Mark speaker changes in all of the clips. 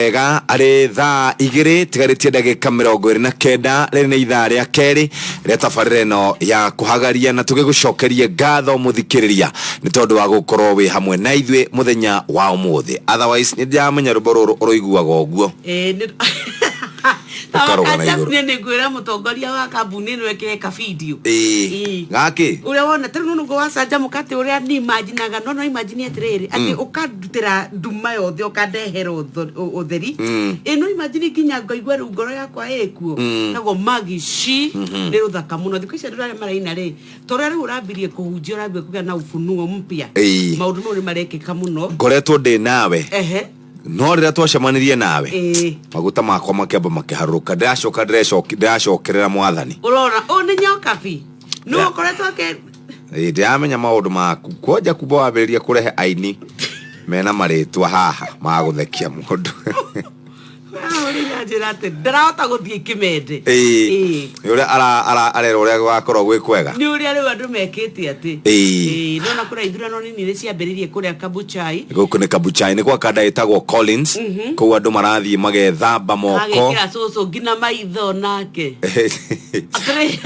Speaker 1: Wega arĩ thaa 2 tigarĩtie ndagĩka 29. Rĩrĩ nĩ ithaa rĩa kerĩ rĩa tabarĩra ĩno ya kũhagaria, na tũgĩgũcokerie ngatho mũthikĩrĩria nĩ tondũ wa gũkorwo wĩ hamwe na ithuĩ mũthenya wa ũmũthĩ. Otherwise nĩ ndĩramenya rwĩmbo rũrũ ũrũiguaga ũguo.
Speaker 2: Ĩĩ,
Speaker 1: Ũkarũga na igũrũ.
Speaker 2: Nĩ ngwĩra mũtongoria wa kambuni ĩno ĩkĩre ka video.
Speaker 1: Ĩĩ, gakĩ.
Speaker 2: Ũrĩa wona tarĩu nũnũngũ wacanjamũka atĩ ũrĩa ni imaginaga, no imagine atĩrĩrĩ, atĩ ũkandutĩra nduma yothe ũkandehera ũtheri. Ĩ no imagine nginya ngaigua rĩu ngoro yakwa ĩkuo. Tagwo Magici nĩ rũthaka mũno. Thikũ ici andũ arĩa maraina rĩ, ta ũrĩa rĩu ũrambirie kũhunjia, ũrambia kũgĩa na ufunuo mpya. Maũndũ mau nĩ marekĩka mũno.
Speaker 1: Ngoretwo ndĩ nawe. No rĩrĩa twacemanirie nawe, maguta makwa makĩamba makĩharũrũka, ndĩracoka ndĩracokerera Mwathani.
Speaker 2: Ũrona ũyũ nĩ nyokabi nĩ ũkoretwo akĩ
Speaker 1: Ĩĩ, ndĩramenya maũndũ maku kwanja kumba wambĩrĩria kũrehe aini mena marĩtwa haha ma gũthekia mũndũ.
Speaker 2: Ũrĩa njĩra atĩ ndarahota gũthiĩ kĩmende.
Speaker 1: Ĩĩ, nĩ ũrĩa arera ũrĩa gũgakorwo gwĩ kwega.
Speaker 2: Nĩ ũrĩa rĩu andũ mekĩte atĩ. Ĩĩ, nona kũrĩa ithurano nini nĩ ciambĩrĩirie kũrĩa Kabuchai.
Speaker 1: Gũkũ nĩ Kabuchai, nĩ gwa kanda ĩtagwo Collins. Kũu andũ marathiĩ magethamba moko.
Speaker 2: Agekĩra cũcũ nginya maitho nake. Atĩrĩ.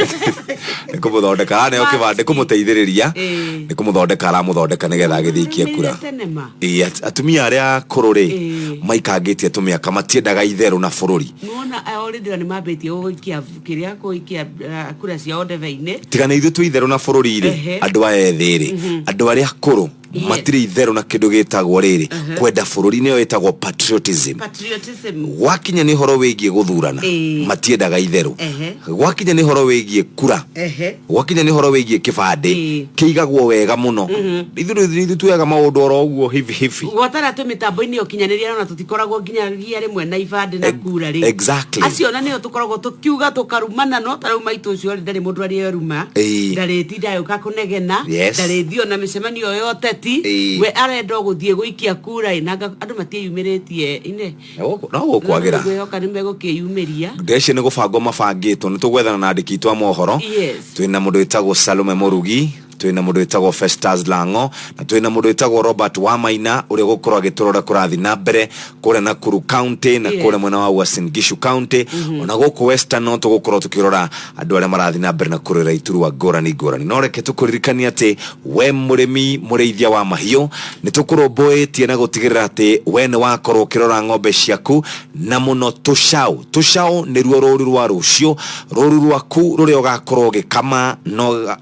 Speaker 1: Nĩ kũmũthondeka araneo kĩbandĩ kũmũteithĩrĩria. Nĩ kũmũthondeka aramũthondeka nĩgetha agĩthiĩ ikie kura.
Speaker 2: Nĩrũmĩrĩire tene ma.
Speaker 1: Ĩĩ, atumia arĩa akũrũ rĩ, maikangĩtie tũmĩaka, matiendaga itherũ na bũrũri.
Speaker 2: Nĩwona already nĩ mambĩtie gũikia kĩrĩa, gũikia kura ciao ndebe-inĩ.
Speaker 1: Tiga nĩ ithuĩ twĩ itherũ na bũrũri rĩ, andũ aya ethĩ rĩ, andũ arĩa akũrũ matirĩ itherũ na kĩndũ gĩtagwo rĩrĩ kwenda bũrũri, nĩyo ĩtagwo patriotism.
Speaker 2: Patriotism.
Speaker 1: Gwakinya nĩ ũhoro wĩgiĩ gũthurana, matiendaga itherũ. Gwakinya nĩ ũhoro wĩgiĩ kura, gwakinya nĩ ũhoro wĩgiĩ kĩbandĩ, kĩigagwo wega mũno. Ithuĩ tuoyaga maũndũ oro ũguo hivi hivi.
Speaker 2: Gwatara twĩ mĩtambo-inĩ ya ũkinyanĩria, ona tũtikoragwo nginyagia rĩmwe na ibandĩ na kura rĩ. Acio ona nĩo tũkoragwo tũkiuga tũkarumana, no ta rĩu maitũ ũcio rĩ, ndarĩ mũndũ arĩ eruma. Ndarĩtinda agĩũka kũnegena. Ndarĩthiĩ ona mĩcemanio ya ũteti. We arenda o gũthiĩ gũikia kura ĩ, na anga andũ matiĩyumĩrĩtie ine.
Speaker 1: No gũkwagĩra.
Speaker 2: Ngwĩhoka nĩ megũkĩyumĩria.
Speaker 1: Ndeci nĩ gũbangwo mabangĩtwo, nĩ tũgwethana na andĩki aitũ a mohoro. Twĩna mũndũ wĩtagwo Salome Mũrugi, twĩna mũndũ wĩtagwo Festus Lango, na twĩna mũndũ wĩtagwo Robert Wamaina ũrĩa ũgũkorwo agĩtũrora kũrathiĩ na mbere kũrĩa Nakuru County na kũrĩa mwena wa Uasin Gishu County. Ona gũkũ Western no tũgũkorwo tũkĩrora andũ arĩa marathiĩ na mbere na kũrĩra iturwa ngũrani ngũrani. No reke tũkũririkanie atĩ we mũrĩmi mũrĩithia wa mahiũ, nĩ tũkũrũmbũĩtie na gũtigĩrĩra atĩ we nĩ wakorwo ũkĩrora ng'ombe ciaku, na mũno tũcaũ. Tũcaũ nĩruo rũru rwa rũciũ, rũru rwaku rũrĩa ũgakorwo ũgĩkama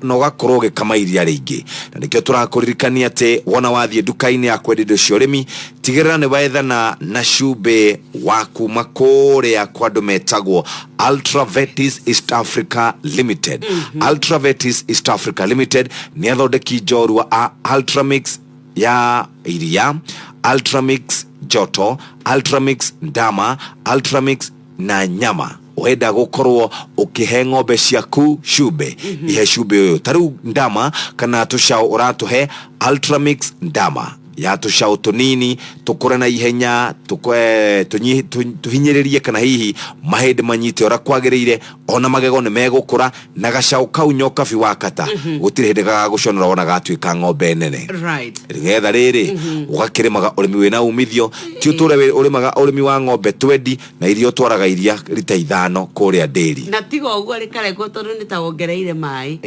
Speaker 1: na ũgakorwo ũgĩkama iria rĩingĩ. Na nĩkĩo tũrakũririkania atĩ wona wathiĩ nduka-inĩ ya kwendia indo cia ũrĩmi, tigĩrĩra nĩ wethana na cumbĩ wa kuma kũrĩa kwa andũ metagwo Ultravetis East Africa Limited. Ultravetis East Africa Limited nĩ athondeki njorua a Ultramix ya iria, Ultramix Joto, Ultramix Ndama, Ultramix na nyama. Wenda gũkorwo ũkĩhe ng'ombe ciaku cumbĩ, ihe cumbĩ ũyũ. Ta rĩu ndama kana tũcaũ ũratũhe Ultramix Ndama ya tũcaũ tũnini tũkũre na ihenya, tũhinyĩrĩrie kana hihi mahĩndĩ manyite ũrĩa kwagĩrĩire, ona magego nĩ megũkũra, na gacaũ kau nyokabi wakata gũtirĩ hĩndĩ gagagũconora wona gatuĩka ng'ombe nene. Nĩgetha rĩrĩ ũgakĩrĩmaga ũrĩmi wĩna umithio, ti ũtũre ũrĩmaga ũrĩmi wa ng'ombe twendi na iria ũtwaraga iria rita 5 kũrĩa ndĩri.
Speaker 2: Na tiga ũguo rĩkarekwo tondũ nĩ ta wongereire maĩ.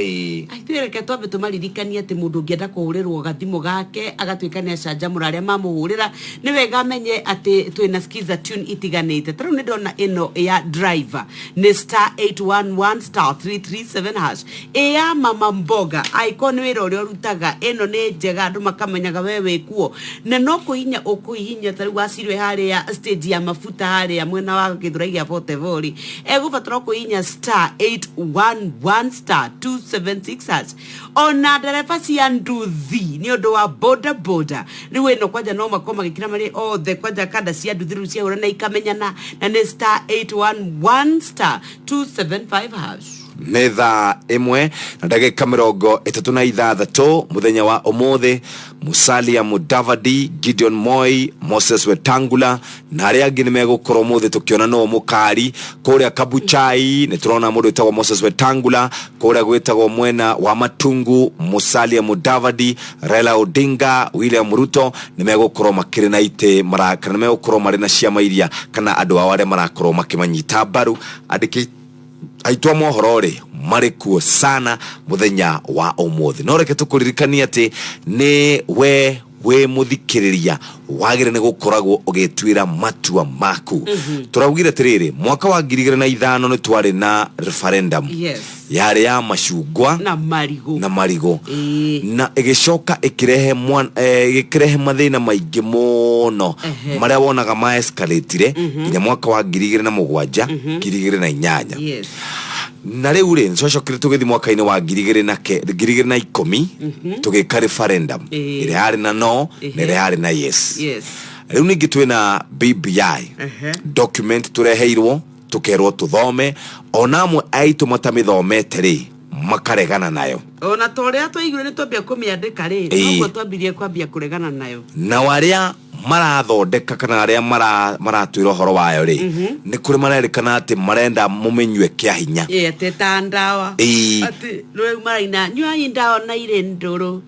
Speaker 2: Ithuĩ reke twambe tũmaririkanie atĩ mũndũ ũngĩenda kũhũrĩrwo gathimũ gake agatuĩka nĩ acanjamũra arĩa mamũhũrĩra, nĩ wega amenye atĩ twĩna Skiza tune itiganĩte. Ta rĩu nĩ ndona ĩno ya driver nĩ star 811 star 337 hash. Ĩ ya mama mboga, angĩkorwo nĩ wĩra ũrĩa ũrutaga, ĩno nĩ njega andũ makamenyaga we wĩ kuo. Na no kũhihinya ũkũhihinya, ta rĩu wacirwe harĩa stage ya mafuta harĩa mwena wa Gĩthũrai gĩa 44 rĩ, egũbatara kũhihinya star 811 star 276 hash. Ona ndereba cia nduthi nĩ ũndũ wa boda boda, rĩu ĩno kwanja no makorwo magĩkĩra marĩ othe, kwanja kanda cia nduthi rĩu ciahũra na ikamenyana, na nĩ star 811 star 275 hash.
Speaker 1: Nĩ thaa 1 na ndagĩka 36 mũthenya wa ũmũthĩ. Musalia Mudavadi, Gideon Moi, Moses Wetangula na arĩa angĩ nĩ megũkorwo mũthĩ tũkĩona nũ mũkari kũrĩa Kabuchai. Nĩ tũrona mũndũ wĩtagwo Moses Wetangula kũrĩa gwĩtagwo mwena wa Matungu, Musalia Mudavadi, Raila Odinga, William Ruto nĩ megũkorwo makĩrĩ na itĩ mara, kana nĩ megũkorwo marĩ na ciama iria kana andũ ao arĩa marakorwo makĩmanyita mbaru. Andĩki aitũ a mohoro rĩ marĩ kuo sana mũthenya wa ũmũthĩ, no reke tũkũririkanie atĩ nĩ we wĩ mũthikĩrĩria wagĩrĩire nĩ gũkoragwo ũgĩtuĩra matua maku. Tũraugire atĩrĩrĩ, mwaka wa 2005 nĩ twarĩ na referendum yarĩ ya macungwa
Speaker 2: na marigũ.
Speaker 1: Na marigũ. Na ĩgĩcoka ĩkĩrehe ĩgĩkĩrehe mathĩna maingĩ mũno marĩa wonaga ma escalate nginya mwaka wa 2007, 2008. Na rĩu rĩ, nĩtwacokire tũgĩthiĩ mwaka-inĩ wa 2010 tũgĩka referendum ĩrĩa yarĩ na no na ĩrĩa yarĩ na yes. Rĩu ningĩ twĩna BBI document tũreheirwo tũkerwo tũthome, ona amwe aitũ matamĩthomete rĩ makaregana nayo.
Speaker 2: Ona ta ũrĩa twaiguire nĩ twambia kũmĩandĩka rĩ, noguo twambirie kwambia kũregana nayo.
Speaker 1: Nao arĩa marathondeka kana arĩa maratwĩra ũhoro wayo rĩ, nĩ kũrĩ marerĩkana atĩ marenda mũmĩnyue kĩa hinya.
Speaker 2: Ĩ, atĩ ta ndawa. Atĩ rĩu maraina nyuai ndawa na irĩ ndũrũ,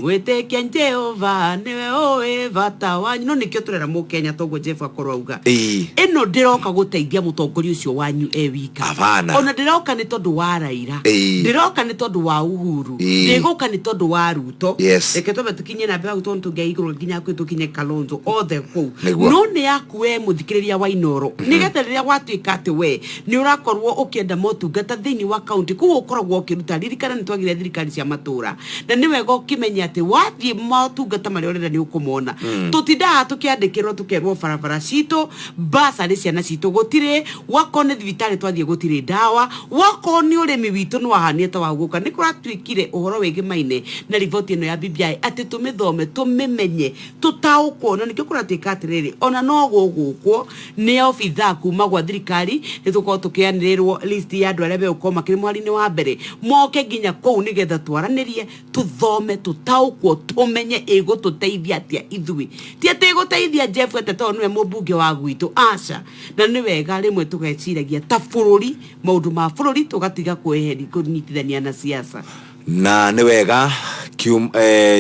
Speaker 2: gwĩtĩkia Jehova nĩwe ũĩ bata wanyu. No nĩkĩo tũrera mũkenya toguo Jeff akorwo auga, ĩno ndĩroka gũteithia mũtongoria ũcio wanyu e wika.
Speaker 1: Hapana.
Speaker 2: Ona ndĩroka nĩ tondũ wa Raila, ndĩroka nĩ tondũ wa Uhuru, ndĩgũka nĩ tondũ wa Ruto. Reke twambe tũkinye na mbere hau, tondũ tũngĩa igũrũ nginya kwĩ tũkinye Kalonzo othe kũu. No nĩ yaku we mũthikĩrĩria wa Inooro, nĩgetha rĩrĩa gwatuĩka atĩ we nĩ ũrakorwo ũkĩenda motungata thĩinĩ wa kaunti kũu ũkoragwo ũkĩruta, ririkana nĩ twagire thirikari cia matũra, na nĩ wega ũkĩmenye atĩ wathiĩ motungata marĩa ũrenda nĩ ũkũmona. Tũtindaga tũkĩandĩkĩrwo tũkerwo barabara citũ, basarĩ ciana citũ gũtirĩ, wakorwo nĩ thibitarĩ twathiĩ gũtirĩ ndawa, wakorwo nĩ ũrĩmi witũ nĩ wahania ta wa gũka. Nĩ kũratuĩkire ũhoro wĩgĩmaine na riboti ĩno ya BBI atĩ tũmĩthome, tũmĩmenye, tũtaũkwo, na nĩkĩo kũratuĩka atĩrĩrĩ, ona no gũgũkwo nĩ obithaa kuma gwa thirikari nĩ tũkorwo tũkĩanĩrĩrwo list ya andũ arĩa megũkorwo makĩrĩ mweri-inĩ wa mbere moke nginya kũu nĩgetha twaranĩrie, tũthome, tũtaũkwo, tũmenye ĩgũtũteithia atĩa ithuĩ. Ti atĩ ĩgũteithia Jeff atĩ tondũ nĩwe mũmbunge wa gwitũ, aca. Na nĩ wega rĩmwe tũgeciragia ta bũrũri, maũndũ ma bũrũri, tũgatiga kweheri kũnyitithania na siasa.
Speaker 1: Na nĩ wega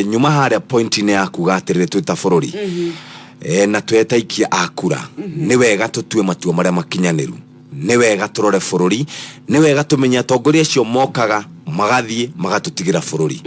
Speaker 1: nyuma harĩa point-inĩ ya kuga atĩrĩrĩ, twĩ ta bũrũri na twetaikia a kura, nĩ wega tũtue matua marĩa makinyanĩru, nĩ wega tũrore bũrũri, nĩ wega tũmenye atongoria acio mokaga magathiĩ magatũtigĩra bũrũri.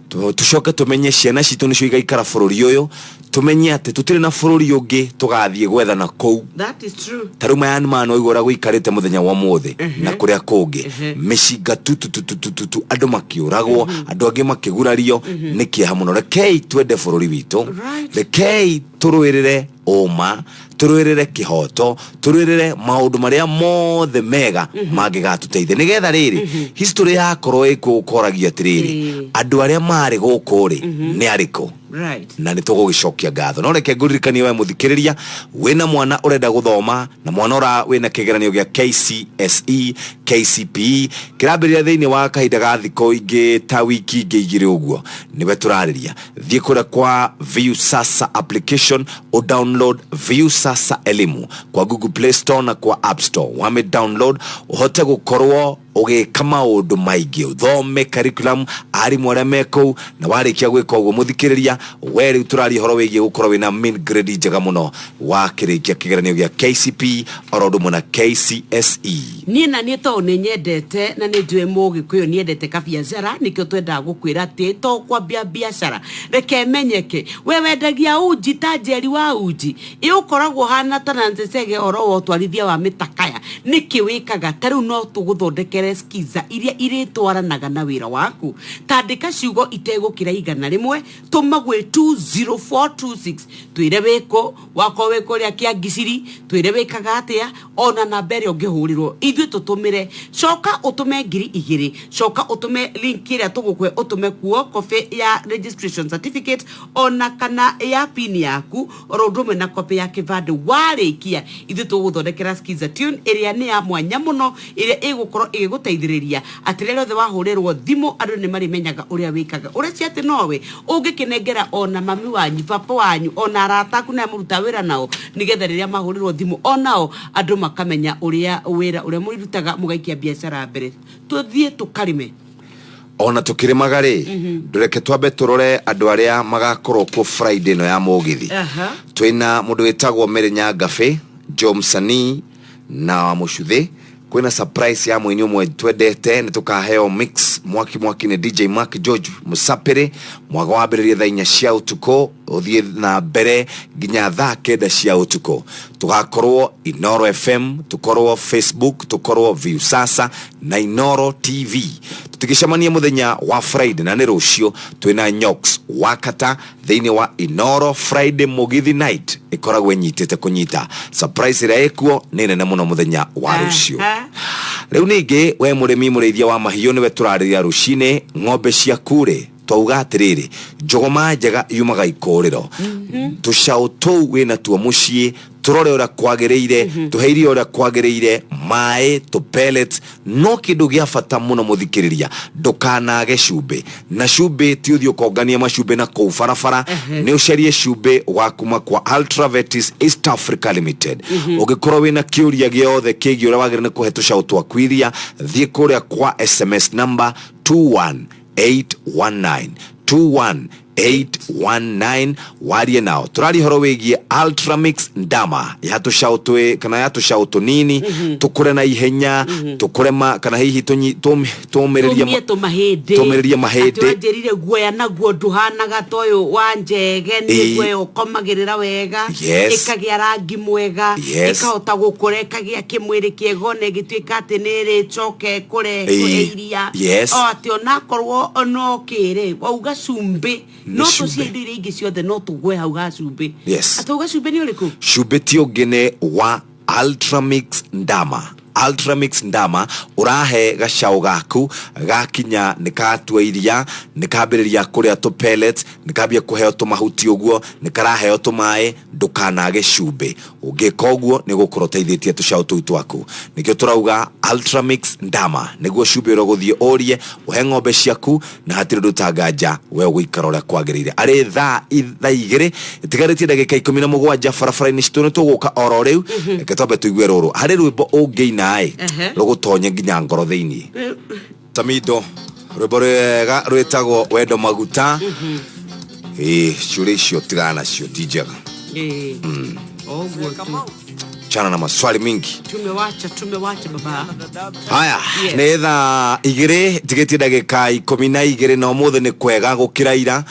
Speaker 1: Tũcoke tũmenye ciana citũ nĩcio igaikara bũrũri ũyũ, tũmenye atĩ tũtirĩ na bũrũri ũngĩ tũgathiĩ gwethana kũu.
Speaker 2: That is true.
Speaker 1: Ta rĩu Myanmar no igua ũrĩa gũikarĩte mũthenya wa ũmũthĩ na kũrĩa kũngĩ, mĩcinga tutututututu, andũ makĩũragwo, andũ angĩ makĩgurario, nĩ kĩeha mũno. Rekei twende bũrũri witũ. Rekei tũrũĩrĩre ũma, tũrũĩrĩre kĩhoto, tũrũĩrĩre maũndũ marĩa mothe mega mangĩgatũteithia, nĩgetha rĩrĩ history yakorwo ĩkuo gũkoragio atĩrĩrĩ, andũ arĩa marĩ gũkũ rĩ nĩ arĩkũ? Na nĩ tũgũgĩcokia ngatho. No reke ngũririkanie we mũthikĩrĩria wĩna mwana ũrenda gũthoma na mwana ũra wĩna kĩgeranio gĩa KCSE, KCPE kĩrambĩrĩria thĩinĩ wa kahinda ga thikũ ingĩ ta wiki ingĩ igĩrĩ ũguo, nĩwe tũrarĩria. Thiĩ kũrĩa kwa Viusasa application, o download Viusasa Elimu kwa Google Play Store na kwa App Store. Wame download ũhote gũkorwo ũgĩka maũndũ maingĩ, ũthome curriculum, arimũ arĩa me kũu, na warĩkia gwĩka ũguo mũthikĩrĩria we rĩu tũraria ũhoro wĩgiĩ gũkorwo wĩna mean grade njega mũno wakĩrĩkia kĩgeranio gĩa KCP oro ũndũ ũmwe na KCSE.
Speaker 2: Niĩ na niĩ tondũ nĩ nyendete na nĩ njũĩ mũgĩkũyũ nĩ endete kabiacara, nĩkĩo twendaga gũkwĩra atĩ to kwambia biacara reke menyeke we wendagia uji ta Njeri wa uji, ĩ ũkoragwo hana ta Nancy Chege ũhoro wa ũtwarithia wa mĩtakaya, nĩkĩ wĩkaga ta rĩu? No tũgũthondekere skiza iria irĩtwaranaga na wĩra waku. Tandĩka ciugo itegũkĩra 100, tũma gwĩ 20426, twĩre wĩkũ, wakorwo wĩ kũrĩa Kĩangiciri, twĩre wĩkaga atĩa, ona namba ĩrĩa ũngĩhũrĩrwo ithuĩ tũtũmĩre. Coka ũtũme 2000, coka ũtũme link ĩrĩa tũgũkwe, ũtũme kuo copy ya registration certificate ona kana ya pin yaku, oro ũndũ ũmwe na copy ya kĩbandĩ. Warĩkia ithuĩ tũgũthondekera skiza tune ĩrĩa nĩ ya mwanya mũno, ĩrĩa ĩgũkorwo ĩgĩgũteithia. gũteithĩrĩria atĩ rĩrĩa rĩothe wahũrĩrwo thimũ andũ nĩ marĩmenyaga ũrĩa wĩkaga. Ũrecia atĩ nowe ũngĩkĩnengera ona mami wanyu, baba wanyu, ona arata aku na arĩa mũrutaga wĩra nao, nĩgetha rĩrĩa mahũrĩrwo thimũ onao andũ makamenya ũrĩa wĩra ũrĩa mũrĩrutaga mũgaikia biacara mbere. Tũthiĩ tũkarĩme.
Speaker 1: Ona tũkĩrĩmaga rĩ, ndũreke twambe tũrore andũ arĩa magakorwo kuo Friday ĩno ya mũgithi. Twĩna mũndũ wĩtagwo Mary Nyangabe, Joe Msanii na wa Mũcuthĩ. Kwĩna surprise ya mũini ũmwe twendete, nĩ tũkaheo mix mwaki mwaki nĩ DJ Mark George Mũsapĩrĩ. Mwago wambĩrĩrie thaa 4 cia ũtukũ ũthiĩ na mbere nginya thaa 9 cia ũtukũ. Tũgakorwo Inoro FM, tũkorwo Facebook, tũkorwo Viusasa na Inoro TV. Tũtigĩcemania mũthenya wa Friday na nĩ rũciũ twĩna Nyox Wakata thĩinĩ wa Inoro Friday Mũgithi Night ĩkoragwo ĩnyitĩte kũnyita. Surprise ĩrĩa ĩkuo nĩ nene mũno mũthenya wa rũciũ. Rĩu ningĩ we mũrĩmi mũrĩithia wa mahiũ nĩwe tũrarĩria rũcinĩ, ng'ombe ciaku rĩ twauga atĩrĩrĩ, njũgũma njega yumaga ikũrĩro. Tũcaũ tũu wĩnatuo mũciĩ tũrore ũrĩa kwagĩrĩire, tũhe irio ũrĩa kwagĩrĩire, maĩ, tũ pellets. No kĩndũ gĩa bata mũno mũthikĩrĩria, ndũkanage cumbĩ. Na cumbĩ ti ũthiĩ ũkonganie macumbĩ na kũu barabara, nĩ ũcarie cumbĩ wa kuma kwa Ultravetis East Africa Limited. Ũngĩkorwo wĩna kĩũria gĩothe kĩgiĩ ũrĩa wagĩrĩire nĩ kũhe tũcaũ twaku iria, thiĩ kũrĩa kwa SMS number 21819, 21819 warie nao. Tũraria ũhoro wĩgiĩ Ultramix ndama ya tũcaũ twĩ kana ya tũcaũ tũnini, tũkũre na ihenya, tũkũre ma kana hihi tũmĩrĩrie
Speaker 2: tũmie tũmahĩndĩ,
Speaker 1: tũmĩrĩrie mahĩndĩ.
Speaker 2: Atĩ wanjĩrire guoya naguo ndũhanaga ta ũyũ wa njege, nĩ guoya ũkomagĩrĩra wega, ĩkagĩa rangi mwega, ĩkahota gũkũra, ĩkagĩa kĩmwĩrĩ kĩega, ona ĩgĩtuĩka atĩ nĩ ĩrĩcoka ĩkũre iria. O atĩ onakorwo no kĩrĩ wauga cumbĩ,
Speaker 1: Nĩ
Speaker 2: no
Speaker 1: cumbĩ.
Speaker 2: tũcie indo iria ingĩ ciothe no tũgwe hau ha cumbĩ. Atĩ wauga cumbĩ nĩ ũrĩkũ?
Speaker 1: Cumbĩ ti ũngĩ nĩ wa Ultramix ndama. Ultramix ndama ũrahe gacaũ gaku gakinya nĩ katua iria, nĩ kambĩrĩria kũrĩa tũ pellets, nĩ kambia kũheo tũmahuti ũguo, nĩ karaheo tũmaĩ, ndũkanage cumbĩ. Ũngĩka ũguo nĩ ũgũkorwo ũteithĩtie tũcaũ tũu twaku. Nĩkĩo tũrauga Ultramix ndama nĩguo cumbĩ ũrĩa ũgũthiĩ ũrie ũhe ng'ombe ciaku, na hatirĩ ũndũ ũtanganja we ũgũikara ũrĩa kwagĩrĩire. Arĩ thaa 2 itigarĩtie ndagĩka 17 barabara-inĩ citũ, nĩ tũgũka oro rĩu. Reke twambe tũigue rũrũ harĩ rwĩmbo ũngĩina-ĩ rũgũtonye nginya ngoro thĩinĩ. Samido, rwĩmbo rwega rwĩtagwo Wendo Maguta. Ĩĩ, ciũria icio tigana nacio, ti njega.
Speaker 2: Oguo tu.
Speaker 1: Chana na maswali mingi.
Speaker 2: Tumewacha, tumewacha baba.
Speaker 1: Haya, nĩ thaa 2 tigĩtie ndagĩka 12, na ũmũthĩ nĩ kwega gũkĩra ira.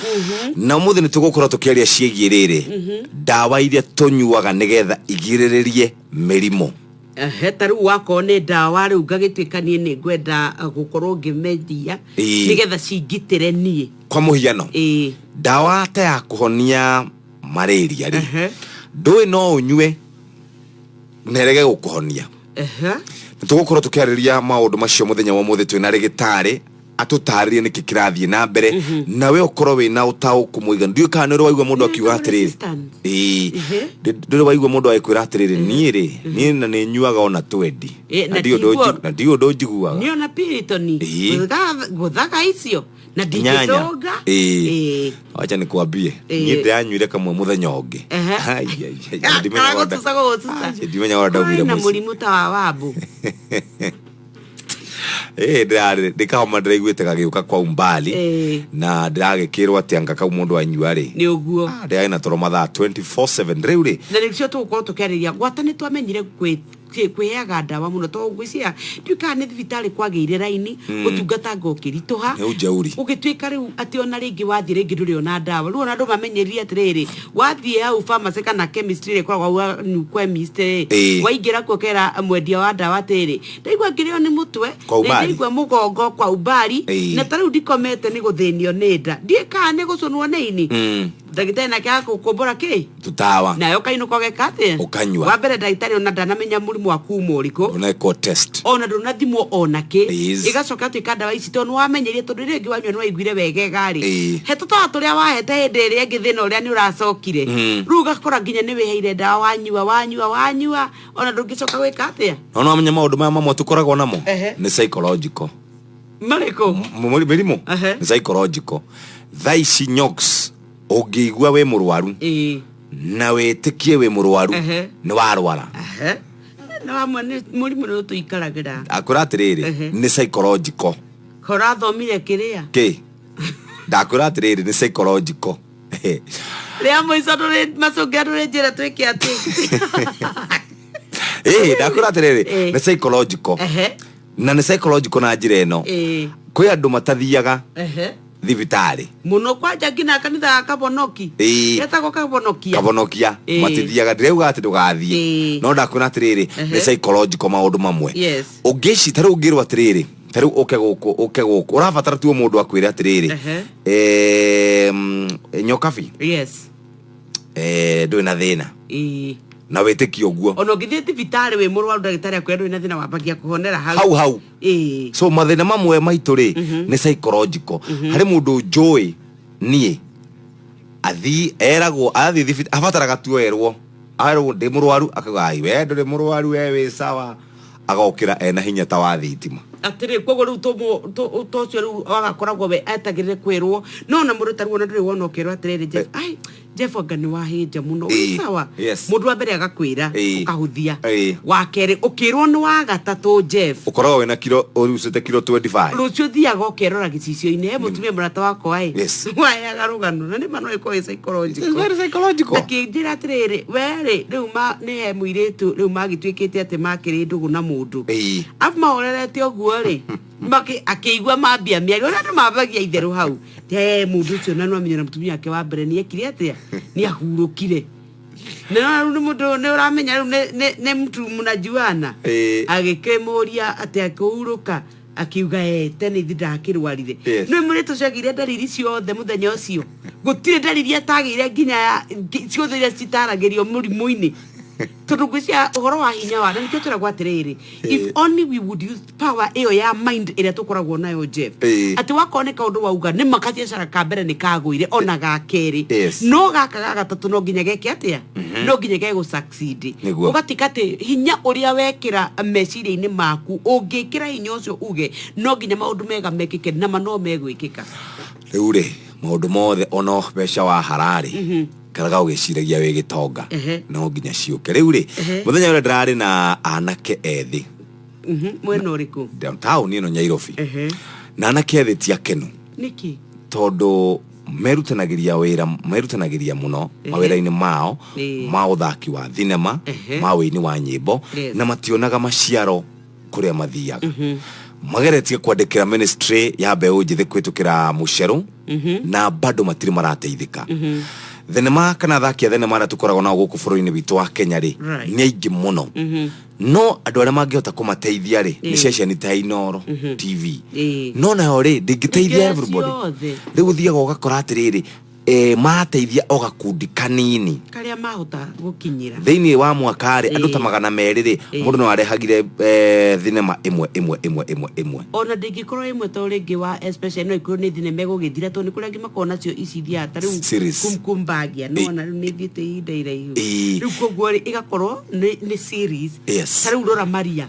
Speaker 1: Na ũmũthĩ nĩ tũgũkorwo tũkĩaria ciĩgiĩ rĩrĩ, ndawa iria tũnyuaga nĩgetha igirĩrĩrie mĩrimũ.
Speaker 2: Ehe, ta rĩu wakorwo nĩ ndawa rĩu ngagĩtuĩka niĩ nĩ ngwenda gũkorwo ngĩmendia nĩgetha cingitĩre niĩ.
Speaker 1: Kwa mũhiano, ndawa ta ya kũhonia malaria rĩ, ndũĩ no ũnyue na ĩrege gũkũhonia. Nĩ tũgũkorwo tũkĩarĩrĩria maũndũ macio mũthenya wa ũmũthĩ twĩna rĩgĩtarĩ atũtarĩrie nĩkĩ kĩrathiĩ na mbere, nawe ũkorwo wĩna ũtaũku mũiganu. Ndiũĩ kana nĩ ũrĩ waigua mũndũ
Speaker 2: Nĩ
Speaker 1: akiuga atĩrĩrĩ,
Speaker 2: resistance.
Speaker 1: Ndũrĩ waigua mũndũ agĩkwĩra atĩrĩrĩ, niĩ rĩ, niĩ na nĩ nyuaga ona twendi,
Speaker 2: Na
Speaker 1: na ndiũĩ ũndũ
Speaker 2: ndigua-
Speaker 1: na ndiũĩ ũndũ njiguaga.
Speaker 2: Nĩ ona Piriton. Gũthaga icio na
Speaker 1: Nyanya.
Speaker 2: ndingĩcũnga.
Speaker 1: Wacha nikwambie, niĩ ndĩranyuire kamwe mũthenya ũngĩ. Ai, ai, ai,
Speaker 2: Ah,
Speaker 1: ndimenyaga
Speaker 2: kana gũcuca gũgũcuca.
Speaker 1: Ai, ndimenyaga ũrĩa ndaumire
Speaker 2: na
Speaker 1: mũciĩ.
Speaker 2: mũrimũ ta wa wambu.
Speaker 1: Ndĩrarĩ ndĩ kahoma ndĩraiguĩte gagĩũka kwa umbali, na ndĩragĩkĩrwo atĩ anga kau mũndũ anyua rĩ,
Speaker 2: Nĩ ũguo.
Speaker 1: Ah, ndĩrarĩ na toro mathaa 24/7 rĩu rĩ.
Speaker 2: Na nĩcio tũgũkorwo tũkĩarĩria gwata nĩ twamenyire kwĩheaga ndawa mũno, tondũ ngwĩciria ndiũĩ kana nĩ thibitarĩ kwagĩire raini, ũtungata anga ũkĩritũha.
Speaker 1: Nĩ ũjeuri.
Speaker 2: Ũgĩtuĩka rĩu atĩ ona rĩngĩ wathiĩ rĩngĩ ndũrĩ ona ndawa. Rĩu ona andũ mamenyerire atĩrĩrĩ, wathiĩ hau pharmacy kana chemistry ĩrĩa ĩkoragwo hau new chemist rĩ, waingĩra kuo ũkera mwendia wa ndawa atĩrĩrĩ, ndaigua ngĩrĩo nĩ mũtwe,
Speaker 1: Kwa umbali.
Speaker 2: ndaigua mũgongo kwa umbali, na ta rĩu ndikomete nĩ gũthĩnio nĩ nda, ndiĩ kana nĩ gũcũnwo nĩ ini. Ndagĩtarĩ nake agakũkũmbũra kĩ
Speaker 1: Tũtawa.
Speaker 2: Nawe ũkainũka ũgeka atĩa?
Speaker 1: Ũkanyua.
Speaker 2: Wa mbere, ndagĩtarĩ ona ndanamenya mũrimũ waku uma ũrĩkũ.
Speaker 1: Ũnekwo test.
Speaker 2: Ona ndũnathimwo ona kĩ. Ĩgacoka atuĩka ndawa ici tondũ nĩwamenyerie, tondũ rĩrĩa ĩngĩ wanyua nĩwaiguire wegega rĩ, he tũtawa tũrĩa wahete hĩndĩ ĩrĩa ĩngĩ thĩna ũrĩa nĩ ũracokire. Rĩu ũgakora nginya nĩ wĩheire ndawa, wanyua, wanyua, wanyua, ona ndũngĩcoka gwĩka atĩa.
Speaker 1: No nĩwamenya maũndũ maya mamwe tũkoragwo namo nĩ psychological.
Speaker 2: Marĩkũ?
Speaker 1: Mĩrimũ nĩ psychological. Thaa ici nyox ũngĩigua wĩ mũrwaru na wĩtĩkie wĩ mũrwaru, nĩ warwara.
Speaker 2: Ehe. Na wamwe nĩ mũrimũ nĩ ũtũikaragĩra.
Speaker 1: Akwĩra atĩrĩrĩ, nĩ psychological.
Speaker 2: Korathomire kĩrĩa?
Speaker 1: Kĩ ndakwĩra atĩrĩrĩ, nĩ psychological.
Speaker 2: Rĩa mũico ndũrĩ macũngĩra, ndũrĩ njĩra twĩke atĩ.
Speaker 1: Ĩĩ, ndakwĩra atĩrĩrĩ, nĩ psychological. Na nĩ psychological na njĩra ĩno, kwĩ andũ matathiaga thibitarĩ.
Speaker 2: Mũno kwanja nginya kanitha ga Kabonoki. Getagwo Kabonokia.
Speaker 1: Kabonokia. Matithiaga. Ndirauga atĩ ndũgathiĩ, no ndakwĩra atĩrĩrĩ, nĩ psychological maũndũ mamwe. Ũngĩci ta rĩu ũngĩrwo atĩrĩrĩ, ta rĩu ũke gũkũ, ũke gũkũ, ũrabatara tu mũndũ akwĩre atĩrĩrĩ, Nyokabi, ndũrĩ na thĩna, na wĩtĩkie ũguo.
Speaker 2: Ona ũngĩthiĩ thibitarĩ wĩ mũrwaru, ndagĩtarĩ akwĩra ndũrĩ na thĩna, wambagia kũhonera hau.
Speaker 1: Hau hau. So mathĩna mamwe maitũ rĩ, nĩ psychological. Harĩ mũndũ njũĩ niĩ athi eragwo athiĩ thibitarĩ, abataraga tu erwo, erwo ndĩ mũrwaru, akauga, "Ai, we ndũrĩ mũrwaru, we wĩ sawa." Agokĩra ena hinya ta wa thitima.
Speaker 2: Atĩrĩ, koguo rĩu to ũcio rĩu wagakoragwo we etagĩrĩre kwĩrwo, no na mũndũ tarĩu ona ndũrĩ wona ũkerwo atĩrĩrĩ, Jeff, ai Jeff, anga nĩ wahĩnja mũno, wĩ sawa. Mũndũ wa mbere agakwĩra, ũkahũthia. Wa kerĩ ũkĩrwo nĩ wa gatatũ, Jeff,
Speaker 1: Ũkoragwo wĩna kiro, ũrucĩte kiro 25.
Speaker 2: Rũciũ thiaga ũkerora gĩcicio-inĩ. He mũtumia mũrata wakwa ĩ waheaga rũgano, na nĩ ma no ĩkorwo ĩ psychological.
Speaker 1: It's very psychological.
Speaker 2: Akĩnjĩra atĩrĩrĩ, we rĩ, rĩu ma nĩ he mũirĩtu rĩu magĩtuĩkĩte atĩ makĩrĩ ndũgũ na mũndũ, arabu mahorerete ũguo rĩ, akĩigua mambia mĩario ũrĩa andũ mambagia itherũ hau. He mũndũ ũcio na nĩwamenya na mũtumia wake wa mbere nĩ ekire atĩa, nĩ ahurũkire, na rĩu nĩ mũndũ nĩ ũramenya rĩu nĩ mtu mnajuana. Agĩkĩmũria atĩ akĩhurũka, akiuga, "Eh, tene ithi ndakĩrwarire." Nĩ mũirĩtu ũcio agĩire ndariri ciothe mũthenya ũcio, gũtirĩ ndariri atagĩire, nginya ciothe iria citaragĩrio mũrimũ-inĩ, tondũ ngwĩciria ũhoro wa hinya wa na nĩkĩo twĩragwo atĩrĩrĩ, if only we would use power ĩyo ya mind ĩrĩa tũkoragwo nayo, Jeff, atĩ wakorwo nĩ kaũndũ wauga nĩ ma kabiacara ka mbere nĩ kagũire, ona ga kerĩ, no gaka ga gatatũ no nginya geke atĩa, no nginya gegũ succeed. Ũgatuĩka atĩ hinya ũrĩa wekĩra meciria-inĩ maku, ũngĩkĩra hinya ũcio uge no nginya maũndũ mega mekĩke, nama no megwĩkĩka.
Speaker 1: Rĩu rĩ, maũndũ mothe, ona mbeca wa hararĩ karaga ũgĩciragia wĩ gĩtonga, no nginya ciũke. Rĩu rĩ, mũthenya ũrĩa ndĩrarĩ na anake ethĩ.
Speaker 2: Mwena ũrĩkũ?
Speaker 1: Downtown ĩno Nyairobi. Na anake ethĩ ti akenu.
Speaker 2: Nĩkĩ?
Speaker 1: Tondũ merutanagĩria wĩra, merutanagĩria mũno mawĩra-inĩ mao ma ũthaki wa thinema, ma wĩini wa nyĩmbo, na mationaga maciaro kũrĩa mathiaga. Mageretie kwandĩkĩra ministry ya mbeũ njĩthĩ kũhĩtũkĩra mũcerũ, na bado matirĩ marateithĩka. Thenema kana athaki a thenema arĩa tũkoragwo nao gũkũ bũrũri-inĩ witũ wa Kenya rĩ, nĩ aingĩ mũno, no andũ arĩa mangĩhota kũmateithia rĩ, nĩ ceceni ta Inoro TV. No nayo rĩ, ndĩngĩteithia
Speaker 2: Ndĩngĩoya
Speaker 1: everybody.
Speaker 2: ciothe.
Speaker 1: Rĩu ũthiaga ũgakora atĩrĩrĩ, marateithia o gakundi kanini
Speaker 2: karĩa mahota gũkinyĩra.
Speaker 1: Thĩinĩ wa mwaka rĩ, andũ ta 200 rĩ, mũndũ no arehagire thinema ĩmwe ĩmwe ĩmwe ĩmwe ĩmwe.
Speaker 2: Ona ndĩngĩkorwo ĩmwe, to rĩngĩ wa especially no ikorwo nĩ thinema ĩgũgĩthira, tondũ nĩ kũrĩ angĩ makoragwo nacio ici ithiaga ta rĩu
Speaker 1: Series.
Speaker 2: Kumkum Bhagya, no ona rĩu nĩ ithiĩte ihinda iraihu. Rĩu koguo rĩ, ĩgakorwo nĩ series. Ta rĩu rora Maria.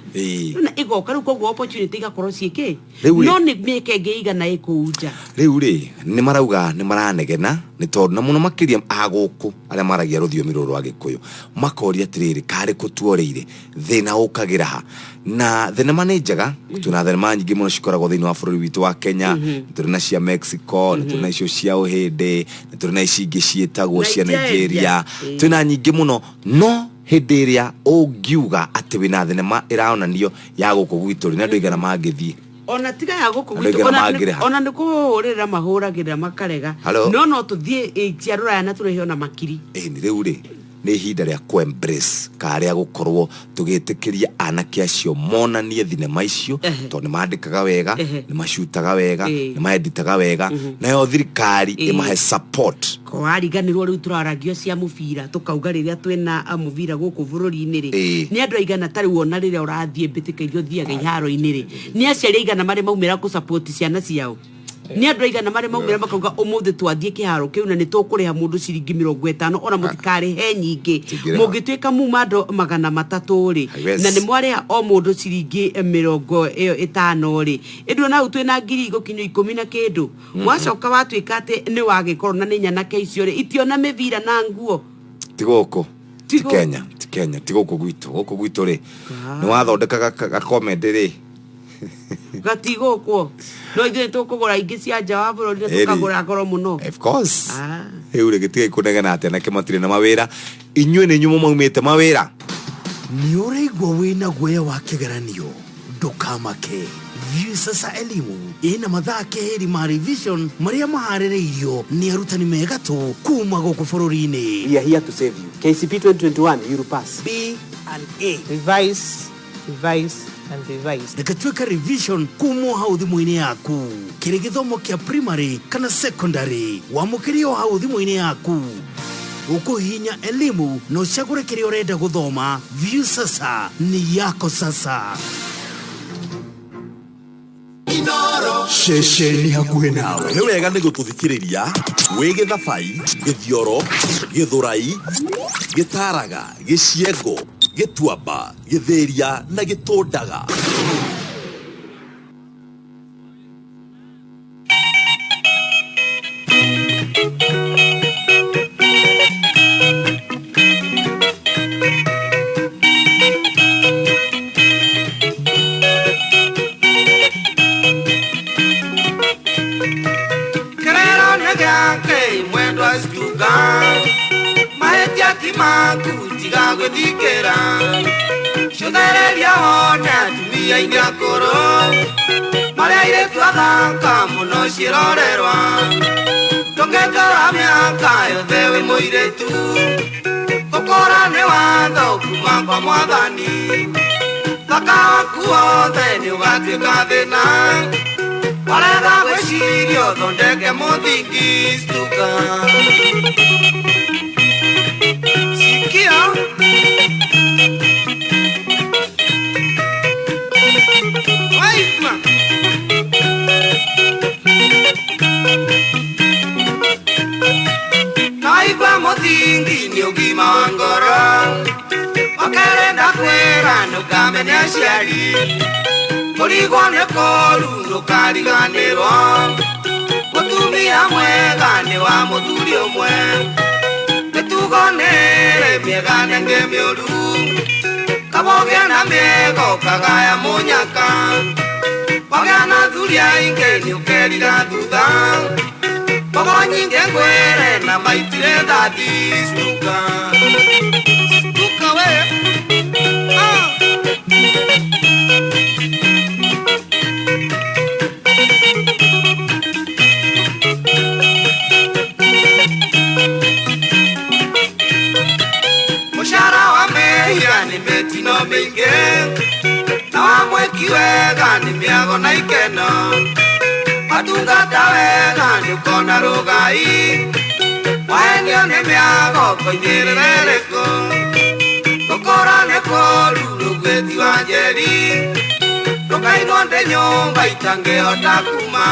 Speaker 2: Na ĩgoka rĩu, koguo opportunity igakorwo ciĩkĩ.
Speaker 1: Rĩu rĩ-
Speaker 2: No nĩ mĩeke ĩngĩ igana ĩkũu nja.
Speaker 1: Rĩu rĩ, nĩ marauga nĩ maranegena, nĩ tondũ na mũno makĩria a gũkũ arĩa maragia rũthiomi rũrũ rwa Gĩkũyũ, makoria atĩrĩrĩ, karĩ kũ tuorĩire, thĩna ũkagĩra ha? Na thenema nĩ njega, twĩna thenema nyingĩ mũno cikoragwo thĩinĩ wa bũrũri witũ wa Kenya. Nĩ tũrĩ na cia Mexico, nĩ tũrĩ na icio cia Ũhĩndĩ, nĩ tũrĩ na ici ingĩ ciĩtagwo cia
Speaker 2: Nigeria.
Speaker 1: Nigeria. Twĩna nyingĩ mũno, no hĩndĩ ĩrĩa ũngiuga atĩ wĩna thenema ĩraonanio ya gũkũ gwitũ rĩ, nĩ andũ aigana mangĩthiĩ?
Speaker 2: Ona tiga ya gũkũ
Speaker 1: Andũ
Speaker 2: gwitũ,
Speaker 1: aingĩ
Speaker 2: ona
Speaker 1: mangĩrĩha.
Speaker 2: Ona nĩ kũhũrĩrĩra mahũragĩrĩra makarega.
Speaker 1: Hello?
Speaker 2: No tũthiĩ cia rũraya na tũrĩhe ona makiri.
Speaker 1: Ĩni rĩu rĩ, Nĩ ihinda rĩa kũ embrace ka rĩa gũkorwo tũgĩtĩkĩria anake acio monanie thinema icio, tondũ nĩ mandĩkaga wega, nĩ macutaga wega, nĩ maeditaga wega, nayo thirikari ĩmahe support.
Speaker 2: Wariganĩrwo rĩu tũraragio cia mũbira, tũkauga rĩrĩa twĩna mũbira gũkũ bũrũri-inĩ rĩ, nĩ andũ aigana ta rĩu ona rĩrĩa ũrathiĩ mbĩtĩka iria ũthiaga iharo-inĩ rĩ, nĩ aciari aigana marĩ maumĩra gũ-support ciana ciao? Nĩ andũ aigana marĩ maumĩra makauga ũmũthĩ twathiĩ kĩharo kĩu na nĩ tũkũrĩha mũndũ ciringi 50, ona mũtikarĩhe nyingĩ,
Speaker 1: Tingĩrĩha.
Speaker 2: mũngĩtuĩka muma andũ 300 rĩ,
Speaker 1: Haiwezi.
Speaker 2: na nĩ mwarĩha o mũndũ ciringi 50 rĩ, ĩndũ ona hau twĩna ngiri igũkinyio ikũmi na kĩndũ. Wacoka watuĩka atĩ nĩ wagĩkorwo na nĩ nyanake icio rĩ, itiona mĩbira na nguo.
Speaker 1: Ti gũkũ, ti
Speaker 2: Ti
Speaker 1: Kenya, ti Kenya, ti gũkũ gwitũ. Gũkũ gwitũ rĩ, nĩ wathondekaga gakomedi rĩ.
Speaker 2: Gatigũkwo no ithuĩ tũkũgũra ingĩ cia nja wa bũrũri na
Speaker 1: Ĩri.
Speaker 2: tũkagũra goro mũno.
Speaker 1: Of course.
Speaker 2: Ah.
Speaker 1: Rĩu rĩ, gĩtigai kũnegena atĩ anake matirĩ na mawĩra. Inyuĩ nĩ inyuĩ maumĩte mawĩra.
Speaker 3: Nĩ ũraigua wĩna guoya wa kĩgeranio? Ndũkamake. Viusasa Elimu ĩna mathaa keheri ma revision marĩa maharĩrĩirio nĩ arutani megatũ kuma gũkũ bũrũri-inĩ.
Speaker 4: We are here to save you. KCP 2021, you will pass.
Speaker 3: B and A.
Speaker 5: Revise, revise, and revise.
Speaker 3: Reke twĩke revision kuma o hau thimũ-inĩ yaku, kĩrĩ gĩthomo kĩa primary kana secondary, wamũkĩrie o hau thimũ-inĩ yaku. Ũkũhihinya elimu na ũcagũre kĩrĩa ũrenda gũthoma. Viusasa ni yako sasa.
Speaker 6: Ceceni hakuhĩ nawe. Nĩ wega nĩ gũtũthikĩrĩria wĩ Gĩthabai, Gĩthioro, Gĩthũrai, Gĩtaraga, Gĩciengo, Gĩtuamba, Gĩthĩria na Gĩtũndaga.
Speaker 7: Kerero nĩ gĩake mwendwa cituka mahĩtia ti maku, tiga gwĩthikĩra, cũthereria wone atumia aingĩ akũrũ marĩa airĩtu athaka mũno ciĩrorerwa, ndũngĩtũra mĩaka yothe wĩ mũirĩtu, gũkũra nĩ watho kuma kwa mwathani, thaka waku wothe nĩ ũgatuĩka thĩna, warega gwĩciria ũthondeke mũthingi. Stuka sikia. Waigua. Naigua mũthingi nĩ ũgima wa ngoro, wakerĩ ndakwĩra ndũkamene aciari, kũrigwo nĩ kũru ndũkariganĩrwo, mũtumia mwega nĩ wa mũthuri ũmwe, mĩtugo nĩrĩ mĩega nenge mĩũru, kabogĩa na mĩega ũkagaya mũnyaka, wagĩa na thuri aingĩ nĩ ũkerira thutha, mbogo nyingĩ ngwĩre na maitire thathi. Stuka, stuka we. Ah. Mũcara wa mehia nĩ mĩtino mĩingĩ, na wa mwĩki wega nĩ mĩago na ikeno, watungata wega nĩ ũkona rũgai, wahenio nĩ mĩago koimĩrĩre rĩkũ, gũkũra nĩ kũru rũgwĩti wa njeri, ndũkainwo ndĩ nyũmba itangĩhota kuma,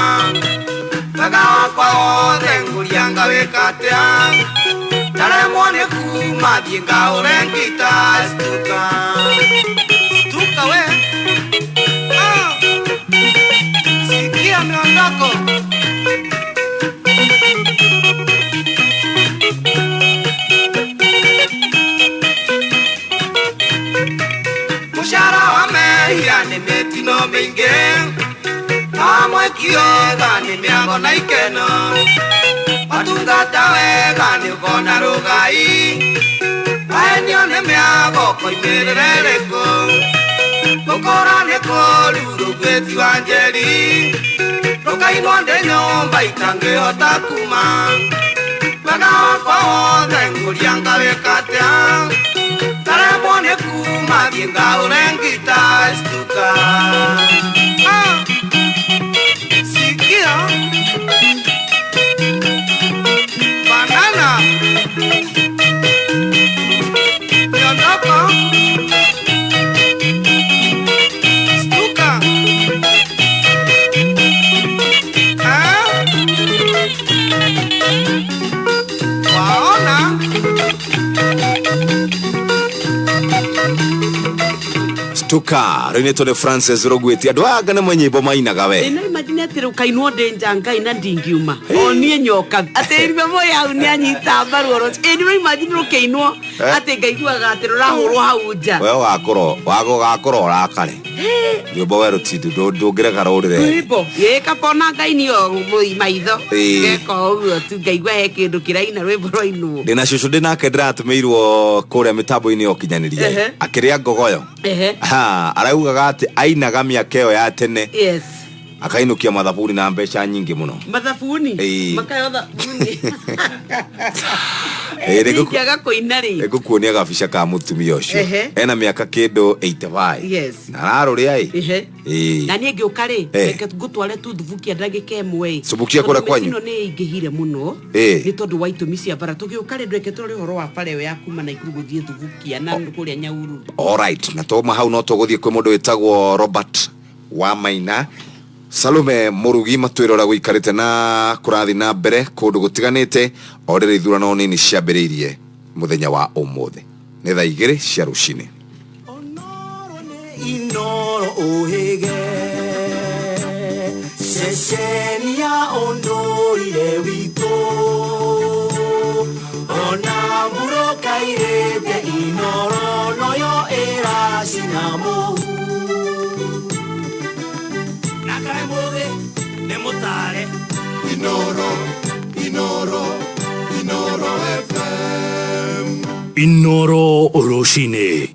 Speaker 7: wega wakwa wothe ngũria ngawĩka atĩa, ndaremwo nĩ kuma thiĩ ngaũre ngita. Stuka, stuka we. Ah. Sikia miondoko. Mũcara wa mehia nĩ mĩtino mĩingĩ, na wa mwĩki wega nĩ mĩago na ikeno, watungata wega nĩ ũkona rũgai, wahenio nĩ mĩago koimĩrĩre rĩkũ, gũkũra nĩ kũru rũgwĩti wa njeri, ndũkainwo ndĩ nyũmba itangĩhota kuma, wega wakwa wothe ngũria. Ndekũria ngawĩka atĩa ndaremwo nĩ kuma thiĩ ngaũre ngita stuka. Ah, sikia banana miondoko stuka. Ah, waona.
Speaker 1: Stuka rĩinĩtwo nĩ Francis Rũgwĩti. Andũ aya anga nĩ manyĩmbo mainaga we.
Speaker 2: Ĩno imagine atĩ rĩu kainwo ndĩ nja ngai na ndingiuma o niĩ nyoka atĩ rĩmwe moya hau nĩ anyita mbaru oro ĩ nĩ imagine rũkĩinwo atĩ ngaiguaga atĩ rũrahũrwo hau nja.
Speaker 1: We ũgakorwo wagũgakorwo ũrakare rwĩmbo we rũtindi ndũngĩreka rũrĩre.
Speaker 2: Rwĩmbo ĩ kabona ngai nĩo maitho.
Speaker 1: Ĩĩ.
Speaker 2: Ngeka ũguo tu ngaigua he kĩndũ kĩraina rwĩmbo rwainwo.
Speaker 1: Ndĩna cũcũ ndĩnake ndĩratũmĩirwo kũrĩa mĩtambo-inĩ ya ũkinyanĩria. Akĩrĩa ngogoyo. Ha, araugaga atĩ ainaga mĩaka ĩyo ya tene. Akainũkia mathabuni na mbeca nyingĩ mũno.
Speaker 2: Mathabuni.
Speaker 1: Ĩĩ.
Speaker 2: Makayo thabuni.
Speaker 1: Ĩĩ,
Speaker 2: Ingĩaga kũina rĩ.
Speaker 1: Nĩngũkuonia gabica ka mũtumia ũcio. Ena mĩaka kĩndũ 85. Na ararũrĩa ĩ. Ĩĩ.
Speaker 2: Na niĩ ngĩũka rĩ, reke ngũtware tu thubukia ndagĩka ĩmwe ĩ.
Speaker 1: Thubukia kũrĩa
Speaker 2: Tondũ
Speaker 1: kwanyu?
Speaker 2: mĩtino nĩ ĩingĩhire mũno. Nĩ tondũ wa itũmi cia bara. Tũgĩũka rĩ, ndweke tũrore ũhoro wa bara ĩyo ya kuma Naikuru gũthiĩ Thubukia na kũrĩa Nyahururu.
Speaker 1: Alright, na twauma hau no tũgũthiĩ kwĩ mũndũ wĩtagwo Robert wa Maina. Salome Mũrugi matwĩre ũrĩa gũikarĩte na kũrathiĩ na mbere kũndũ gũtiganĩte o rĩrĩa ithurano nini ciambĩrĩirie mũthenya wa ũmũthĩ. Nĩ thaa 2 cia rũcinĩ.
Speaker 3: Inoro ũhĩge ceceni ya ũndũire witũ ona mbura kairĩte inoro noyo ĩracina mũhu na kaĩ mũthĩ nĩ mũtare.
Speaker 6: Inoro, Inoro, Inoro FM.
Speaker 3: Inoro rũcinĩ.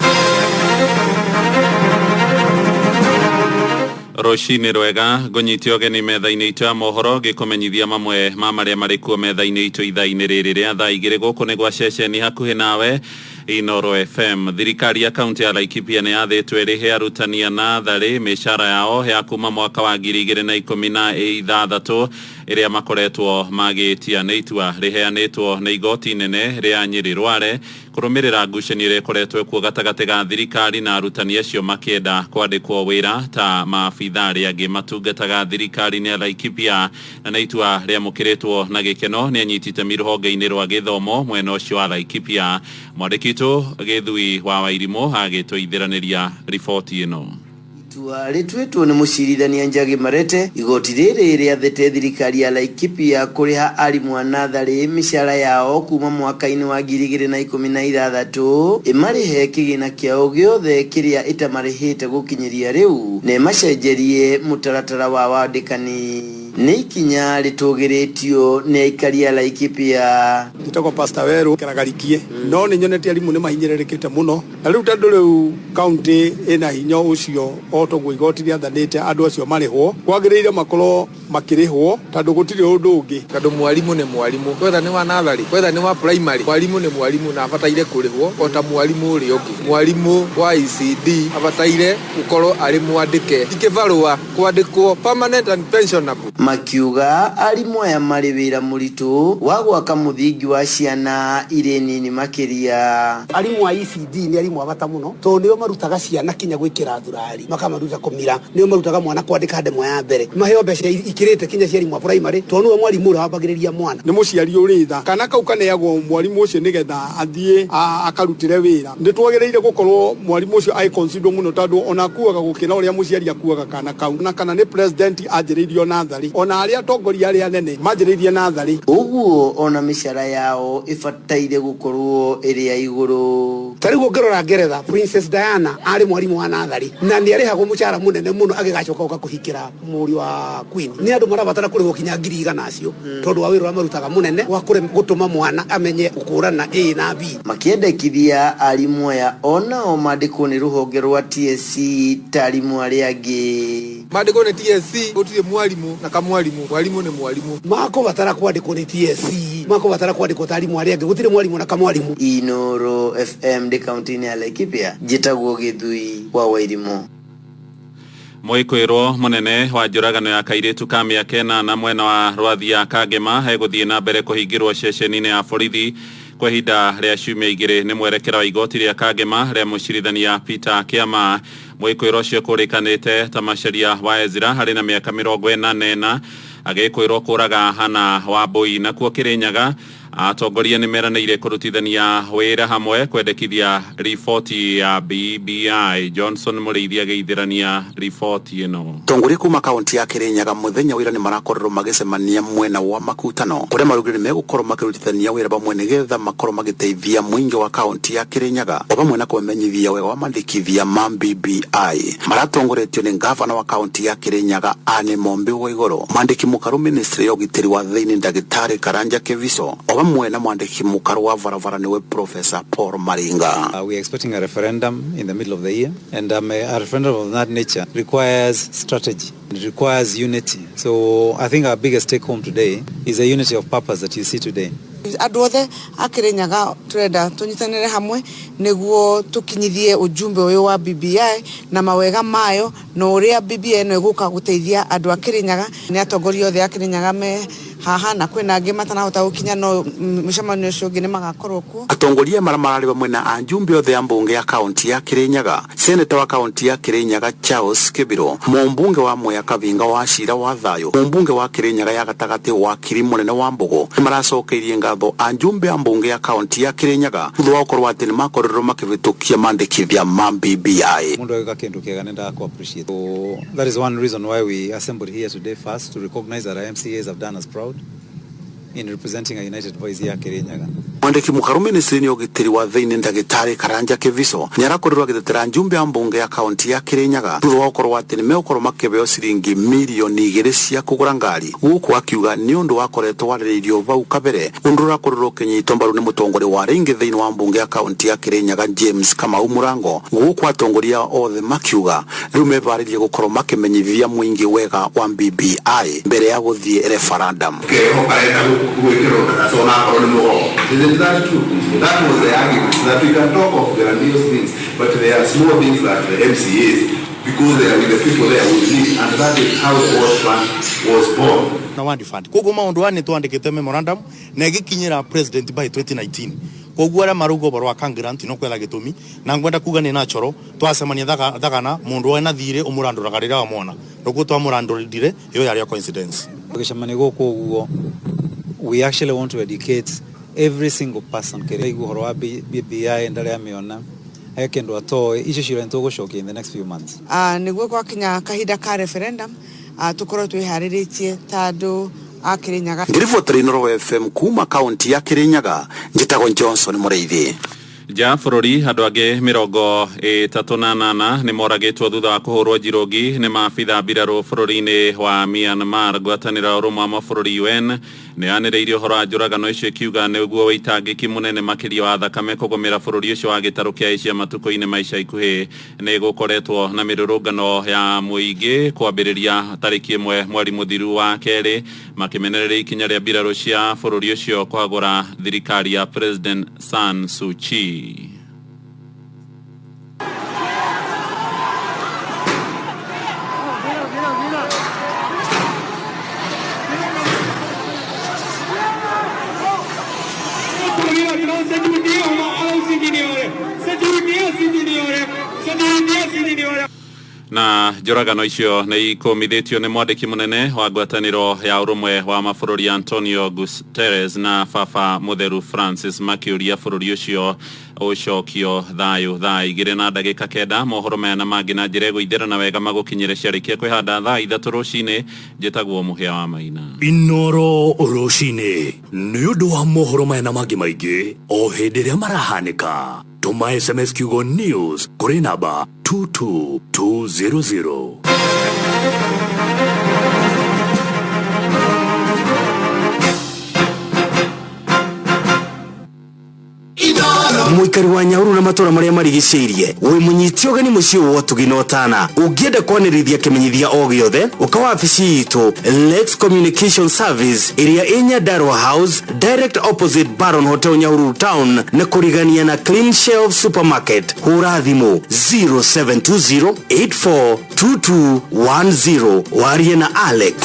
Speaker 8: Rũcinĩ rwega, ngũnyite ũgeni metha-inĩ itũ ya mohoro ngĩkũmenyithia mamwe ma marĩa marĩ kuo metha-inĩ itũ ithaa-inĩ rĩrĩ rĩa thaa 2. Gũkũ nĩ gwa ceceni hakuhĩ nawe Inoro FM. Thirikari ya kaunti ya Laikipia nĩ yathĩtwo ĩrĩhe arutani a natharĩ mĩcara yao ya kuma mwaka wa 2016 ĩrĩa makoretwo magĩtia. Nĩ itua rĩheanĩtwo nĩ igoti inene rĩa Nyĩrĩ Rware kũrũmĩrĩra ngucanio ĩrĩa ĩkoretwo kuo gatagatĩ ga thirikari na arutani acio makĩenda kwandĩkwo wĩra ta maabitha arĩa angĩ matungataga thirikari-inĩ ya Laikipia. Na nĩ itua rĩamũkĩrĩtwo na gĩkeno nĩ anyiti itemi rũhonge-inĩ rwa gĩthomo mwena ũcio wa Laikipia. Mwandĩki witũ Gĩthui wa Wairimũ agĩtũithĩranĩria riboti ĩno.
Speaker 9: Itua rĩtuĩtwo nĩ mũcirithania Njagi Marete, igoti rĩrĩ rĩathĩte thirikari ya Laikipia kũrĩha arimũ a natharĩ mĩcara yao kuma mwaka-inĩ wa 2016, ĩmarĩhe kĩgĩna kĩao gĩothe kĩrĩa ĩtamarĩhĩte gũkinyĩria rĩu, na ĩmacenjerie mũtaratara wa wandĩkani. Nĩ ikinya rĩtũgĩrĩtio nĩ aikari a Laikipia.
Speaker 10: Njĩtagwo Pastor Weru Kĩragarikie, no nĩ nyonete arimũ nĩ mahinyĩrĩrĩkĩte mũno, na rĩu tondũ rĩu kaunti ĩna hinya ũcio o toguo igoti rĩathanĩte andũ acio marĩhwo, kwagĩrĩire makorwo makĩrĩhwo tondũ gũtirĩ ũndũ ũngĩ.
Speaker 11: Tondũ mwarimũ nĩ mwarimũ, whether nĩ wa natharĩ, whether nĩ wa primary, mwarimũ nĩ mwarimũ na abataire kũrĩhwo o ta mwarimũ ũrĩa ũngĩ. Mwarimũ wa ECD abataire gũkorwo arĩ mwandĩke, ti kĩbarũa kwandĩkwo permanent and pensionable.
Speaker 9: Makiuga arimũ aya marĩ wĩra mũritũ wa gwaka mũthingi wa ciana irĩ nini makĩria.
Speaker 12: Arimũ a ECD nĩ arimũ a bata mũno tondũ nĩo marutaga ciana kinya gwĩkĩra thurari, makamaruta kũmira, nĩo marutaga mwana kwandĩka ndemwa ya mbere. Maheo mbeca ikĩrĩte kinya cia arimũ a primary tondũ nĩwe mwarimũ ũrĩa wambagĩrĩria mwana.
Speaker 10: Nĩ mũciari ũrĩ tha, kana kau kaneagwo mwarimũ ũcio nĩgetha athiĩ akarutĩre wĩra. Nĩ twagĩrĩire gũkorwo mwarimũ ũcio agĩconsiderwo mũno tondũ ona akuaga gũkĩra ũrĩa mũciari akuaga kana kau. Na kana nĩ president anjĩrĩirio natharĩ, ona arĩa atongoria arĩa anene manjĩrĩirie natharĩ.
Speaker 9: Ũguo ona mĩcara yao ĩbataire gũkorwo ĩrĩ ya igũrũ.
Speaker 12: Ta rĩu ũngĩrora Ngeretha, Princess Diana arĩ mwarimũ wa natharĩ na nĩ arĩhagwo mũcara mũnene mũno agĩgacoka gũka kũhikĩra mũriũ wa Queen. Nĩ andũ marabatara kũrĩhwo kinya 100,000 acio tondũ wa wĩra ũrĩa marutaga mũnene wa gũtũma mwana amenye gũkũrana A na B.
Speaker 9: Makĩendekithia arimũ aya onao mandĩkwo nĩ rũhonge rwa TSC ta arimũ arĩa angĩ.
Speaker 11: Mandĩkwo nĩ TSC gũtirĩ mwarimũ na kamwarimũ, mwarimũ nĩ mwarimũ.
Speaker 12: Makũbatara kwandĩkwo nĩ TSC, makũbatara kwandĩkwo ta arimũ arĩa angĩ, gũtirĩ mwarimũ na kamwarimũ.
Speaker 9: Inoro FM ndĩ kaunti-inĩ ya Laikipia, njĩtagwo Gĩthui wa Wairimũ.
Speaker 8: Mwĩkwĩrwo mũnene wa njũragano ya kairĩtu ka mĩaka 8 mwena wa Rwathia Kangema egũthiĩ na mbere kũhingĩrwo ceceni-inĩ ya borithi kwa ihinda rĩa ciumia 2 nĩ mwerekera wa igoti rĩa Kangema rĩa mũcirithania Peter Kĩama. Mwĩkwĩrwo ũcio kũrĩkanĩte ta Macharia wa Ezra harĩ na mĩaka 44 agĩkwĩrwo kũraga Hana Wambui. Nakuo Kĩrĩnyaga atongoria nĩ meranĩire kũrutithania wĩra hamwe kwendekithia riboti ya BBI. Johnson Mũrĩithi agĩithĩrania riboti ĩno.
Speaker 13: Tongoria kuma kaunti ya Kĩrĩnyaga mũthenya wĩra nĩ marakorirwo magĩcemania mwena wa Makutano kũrĩa marugire megũkorwo makĩrutithania wĩra pamwe nĩgetha makorwo magĩteithia mũingĩ wa kaunti ya Kĩrĩnyaga o pamwe na kũmenyithia wega wa mandĩkithia ma BBI. Maratongoretio nĩ ngavana wa kaunti ya Kĩrĩnyaga Anne Mombi wa Igũrũ, mwandĩki mũkaru ministry ya ũgitĩri wa thĩinĩ ndagĩtarĩ Karanja Keviso o pamwe na mwandĩki mũkaru wa barabara niwe Professor Paul Maringa.
Speaker 14: We are expecting a referendum in the middle of the year, and a referendum of that nature requires strategy. It requires unity. So I think our biggest take home today is the unity of purpose that you see today.
Speaker 15: Andũ othe a Kĩrĩnyaga tũrenda tũnyitanĩre hamwe nĩguo tũkinyithie ujumbe ũyũ wa BBI na mawega mayo na ũrĩa BBI ĩno ĩgũka gũteithia andũ a Kĩrĩnyaga. Nĩ atongoria othe a Kĩrĩnyaga me haha na kwĩna angĩ matanahota gũkinya, no mũcemanio ũcio ũngĩ nĩ magakorwo kuo.
Speaker 13: Atongoria marĩa mararĩ hamwe na anjumbe othe a mbunge ya kaunti ya Kĩrĩnyaga, seneta wa kaunti ya Kĩrĩnyaga Charles Kibiro, mũmbunge wa Mwea Kavinga wa Cira wa Thayo, mũmbunge wa Kĩrĩnyaga ya gatagatĩ wakiri mũnene wa Mbogo nĩ maracokeirie ngatho anjumbe a mbunge ya kaunti ya Kĩrĩnyaga thutha wa gũkorwo atĩ nĩ makorirwo makĩhĩtũkia mandĩkithia ma BBI.
Speaker 14: Mundu agĩka kĩndũ kĩega nĩ ndaga ku-appreciate. So that is one reason why we assembled here today first, to recognize that our MCAs have done us proud in representing a united voice ya Kĩrĩnyaga.
Speaker 13: Mwandĩki mũkaru ministry-inĩ ya ũgitĩri wa thĩinĩ ndagĩtarĩ Karanja Keviso nĩ arakorirwo agĩtetera njumbe ya mbunge ya kaunti ya Kĩrĩnyaga thutha wa gũkorwo atĩ nĩ megũkorwo makĩheo ciringi mirioni 2 cia kũgũra ngari, gũkũ akiuga nĩ ũndũ wakoretwo warĩrĩirio vau kabere, ũndũ ũrakorirwo ũkĩnyitwo mbaru nĩ mũtongoria wa rĩngĩ thĩinĩ wa mbunge ya kaunti ya Kĩrĩnyaga James Kamau Mũrango, gũkũ atongoria othe makiuga rĩu mebarĩrie gũkorwo makĩmenyithia mũingĩ wega wa BBI mbere ya gũthiĩ referendum.
Speaker 16: Isn't that true? That was the argument, that we can talk of grandiose things, but there are small things that the MCAs, because they are with the people there, will need, and that is how the World Fund was born.
Speaker 17: Na Wandi Fund. Koguo maundu aya nĩtwandĩkĩte memorandum na ĩgĩkinyĩra president by 2019. Koguo arĩa marauga ũhoro wa Kang grant no kwetha gĩtũmi na ngwenda kuga nĩ natural twacemania thagana mũndũ wena thirĩ ũmũrandũraga rĩrĩa wamwona noguo twamũrandũrire ĩyo yarĩ coincidence.
Speaker 14: Gĩcemanio gũkũ ũguo, we actually want to educate every single person kĩrĩa aigua ũhoro wa BBI ndarĩa amĩona he kĩndũ atoĩ icio ciũria nĩtũgũcokia in the next few months.
Speaker 15: Nĩguo gwakinya kahinda ka referendum tũkorwo twĩharĩrĩtie ta andũ a Kĩrĩnyaga.
Speaker 13: Ngĩribotera Inooro FM kuma kaunti ya Kĩrĩnyaga, njĩtagwo Johnson Mũrĩithi.
Speaker 8: Nja bũrũri andũ angĩ 38 nĩ moragĩtwo thutha wa kũhũrwo njirũngi nĩ maabitha mbirarũ bũrũri-inĩ wa Myanmar. Ngwatanĩro ya ũrũmwe wa mabũrũri UN nĩ yanĩrĩirie ũhoro wa njũragano icio ĩkiuga nĩguo wĩitangĩki mũnene makĩria wa thakame kũgũmĩra bũrũri ũcio wa gĩtarũ kĩa Asia matukũ-inĩ ma ica ikuhĩ. Nĩ gũkoretwo na mĩrũrũngano ya mũingĩ kwambĩrĩria tarĩki 1 mweri mũthiru wa kerĩ makĩmenereria ikinya rĩa mbirarũ cia bũrũri ũcio kũhagũra thirikari ya President San Suu Kyi. Na njũragano icio nĩ ikũmithĩtio nĩ mwandĩki mũnene wa ngwatanĩro ya ũrũmwe wa mabũrũri Antonio Guterres na Baba Mũtheru Francis makĩũria bũrũri ũcio ũcokio thayũ. Thaa 2:09 mohoro maya na mangĩ na njĩra ĩgũithĩrana wega magũkinyĩre ciarĩkia kwĩhanda thaa 3 rũcinĩ. Njĩtagwo Mũhĩa wa Maina.
Speaker 18: Inooro rũcinĩ nĩ ũndũ wa mohoro maya na mangĩ maingĩ o hĩndĩ ĩrĩa marahanĩka. Tũma SMS kiugo news kũrĩ namba 22200.
Speaker 7: Inooro
Speaker 3: Mũikari wa Nyahururu na matũra marĩa marigicĩirie, wĩ mũnyiti ũgeni mũciĩ wa ũtugi na ũtana. Ũngĩenda kwanĩrithia kĩmenyithia o gĩothe, ũka wabici itũ Lex Communication Service ĩrĩa ĩ Nyandarua House, direct opposite Baron Hotel, Nyahururu Town, na kũrigania na Clean Shelf Supermarket. Hũra thimũ 0720 842210 warie na Alex.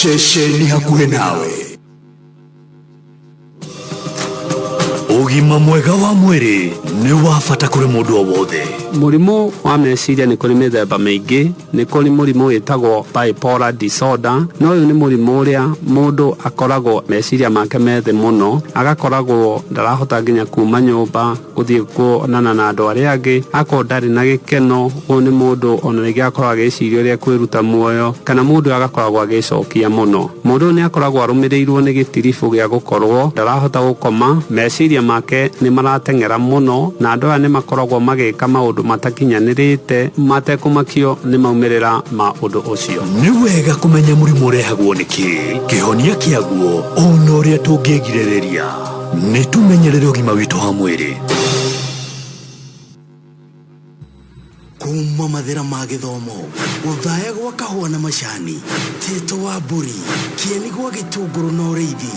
Speaker 18: Ceceni hakuhĩ nawe. Ũgima mwega wa mwĩrĩ nĩ wa bata kũrĩ mũndũ o wothe.
Speaker 8: Mũrimũ wa meciria nĩ kũrĩ mĩthemba mĩingĩ. Nĩ kũrĩ mũrimũ wĩtagwo bipolar disorder, na ũyũ nĩ mũrimũ ũrĩa mũndũ akoragwo meciria make me thĩ mũno, agakoragwo ndarahota nginya kuma nyũmba gũthiĩ kuonana na andũ arĩa angĩ, akorwo ndarĩ na gĩkeno. Ũyũ nĩ mũndũ ona rĩngĩ akoragwo agĩciria ũrĩa kwĩruta muoyo, kana mũndũ ũyũ agakoragwo agĩcokia mũno. Mũndũ ũyũ nĩ akoragwo arũmĩrĩirwo nĩ gĩtiribũ gĩa gũkorwo ndarahota gũkoma, meciria make nĩ marateng'era mũno, na andũ aya nĩ makoragwo magĩka maũndũ matakinyanĩrĩte matekũmakio nĩ maumĩrĩra ma ũndũ ũcio.
Speaker 18: Nĩ wega kũmenya mũrimũ ũrehagwo nĩ kĩ, kĩhonia kĩaguo, ona ũrĩa tũngĩgirĩrĩria. Nĩ tũmenyerere ũgima witũ wa mwĩrĩ.
Speaker 3: Kuma mathĩra ma gĩthomo, gũthaya gwa kahũa na macani, tĩto wa mbũri, kĩeni gwa gĩtũngũrũ na ũrĩithi,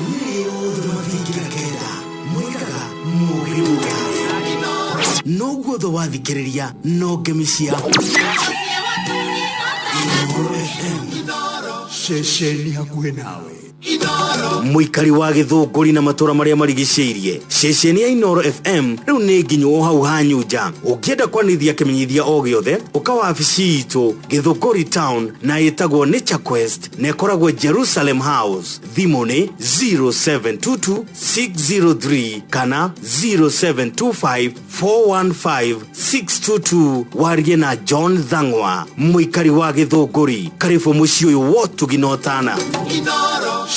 Speaker 3: nĩ othe mathingira kenda moigaga mũgĩ mũtare noguo thũ wathikĩrĩria no ngemi cia Inooro FM.
Speaker 18: Ceceni hakuhĩ nawe.
Speaker 3: Mũikari wa Gĩthũngũri na matũra marĩa marigicĩirie, ceceni ya Inooro FM rĩu nĩ nginywo hau hanyunja. Ũngĩenda kwanĩrithia kĩmenyithia o gĩothe, ũka wabici itũ Gĩthũngũri Town na ĩtagwo Nature Quest na ĩkoragwo Jerusalem House. Thimũ nĩ 0722 603 kana 0725 415 622, warie na John Thang'wa. Mũikari wa Gĩthũngũri, karibu mũciĩ ũyũ wotugi na ũtana.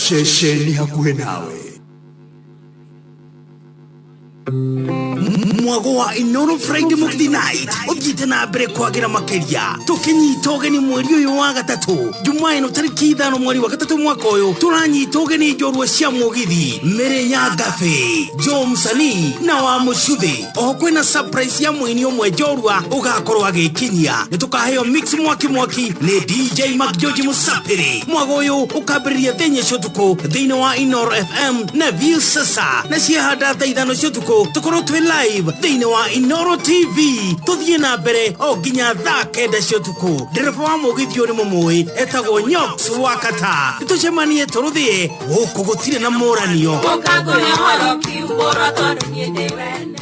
Speaker 18: Ceceni hakuhĩ nawe.
Speaker 3: Mwago wa Inooro Friday Mukthi Night ũthiĩte na mbere kwagĩra makĩria, tũkĩnyita ũgeni mweri ũyũ wa gatatũ, Jumaa ĩno tarĩki 5 mweri wa gatatũ mwaka ũyũ. Tũranyita ũgeni njorua cia mũgithi Mĩrĩ Ngabe, Joe Msanii na wa Mũcuthĩ. Oho kwĩna surprise ya mũini ũmwe njorua ũgakorwo agĩkinyia. Nĩ tũkaheo mix mwaki mwaki nĩ DJ McGeorge Musapiri. Mwago ũyũ ũkambĩrĩria thaa 4 cia ũtukũ thĩinĩ wa Inooro FM na View Sasa, na ciahanda thaa 5 cia ũtukũ tũkorwo twĩ live thĩinĩ wa Inooro TV, tũthiĩ na mbere o nginya thaa 9 cia ũtukũ. Ndereba wa mũgithi ũyũ nĩ mũmũĩ, etagwo Nyox Wakata. Tũcemanie tũrũthĩe gũkũ, gũtirĩ na mũranio.
Speaker 19: Ũkangũhe ũhoro kiumbũrwo tondũ niĩ ndĩ wene.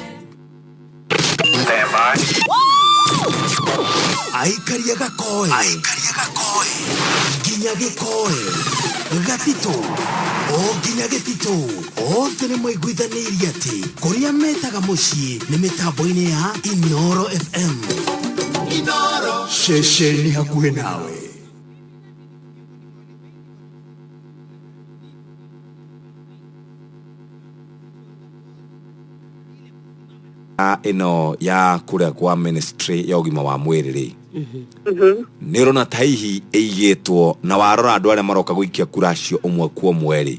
Speaker 3: Aikaria gakoe, aikaria gakoe nginya gĩkoe gatitũ, o nginya gĩtitũ, othe nĩ maiguithanĩirie atĩ kũrĩa metaga mũciĩ nĩ mĩtambo-inĩ ya Inooro FM.
Speaker 18: Ceceni hakuhĩ nawe.
Speaker 1: Ĩno ya kũrĩa kwa ministry ya ũgima wa mwĩrĩ rĩ, nĩ ũrona ta hihi ĩigĩtwo na warora andũ arĩa maroka gũikia kura acio ũmwe kwa ũmwe rĩ,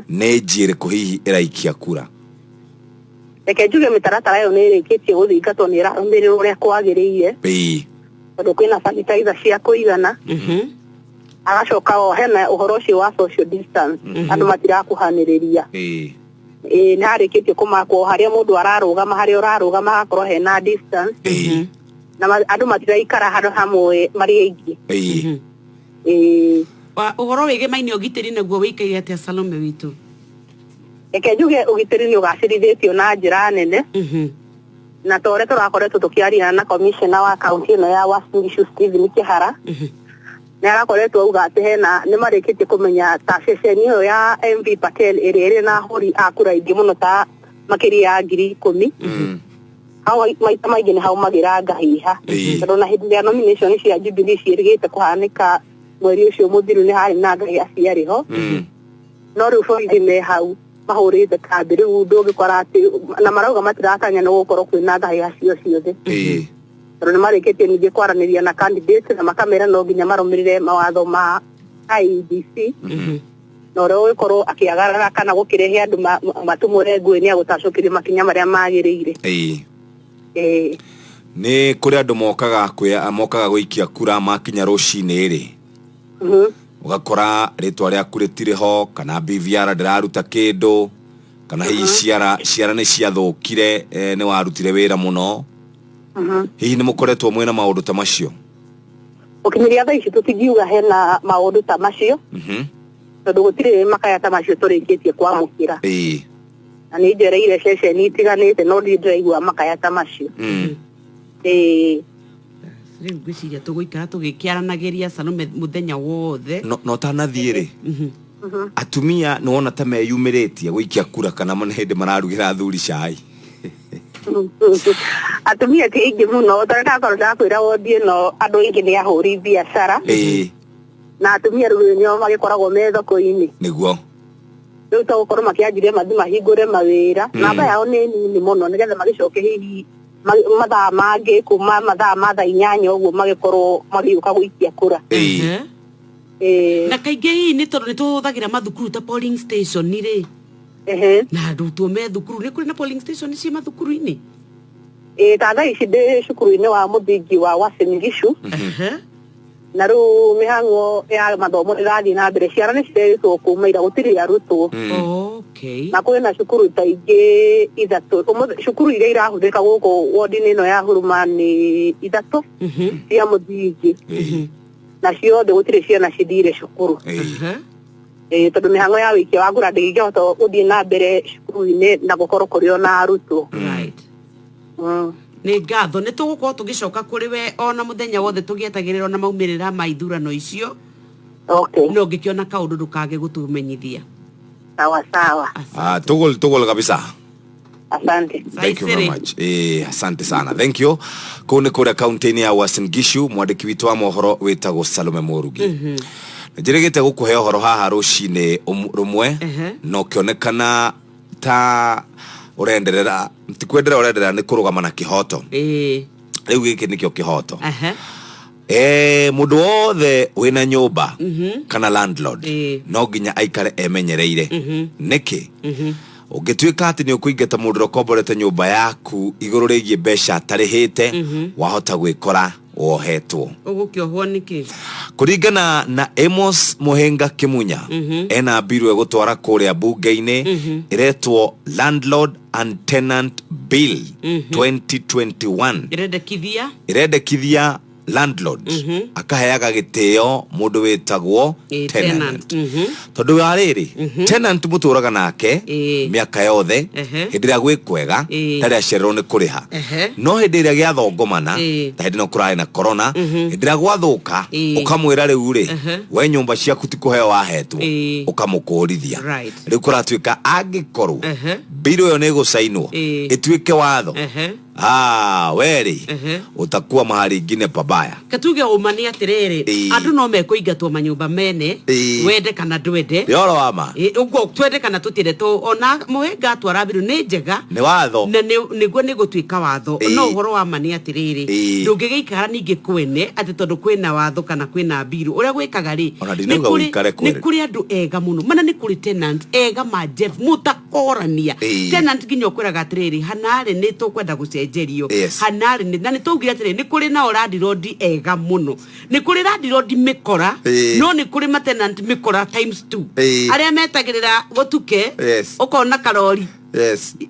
Speaker 1: nĩ njĩ ĩrĩkũ hihi ĩraikia kura?
Speaker 20: Reke njuge mĩtaratara ĩyo nĩ ĩrĩkĩtie gũthingatwo, nĩ ĩrarũmĩrĩrwo ũrĩa kwagĩrĩire, tondũ kwĩna sanitizer cia kũigana, agacoka o hena ũhoro ũcio wa social distance, andũ matirakuhanĩrĩria. Ĩĩ, nĩ harĩkĩtie kũmakwo harĩa mũndũ ararũgama, harĩa ũrarũgama hagakorwo hena distance, na andũ matiraikara handũ hamwe marĩ aingĩ. Ĩĩ.
Speaker 2: Ũhoro wĩgemaine ũgitĩri naguo wĩikaire atĩa, Salome witũ?
Speaker 20: Reke njuge ũgitĩri nĩ ũgacĩrithĩtio na njĩra nene, na ta ũrĩa tũrakoretwo tũkĩaria na commissioner wa kaunti ĩno ya Uasin Gishu, Stephen Kĩhara, nĩ arakoretwo auga atĩ hena nĩ marĩkĩtie kũmenya ta ceceni ĩyo ya MV Patel ĩrĩa ĩrĩ na ahũri a kura aingĩ mũno, ta makĩria ya 10,000, hau maita maingĩ nĩ haumagĩra ngahiha, tondũ na hĩndĩ ĩrĩa nomination cia Jubilee ciĩrĩgĩte kũhanĩka mweri ũcio mũthiru, nĩ harĩ na ngahiha ciarĩ ho. No rĩu borithi me hau mahũrĩte kambĩ, rĩu ndũngĩkora atĩ na marauga matiratanya nĩ gũkorwo kwĩna ngahiha cio ciothe, tondũ nĩ marĩkĩtie ningĩ kwaranĩria na candidate na makamera no nginya marũmĩrĩre mawatho ma IEBC. Na ũrĩa ũgũgĩkorwo akĩagarara kana gũkĩrehe andũ matumũre ngũĩ nĩ agũtacũkĩrio makinya marĩa magĩrĩire. Ĩĩ.
Speaker 1: Nĩ kũrĩ andũ mokaga kwĩa mokaga gũikia kura makinya rũcinĩ rĩ, ũgakora rĩtwa rĩaku rĩtirĩ ho, kana BVR ndĩraruta kĩndũ, kana hihi ciara nĩ ciathũkire, nĩ warutire wĩra mũno. Hihi nĩ mũkoretwo mwĩna maũndũ ta macio?
Speaker 20: Gũkinyĩria thaa ici tũtingiuga hena maũndũ ta macio, tondũ gũtirĩ makaya ta macio tũrĩkĩtie kwamũkĩra. Na nĩ njereire ceceni itiganĩte, no ndirĩ ndĩraigua makaya ta macio. Ĩĩ.
Speaker 2: Rĩu ngwĩciria tũgũikara tũgĩkĩaranagĩria Salome mũthenya wothe.
Speaker 1: No tanathiĩ rĩ, atumia nĩ wona ta meyumĩrĩtie gũikia kura, kana nĩ hĩndĩ mararugĩra athuri cai?
Speaker 20: Atumia ti aingĩ mũno, tondũ ndakorwo ndakwĩra wondi ĩno andũ aingĩ nĩ ahũri biacara, na atumia rĩu nĩo magĩkoragwo me thoko-inĩ. Rĩu to gũkorwo makĩanjirie mathi mahingũre mawĩra, namba yao nĩ nini mũno, nĩgetha magĩcoke hihi mathaa mangĩ kuma mathaa ma thaa 8 ũguo magĩkorwo magĩũka gũikia kura.
Speaker 2: Na kaingĩ hihi nĩ tondũ nĩ tũhũthagĩra mathukuru ta polling station rĩ, na arutwo me thukuru, nĩ kũrĩ na polling station ciĩ mathukuru-inĩ?
Speaker 20: Ĩĩ, ta thaa ici ndĩ cukuru-inĩ wa mũthingi wa Uasin Gishu, na rĩu mĩhang'o ya mathomo ĩrathiĩ na mbere, ciana nĩ cirerĩtwo kuma ira, gũtirĩ arutwo. Na kwĩna na cukuru ta ingĩ ithatũ. Ũmũthĩ cukuru iria irahũthĩka gũkũ wodi-inĩ ĩno ya Huruma nĩ ithatũ cia mũthingi, na ciothe gũtirĩ ciana cithire cukuru. Tondũ mĩhang'o ya wĩikia wa kura ndĩngĩhota gũthiĩ na mbere cukuru-inĩ na gũkorwo kũrĩ ona arutwo.
Speaker 2: Nĩ ngatho, nĩ tũgũkorwo tũgĩcoka kũrĩ we ona mũthenya wothe tũgĩetagĩrĩra ona maumĩrĩra ma ithurano icio. No ũngĩkĩona kaũndũ ndũkage gũtũmenyithia.
Speaker 20: Sawa sawa.
Speaker 1: Ah, tugul tugul kabisa.
Speaker 20: Asante.
Speaker 1: Thank you very much. Asante sana. Thank you. Kũu nĩ kũrĩa kaunti-inĩ ya Uasin Gishu, mwandĩki witũ wa mohoro wĩtagwo Salome Mũrugi. Njĩrĩgĩte gũkũhe ũhoro haha rũcinĩ rũmwe, na ũkĩonekana ta ũrenderera, ti kwenderera ũrenderera, nĩ kũrũgama na kĩhoto. Rĩu gĩkĩ nĩkĩo kĩhoto. Mũndũ wothe wĩna nyũmba kana landlord no nginya aikare emenyereire. Nĩkĩ? Ũngĩtuĩka atĩ nĩ ũkũingata mũndũ ũrĩa ũkomborete nyũmba yaku igũrũ rĩgiĩ mbeca atarĩhĩte, wahota gwĩkora wohetwo.
Speaker 2: Ũgũkĩohwo nĩkĩ?
Speaker 1: Kũringana na Amos Mũhĩnga Kĩmunya, ena mbiru ĩgũtwara kũrĩa bunge-inĩ, ĩretwo Landlord and Tenant Bill 2021.
Speaker 2: Ĩrendekithia
Speaker 1: Ĩrendekithia landlord akaheaga gĩtĩo mũndũ wĩtagwo tenant, tondũ wa rĩrĩ, tenant mũtũraga nake mĩaka yothe, hĩndĩ ĩrĩa gwĩ kwega ndarĩ acererwo nĩ kũrĩha, no hĩndĩ ĩrĩa gĩathongomana, ta hĩndĩ ĩno kũrarĩ na corona, hĩndĩ ĩrĩa gwathũka, ũkamwĩra rĩu rĩ, we nyũmba ciaku ti kũheo wahetwo, ũkamũkũrithia. Rĩu kũratuĩka angĩkorwo bill ĩyo nĩ ĩgũcainwo ĩtuĩke watho, we rĩ, utakuwa mahali ingine pabaya.
Speaker 2: Katuge ũma nĩ atĩrĩrĩ, andũ no mekũingatwo manyũmba mene, wende kana ndwende.
Speaker 1: Nĩ ũhoro wa ma.
Speaker 2: Ũguo twende kana tũtiende, ona mũhĩnga atwara mbiru nĩ njega.
Speaker 1: Nĩ watho.
Speaker 2: Na nĩguo nĩ gũtuĩka watho. No ũhoro wa ma nĩ atĩrĩrĩ, ndũngĩgĩikara ningĩ kwene atĩ tondũ kwĩna watho kana kwĩna mbiru ũrĩa gwĩkaga rĩ,
Speaker 1: Ona ndinauga ũikare
Speaker 2: nĩ
Speaker 1: kwene.
Speaker 2: kũrĩ andũ ega mũno, mana nĩ kũrĩ tenant ega ma Jeff mũtakorania. Tenant nginya ũkwĩraga atĩrĩrĩ, hanarĩ nĩ tũkwenda gũcenjerio, hanarĩ nĩ na nĩ twaugire atĩrĩrĩ, nĩ kũrĩ nao landlord ega mũno, nĩ kũrĩ landlord mĩkora, no nĩ kũrĩ matenant mĩkora times two, arĩa metagĩrĩra gũtuke, ũkona karori,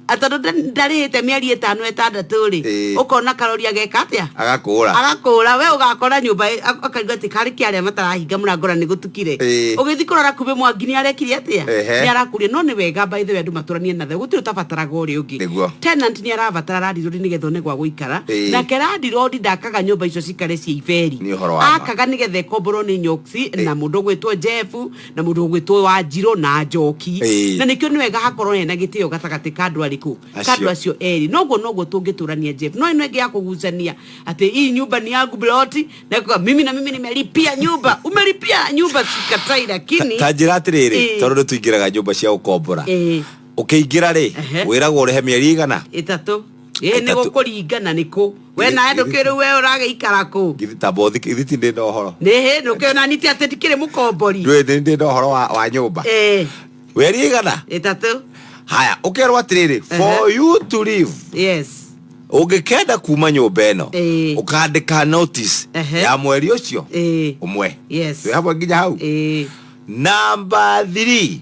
Speaker 2: tondũ ndarĩhĩte mĩeri 5 6 rĩ, ũkona karori ageka atĩa?
Speaker 1: Agakũra.
Speaker 2: Agakũra, we ũgakora nyũmba akaigua atĩ karĩ kĩ arĩa matarahinga mũrango na nĩ gũtukire. Ũgĩthiĩ kũrora kumbe mwangi nĩ arekire atĩa? Nĩ arakũria. No nĩ wega, by the way, andũ matũranie na thayũ, gũtirĩ ũtabataraga ũrĩa ũngĩ. Tenant nĩ arabatara landlord nĩgetha one gwa gũikara. Nake landlord ndakaga nyũmba icio cikare ciĩ iberi.
Speaker 1: Nĩ ũhoro wa ma.
Speaker 2: Akaga nĩgetha ĩkomborwo nĩ nyoksi na mũndũ ũgwĩtwo Jeff na mũndũ ũgwĩtwo Wanjirũ na Njoki. Na nĩkĩo nĩ wega hakorwo hena gĩtĩo gatagatĩ ka andũ arĩkũ? Ka andũ acio erĩ. Noguo noguo tũngĩtũrania, Jeff. No ĩno ĩngĩ ya kũgucania atĩ hii nyumba ni yangu ploti na kuga mimi na mimi nimelipia nyumba, umelipia nyumba sikatai, lakini
Speaker 1: Ta njĩra atĩrĩrĩ, tondũ nĩ tũingĩraga nyũmba cia gũkombora, ũkĩingĩra rĩ, wĩragwo ũrĩhe mĩeri igana?
Speaker 2: 3. Ĩ nĩ gũkũringana nĩ kũ we nawe ndũkĩũĩ rĩu we ũragĩikara kũ.
Speaker 1: Githĩ ta bothi githĩ ti ndĩ na ũhoro.
Speaker 2: Nĩ hĩ ndũkĩũĩ na niti atĩ ndikĩrĩ mũkombori.
Speaker 1: Ndũĩ ndĩ na ũhoro wa nyũmba.
Speaker 2: Ĩ.
Speaker 1: Weri igana?
Speaker 2: Ĩtatũ.
Speaker 1: Haya, ũkerwo atĩrĩrĩ, for you to leave.
Speaker 2: Yes.
Speaker 1: Ũngĩkenda kuma nyũmba ĩno,
Speaker 2: Ĩĩ.
Speaker 1: ũkandĩka notice ya mweri ũcio ũmwe.
Speaker 2: Yes.
Speaker 1: Twĩ hamwe nginya hau?
Speaker 2: Ĩĩ.
Speaker 1: Namba 3,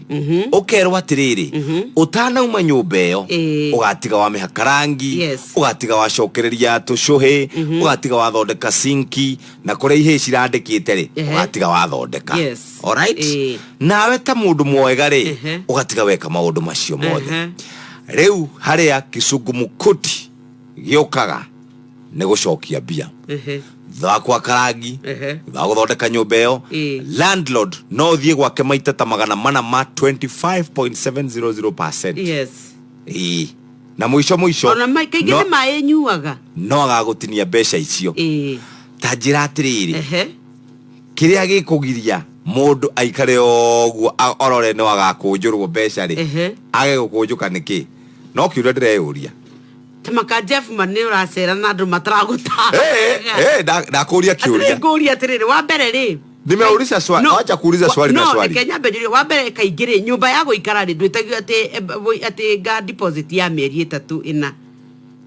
Speaker 1: ũkerwo atĩrĩrĩ, ũtanauma nyũmba ĩyo, ũgatiga wamĩhaka rangi, ũgatiga wacokereria tũcũhĩ, ũgatiga wathondeka sinki, na kũrĩa ihĩĩ cirandĩkĩte rĩ, ũgatiga wathondeka.
Speaker 2: Yes.
Speaker 1: Alright? Nawe ta mũndũ mwega rĩ, ũgatiga weka maũndũ macio mothe. Rĩu harĩa kĩcungumukuti gĩũkaga nĩ gũcokia mbia. Thutha wa gwaka rangi, thutha wa gũthondeka nyũmba ĩyo, landlord no ũthiĩ gwake maita ta 400 ma 25.700%.
Speaker 2: Yes.
Speaker 1: Ĩĩ. Na mũico mũico
Speaker 2: Ona kaingĩ nĩ maĩ nyuaga.
Speaker 1: no agagũtinia mbeca icio. Ta njĩra atĩrĩrĩ, kĩrĩa gĩkũgiria mũndũ aikare ũguo orore no agakũnjũrwo mbeca rĩ, age gũkũnjũka nĩkĩ? No kĩũria ndĩreyũria.
Speaker 2: Ta maka Jeff man nĩ ũracera na andũ mataragũtara.
Speaker 1: Ndakũria kĩũria.
Speaker 2: Atĩrĩ ngũria atĩrĩrĩ, wa mbere rĩ,
Speaker 1: Nimeuliza swali.
Speaker 2: No,
Speaker 1: Wacha kuuliza swali na
Speaker 2: no,
Speaker 1: swali.
Speaker 2: reke nyambe njũrie. Wa mbere kaingĩ rĩ, nyũmba ya gũikara rĩ, ndwĩtagio atĩ nga deposit ya mĩeri 3 4.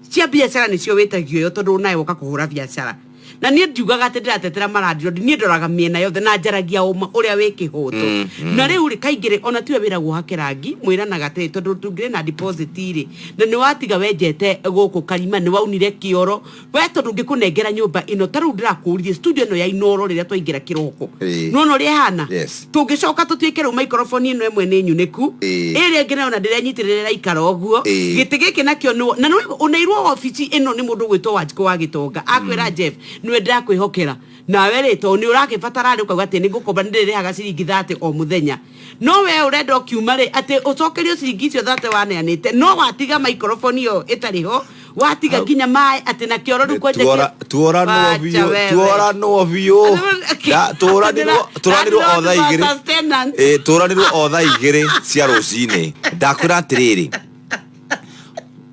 Speaker 2: Cia biacara nĩcio wĩtagio ĩyo tondũ nawe woka kũhũra biacara. Na niĩ ndiugaga atĩ ndĩratetera malandlord, niĩ ndoraga mĩena yothe na njaragia ũma ũrĩa wĩ kĩhoto. Na rĩu rĩ, kaingĩ rĩ, ona tiwe wĩragwo hake rangi, mwĩranaga atĩrĩ, tondũ tũngĩrĩ na deposit rĩ, na nĩ watiga wenjete gũkũ karima, nĩ waunire kĩoro, we tondũ ngĩkũnengera nyũmba ĩno, ta rĩu ndĩrakũririe studio ĩno ya Inooro rĩrĩa twaingĩra kĩroko. Nĩwona ũrĩa ĩhana?
Speaker 1: Yes.
Speaker 2: Tũngĩcoka tũtuĩke rĩu microphone ĩno ĩmwe nĩ nyunĩku, ĩrĩa ĩngĩ nayo na ndĩrenyitĩrĩra ĩraikara ũguo. Gĩtĩ gĩkĩ nakĩo nĩ na nĩ ũneirwo obici ĩno nĩ mũndũ ũgwĩtwo Wanjikũ wa Gĩtonga. Akwĩra Jeff, nĩwe ndĩrakwĩhokera. Nawe rĩ, tondũ nĩ ũrakĩbatara rĩ, ũkauga atĩ nĩ ngũkomba, nĩ ndĩrĩrĩhaga ciringi 30 o mũthenya. No we ũrenda ũkiuma rĩ, atĩ ũcokerio ciringi icio 30 waneanĩte, no watiga microphone ĩyo ĩtarĩ ho, watiga nginya maĩ atĩ na kĩoro rĩu kwanja
Speaker 1: Tuoranwo
Speaker 2: Wacha
Speaker 1: biũ,
Speaker 2: wewe.
Speaker 1: tuoranwo biũ. Tũranirwo o thaa igĩrĩ.
Speaker 2: Sustenance.
Speaker 1: Ĩ, tũranirwo o thaa igĩrĩ cia rũcinĩ. Ndakwĩra atĩrĩrĩ,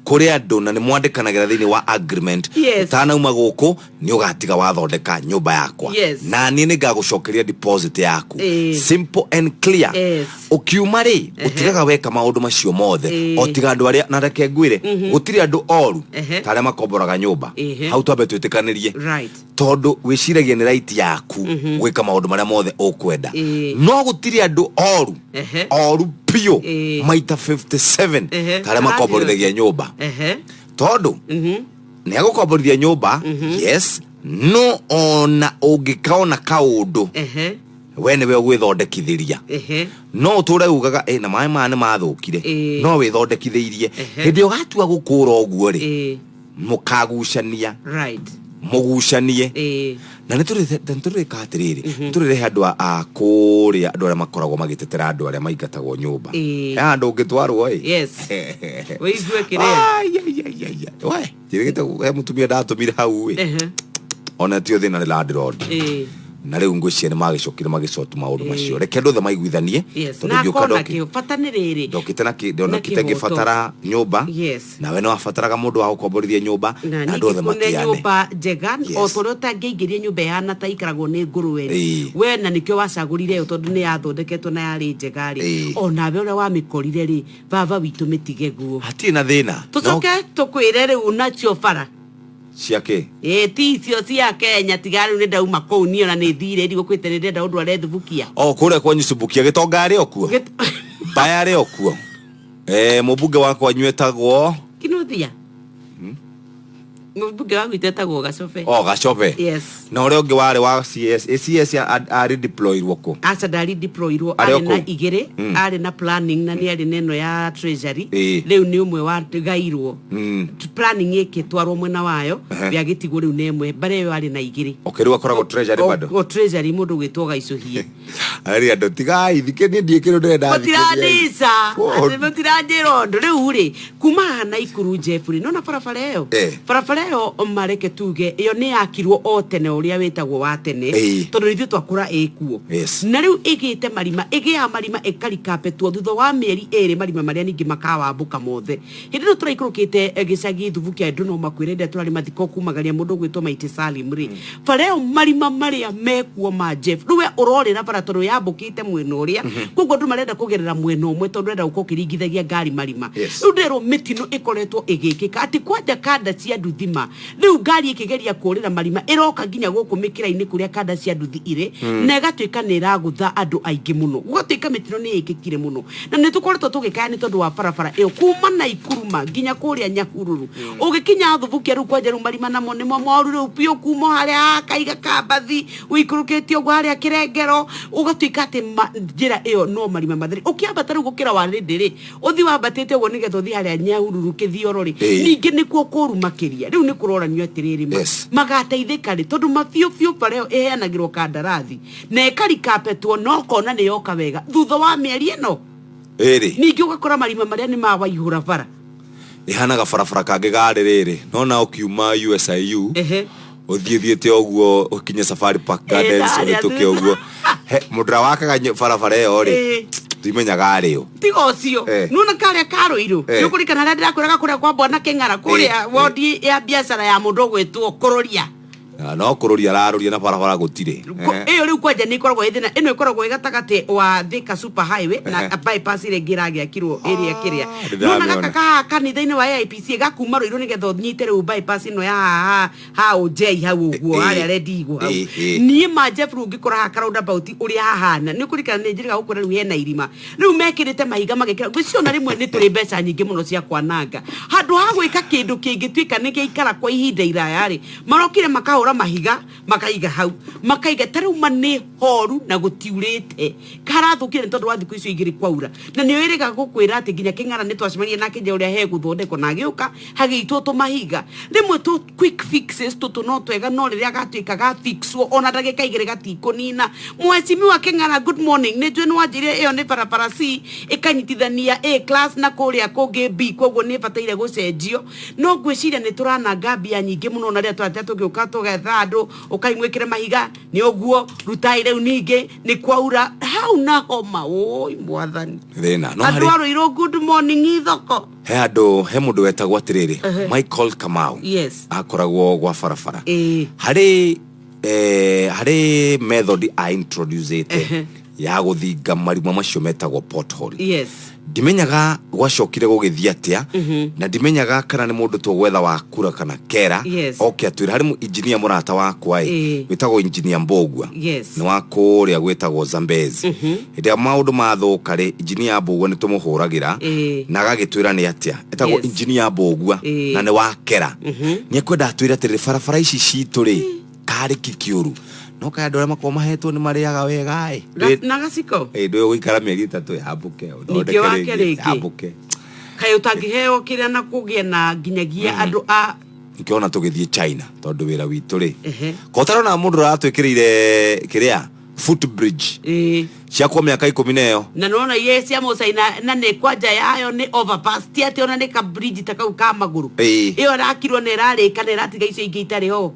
Speaker 1: kũrĩ andũ na nĩ mwandĩkanagĩra thĩinĩ wa agreement.
Speaker 2: Yes.
Speaker 1: Ũtanauma gũkũ nĩ ũgatiga wathondeka nyũmba yakwa.
Speaker 2: Yes.
Speaker 1: Na niĩ nĩ ngagũcokeria deposit yaku.
Speaker 2: Ĩĩ.
Speaker 1: Simple and clear.
Speaker 2: Yes.
Speaker 1: Ũkiuma rĩ, ũtigaga weka maũndũ macio mothe.
Speaker 2: Ĩĩ.
Speaker 1: O tiga andũ arĩa, na reke ngwĩre, gũtirĩ andũ oru ta arĩa makomboraga nyũmba. Hau twambe twĩtĩkanĩrie.
Speaker 2: Right.
Speaker 1: Tondũ wĩciragia nĩ right yaku gwĩka maũndũ marĩa mothe ũkwenda. No gũtirĩ andũ oru, oru biũ, maita 57 ta arĩa makomborithagia nyũmba. Tondũ nĩ agũkomborithia nyũmba, yes, no ona ũngĩkaona kaũndũ, we nĩwe ũgwĩthondekithĩria. No ũtũre ugaga, na maĩ maya nĩ mathũkire, no wĩthondekithĩirie. Hĩndĩ ĩyo ũgatua gũkũra ũguo rĩ, mũkagucania.
Speaker 2: Right.
Speaker 1: Mũgucanie. Na nĩ tũrĩka atĩrĩrĩ, nĩ tũrĩrehe andũ a kũrĩa, andũ arĩa makoragwo magĩtetera andũ arĩa maingatagwo nyũmba. He handũ ũngĩtwarwo ĩ.
Speaker 2: Yes. Wĩigue kĩrĩa.
Speaker 1: Ai, ai, ai, ai, ai. We, njĩrĩgĩte he mũtumia ndatũmire hau ĩ. Ona tio thĩna nĩ landlord. Na rĩu ngwĩciria nĩ magĩcokire magĩcoti maũndũ macio. Reke andũ othe maiguithanie.
Speaker 2: Yes.
Speaker 1: Tondũ
Speaker 2: Na
Speaker 1: ngĩũka
Speaker 2: akona kĩo. Bata nĩ rĩrĩ.
Speaker 1: ndokĩte na
Speaker 2: Na
Speaker 1: ndonokĩte
Speaker 2: kĩhoto.
Speaker 1: ngĩbatara nyũmba.
Speaker 2: Yes.
Speaker 1: Nawe nĩ wabataraga mũndũ wa gũkomborithia nyũmba,
Speaker 2: Na
Speaker 1: na andũ othe
Speaker 2: ningĩ kũne
Speaker 1: matiane.
Speaker 2: nyũmba njega,
Speaker 1: Yes.
Speaker 2: o ta ũrĩa ũtangĩingĩria nyũmba ĩhana ta ikaragwo nĩ ngũrwe rĩ. We na nĩkĩo wacagũrire ĩyo tondũ nĩ yathondeketwo na yarĩ njega rĩ. Onawe ũrĩa wamĩkorire rĩ, baba witũ mĩtige guo.
Speaker 1: Hatirĩ na thĩna.
Speaker 2: Tũcoke tũkwĩre rĩu nacio bara.
Speaker 1: Ciake?
Speaker 2: Ĩ, ti icio cia Kenya, tiga rĩu nĩ ndauma kũu niĩ ona nĩ thire ndigũkwĩte nĩ ndĩrenda ũndũ arethubukia.
Speaker 1: O kũrĩa kwanyu Subukia, Gĩtonga arĩ o kuo? Mbaya arĩ o kuo? Mũmbunge wa kwanyu etagwo?
Speaker 2: Kinuthia. Mũmbunge wa gwitũ etagwo Gacobe.
Speaker 1: O, Gacobe.
Speaker 2: Yes.
Speaker 1: Na ũrĩa ũngĩ warĩ wa CS, CS arĩ deployirwo kũ?
Speaker 2: Aca ndarĩ deployirwo,
Speaker 1: Arĩ o
Speaker 2: arĩ na
Speaker 1: kũu?
Speaker 2: igĩrĩ, arĩ na planning na nĩ arĩ na ĩno ya treasury. Rĩu nĩ ũmwe wa gairwo. Planning ĩkĩtwarwo mwena wayo, we agĩtigwo rĩu na ĩmwe, mbere ĩyo arĩ na igĩrĩ.
Speaker 1: Okay, rĩu akoragwo treasury bado?
Speaker 2: O treasury mũndũ ũgwĩtwo Gaicũhie.
Speaker 1: Arĩ andũ tigai, thikĩ niĩ ndiĩ kĩndũ ndĩrenda thikĩrĩriai.
Speaker 2: Mũtirandica, atĩ mũtiranjĩra ũndũ. Rĩu rĩ, kuma haha Naikuru Jeff rĩ, nĩwona barabara ĩyo? Barabara Barabara ĩyo mareke tuge ĩyo nĩ yakirwo o tene ũrĩa wĩtagwo wa tene, tondũ ithuĩ twakũra ĩkuo. Na rĩu ĩgĩte marima, ĩgĩaga marima, ĩkarikapetwo thutha wa mĩeri 2, marima marĩa ningĩ makawambũka mothe. Hĩndĩ ĩno tũraikũrũkĩte gĩcagi Thubukia, andũ no makwĩre rĩrĩa tũrarĩ mathiko kumagaria mũndũ ũgwĩtwo Maiti Salim rĩ, bara ĩyo marima marĩa mekuo ma Jeff, rĩu we ũrorĩra bara tondũ yambũkĩte mwena ũrĩa, koguo andũ marenda kũgerera mwena ũmwe tondũ ũrenda gũkorwo ũkĩringithagia ngari marima. Rĩu ndĩrwo mĩtino ĩkoretwo ĩgĩkĩka atĩ kwanja kanda cia nduthi ma rĩu ngari ĩkĩgeria kũrĩra marima ĩroka nginya gũkũ mĩkĩra-inĩ kũrĩa kanda cia nduthi irĩ, na ĩgatuĩka nĩ ĩragũtha andũ aingĩ mũno, gũgatuĩka mĩtino nĩ ĩkĩkire mũno, na nĩ tũkoretwo tũgĩkaya nĩ tondũ wa barabara ĩyo kuma Naikuru ma nginya kũrĩa Nyahururu, ũgĩkinya Thubukia rĩu kwanja rĩu marima namo nĩmo moru rĩu biũ, kuma harĩa kaiga kambathi ũikũrũkĩte ũguo harĩa Kĩrengero, ũgatuĩka atĩ njĩra ĩyo no marima matheri. Ũkĩambata rĩu gũkĩra wa rĩndĩ rĩ, ũthi wambatĩte ũguo nĩgetha ũthiĩ harĩa Nyahururu kĩthioro rĩ, ningĩ nĩkuo kũru makĩria. Rĩu nĩ kũroranio atĩrĩrĩ, ma magateithĩka rĩ, tondũ ma biũ biũ bara ĩyo ĩheanagĩrwo kandarathi na ĩkarikapetwo na ũkona nĩ yoka wega thutha wa mĩeri ĩno
Speaker 1: 2.
Speaker 2: Ningĩ ũgakora marima marĩa nĩ mawaihũra bara.
Speaker 1: Ĩhanaga barabara kangĩ garĩ rĩrĩ nona ũkiuma USIU ũthiĩ thiĩte ũguo ũkinye Safari Park Gardens,
Speaker 2: harĩa
Speaker 1: ũhĩtũke
Speaker 2: thutha.
Speaker 1: ũguo. He mũndũ ũrĩa wakaga barabara ĩyo rĩ, ndimenyaga arĩ ũ.
Speaker 2: Tiga ũcio, nona karĩa karũirũ, nĩ ũkũririkana harĩa ndĩrakwĩraga kũrĩa kwa bwana Kĩng'ara kũrĩa wondi ya biacara ya mũndũ ũgwĩtwo Kũrũria?
Speaker 1: Na no kũrũria ararũria na barabara gũtirĩ.
Speaker 2: Ĩyo rĩu kwanja nĩ ĩkoragwo ĩ thĩna. Ĩno ĩkoragwo ĩ gatagatĩ wa Thika Super Highway na bypass ĩrĩa ĩngĩ ĩragĩakirwo ĩrĩa kĩrĩa
Speaker 1: Ndĩramĩona.
Speaker 2: nona gaka kahaha kanitha-inĩ wa AIPC gakuma Rũirũ nĩgetha ũnyite rĩu bypass ĩno ya haha ha ũnjei hau ũguo, harĩa Rendigo hau. Niĩ ma Jeff, rĩu ũngĩkora haha roundabout ũrĩa hahana, nĩ ũkũririkana nĩ njĩrĩga gũkwĩra rĩu hena irima, rĩu mekĩrĩte mahiga magekĩra. Ngwĩciria ona rĩmwe nĩ tũrĩ mbeca nyingĩ mũno cia kwananga handũ ha gwĩka kĩndũ kĩngĩtuĩka nĩ gĩaikara kwa ihinda iraya rĩ, marokire makahũra mahiga makaiga hau, makaiga ta rĩu ma nĩ horu na gũtiurĩte, karathũkire nĩ tondũ wa thikũ icio 2 kwaura. Na nĩ wĩrĩga gũkwĩra atĩ nginya Kĩng'ara nĩ twacemania nake nja ũrĩa hegũthondekwo na agĩũka hagĩitwo tũmahiga rĩmwe tũ quick fixes tũtũ no twega, no rĩrĩa gatuĩka ga fixwo ona ndagĩka 2 gatikũnina. Mheshimiwa Kĩng'ara, good morning. Nĩ njũĩ nĩ wanjĩrire ĩyo nĩ barabara C ĩkanyitithania A class na kũrĩa kũngĩ B, koguo nĩ ĩbataire gũcenjio, no ngwĩciria nĩ tũrananga mbia nyingĩ mũno na rĩrĩa tũratia tũgĩũka tũgetha andũ ũkai mwĩkĩre mahiga nĩ ũguo rutai rĩu ningĩ nĩ kwaura hau na homa ũi mwathani.
Speaker 1: Thĩna no
Speaker 2: Andũ
Speaker 1: harĩ
Speaker 2: a Rũirũ, good morning ithoko.
Speaker 1: He andũ, he mũndũ wetagwo atĩrĩrĩ, Michael Kamau, akoragwo gwa barabara harĩ harĩ method a introducete ya gũthinga marima macio metagwo pothole. Ndimenyaga gwacokire gũgĩthiĩ atĩa, na ndimenyaga kana nĩ mũndũ tũgwetha wa kura kana kera oke atwĩre. Harĩ engineer mũrata wakwa ĩ, wĩtagwo engineer Mbũgua, nĩ wa kũrĩa gwĩtagwo Zambezi. Hĩndĩ ĩrĩa maũndũ mathũka rĩ, engineer Mbũgua nĩ tũmũhũragĩra na agagĩtwĩra nĩ atĩa. Etagwo engineer Mbũgua na nĩ wa kera. Nĩ ekwenda atwĩre atĩrĩrĩ, barabara ici citũ rĩ, karĩ kĩ kĩũru? No kaĩ andũ arĩa makoragwo mahetwo nĩ marĩaga wega ĩ?
Speaker 2: Na gaciko.
Speaker 1: Ĩ, ndũĩ gũikara mĩeri 3 yambũke ũthondeke
Speaker 2: Ningĩ wake
Speaker 1: rĩngĩ
Speaker 2: rĩngĩ.
Speaker 1: yambũke.
Speaker 2: Kaĩ ũtangĩheo kĩrĩa na kũgĩa na nginyagia andũ a
Speaker 1: Nikĩona tũgĩthiĩ China tondũ wĩra witũ rĩ, kotarona mũndũ ũratwĩkĩrĩire kĩrĩa footbridge ciakwo mĩaka 10 na ĩyo.
Speaker 2: Na nona iye cia mũcaina na nĩ kwanja yayo nĩ overpass, ti atĩ ona nĩ ka bridge ta kau ka magũrũ. Ĩyo ĩrakirwo na ĩrarĩka na ĩratiga icio ingĩ itarĩ ho.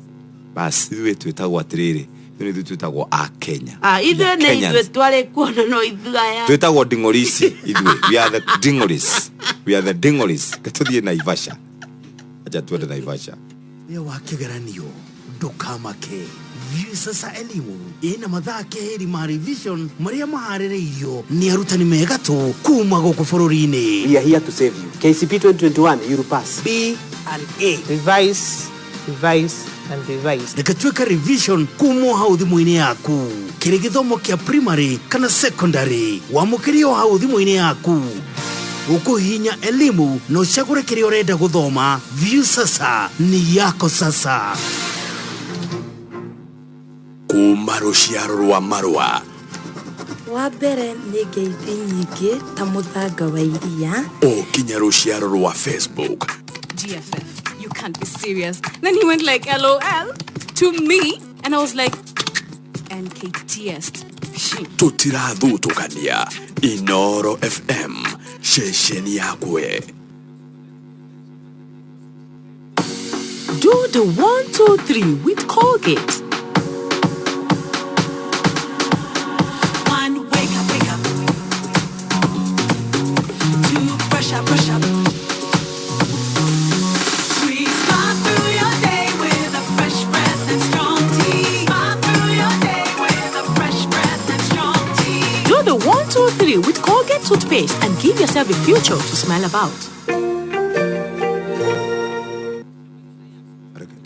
Speaker 1: Bas ithuĩ twĩtagwo atĩrĩrĩ, ithuĩ nĩ ithuĩ twĩtagwo a Kenya.
Speaker 2: Ah, ithuĩ nĩ
Speaker 1: Kenyans.
Speaker 2: ithuĩ twarĩ kuona no ithuĩ aya
Speaker 1: Twĩtagwo nding'orisi ithuĩ. We are the dingoris, we are the dingoris. Tũthiĩ Naivasha, acha tuende Naivasha.
Speaker 3: Wĩa wa kĩgeranio ndũkamake. Viusasa Elimu ĩna mathaa keheri ma revision marĩa maharĩrĩirio nĩ arutani megatũ kuma gũkũ bũrũri-inĩ.
Speaker 4: We are here to save you. KCP 2021, you will pass.
Speaker 5: B and A. Revise, revise, and revise.
Speaker 3: Reke tuĩka revision kuma o hau thimũ-inĩ yaku, kĩrĩ gĩthomo kĩa primary kana secondary, wamũkĩrie o hau thimũ-inĩ yaku, ũkũhihinya elimu na ũcagũre kĩrĩa ũrenda gũthoma. Viusasa ni yako sasa.
Speaker 6: Kuma rũciaro rwa marũa.
Speaker 21: Wa mbere nĩ ngeithi nyingĩ ta mũthanga wa iria.
Speaker 6: O kinya rũciaro rwa Facebook.
Speaker 22: GFF, you can't be serious. Then he went like, LOL, to me. And I was like, NKTS.
Speaker 6: Tũtirathutũkania. Inoro FM, ceceni yakwe.
Speaker 22: Do the 1, 2, 3 with Colgate.
Speaker 19: One, wake up, wake up. Two, brush up, brush up. Three, smile through your day with a fresh breath and strong tea. Smile through your day with a fresh breath and strong tea.
Speaker 22: Do the 1, 2, 3 with Colgate toothpaste and give yourself a future to smile about.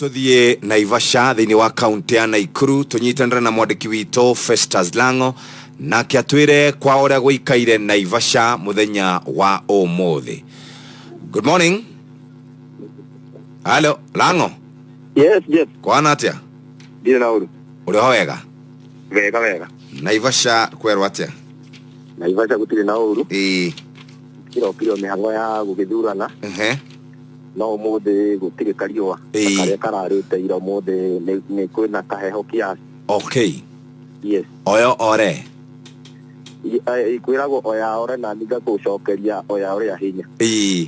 Speaker 1: Tuthiĩ Naivasha thĩinĩ wa kaunti ya Naikuru, tũnyitanĩre na mwandĩki witũ Festus Lango, nake atwĩre kwa ũrĩa gũikaire Naivasha mũthenya wa ũmũthĩ. Good morning. Hello, Lango.
Speaker 10: Yes.
Speaker 1: Kwana atĩa?
Speaker 10: Ndirĩ na ũru.
Speaker 1: Ũrĩ ho wega?
Speaker 10: Wega wega.
Speaker 1: Naivasha kwerwo atĩa?
Speaker 10: Naivasha gũtirĩ na ũru.
Speaker 1: Ĩĩ.
Speaker 10: Kĩrokire mĩhang'o ya gũgĩthurana. No ũmũthĩ gũtirĩ kariũa. Karĩa kararĩte ira, ũmũthĩ nĩ kwĩna kaheho kiasi. Yes.
Speaker 1: Oyo ore.
Speaker 10: Kwĩragwo oya ore, na ningakũcokeria oya ore ya hinya.
Speaker 1: Ĩĩ,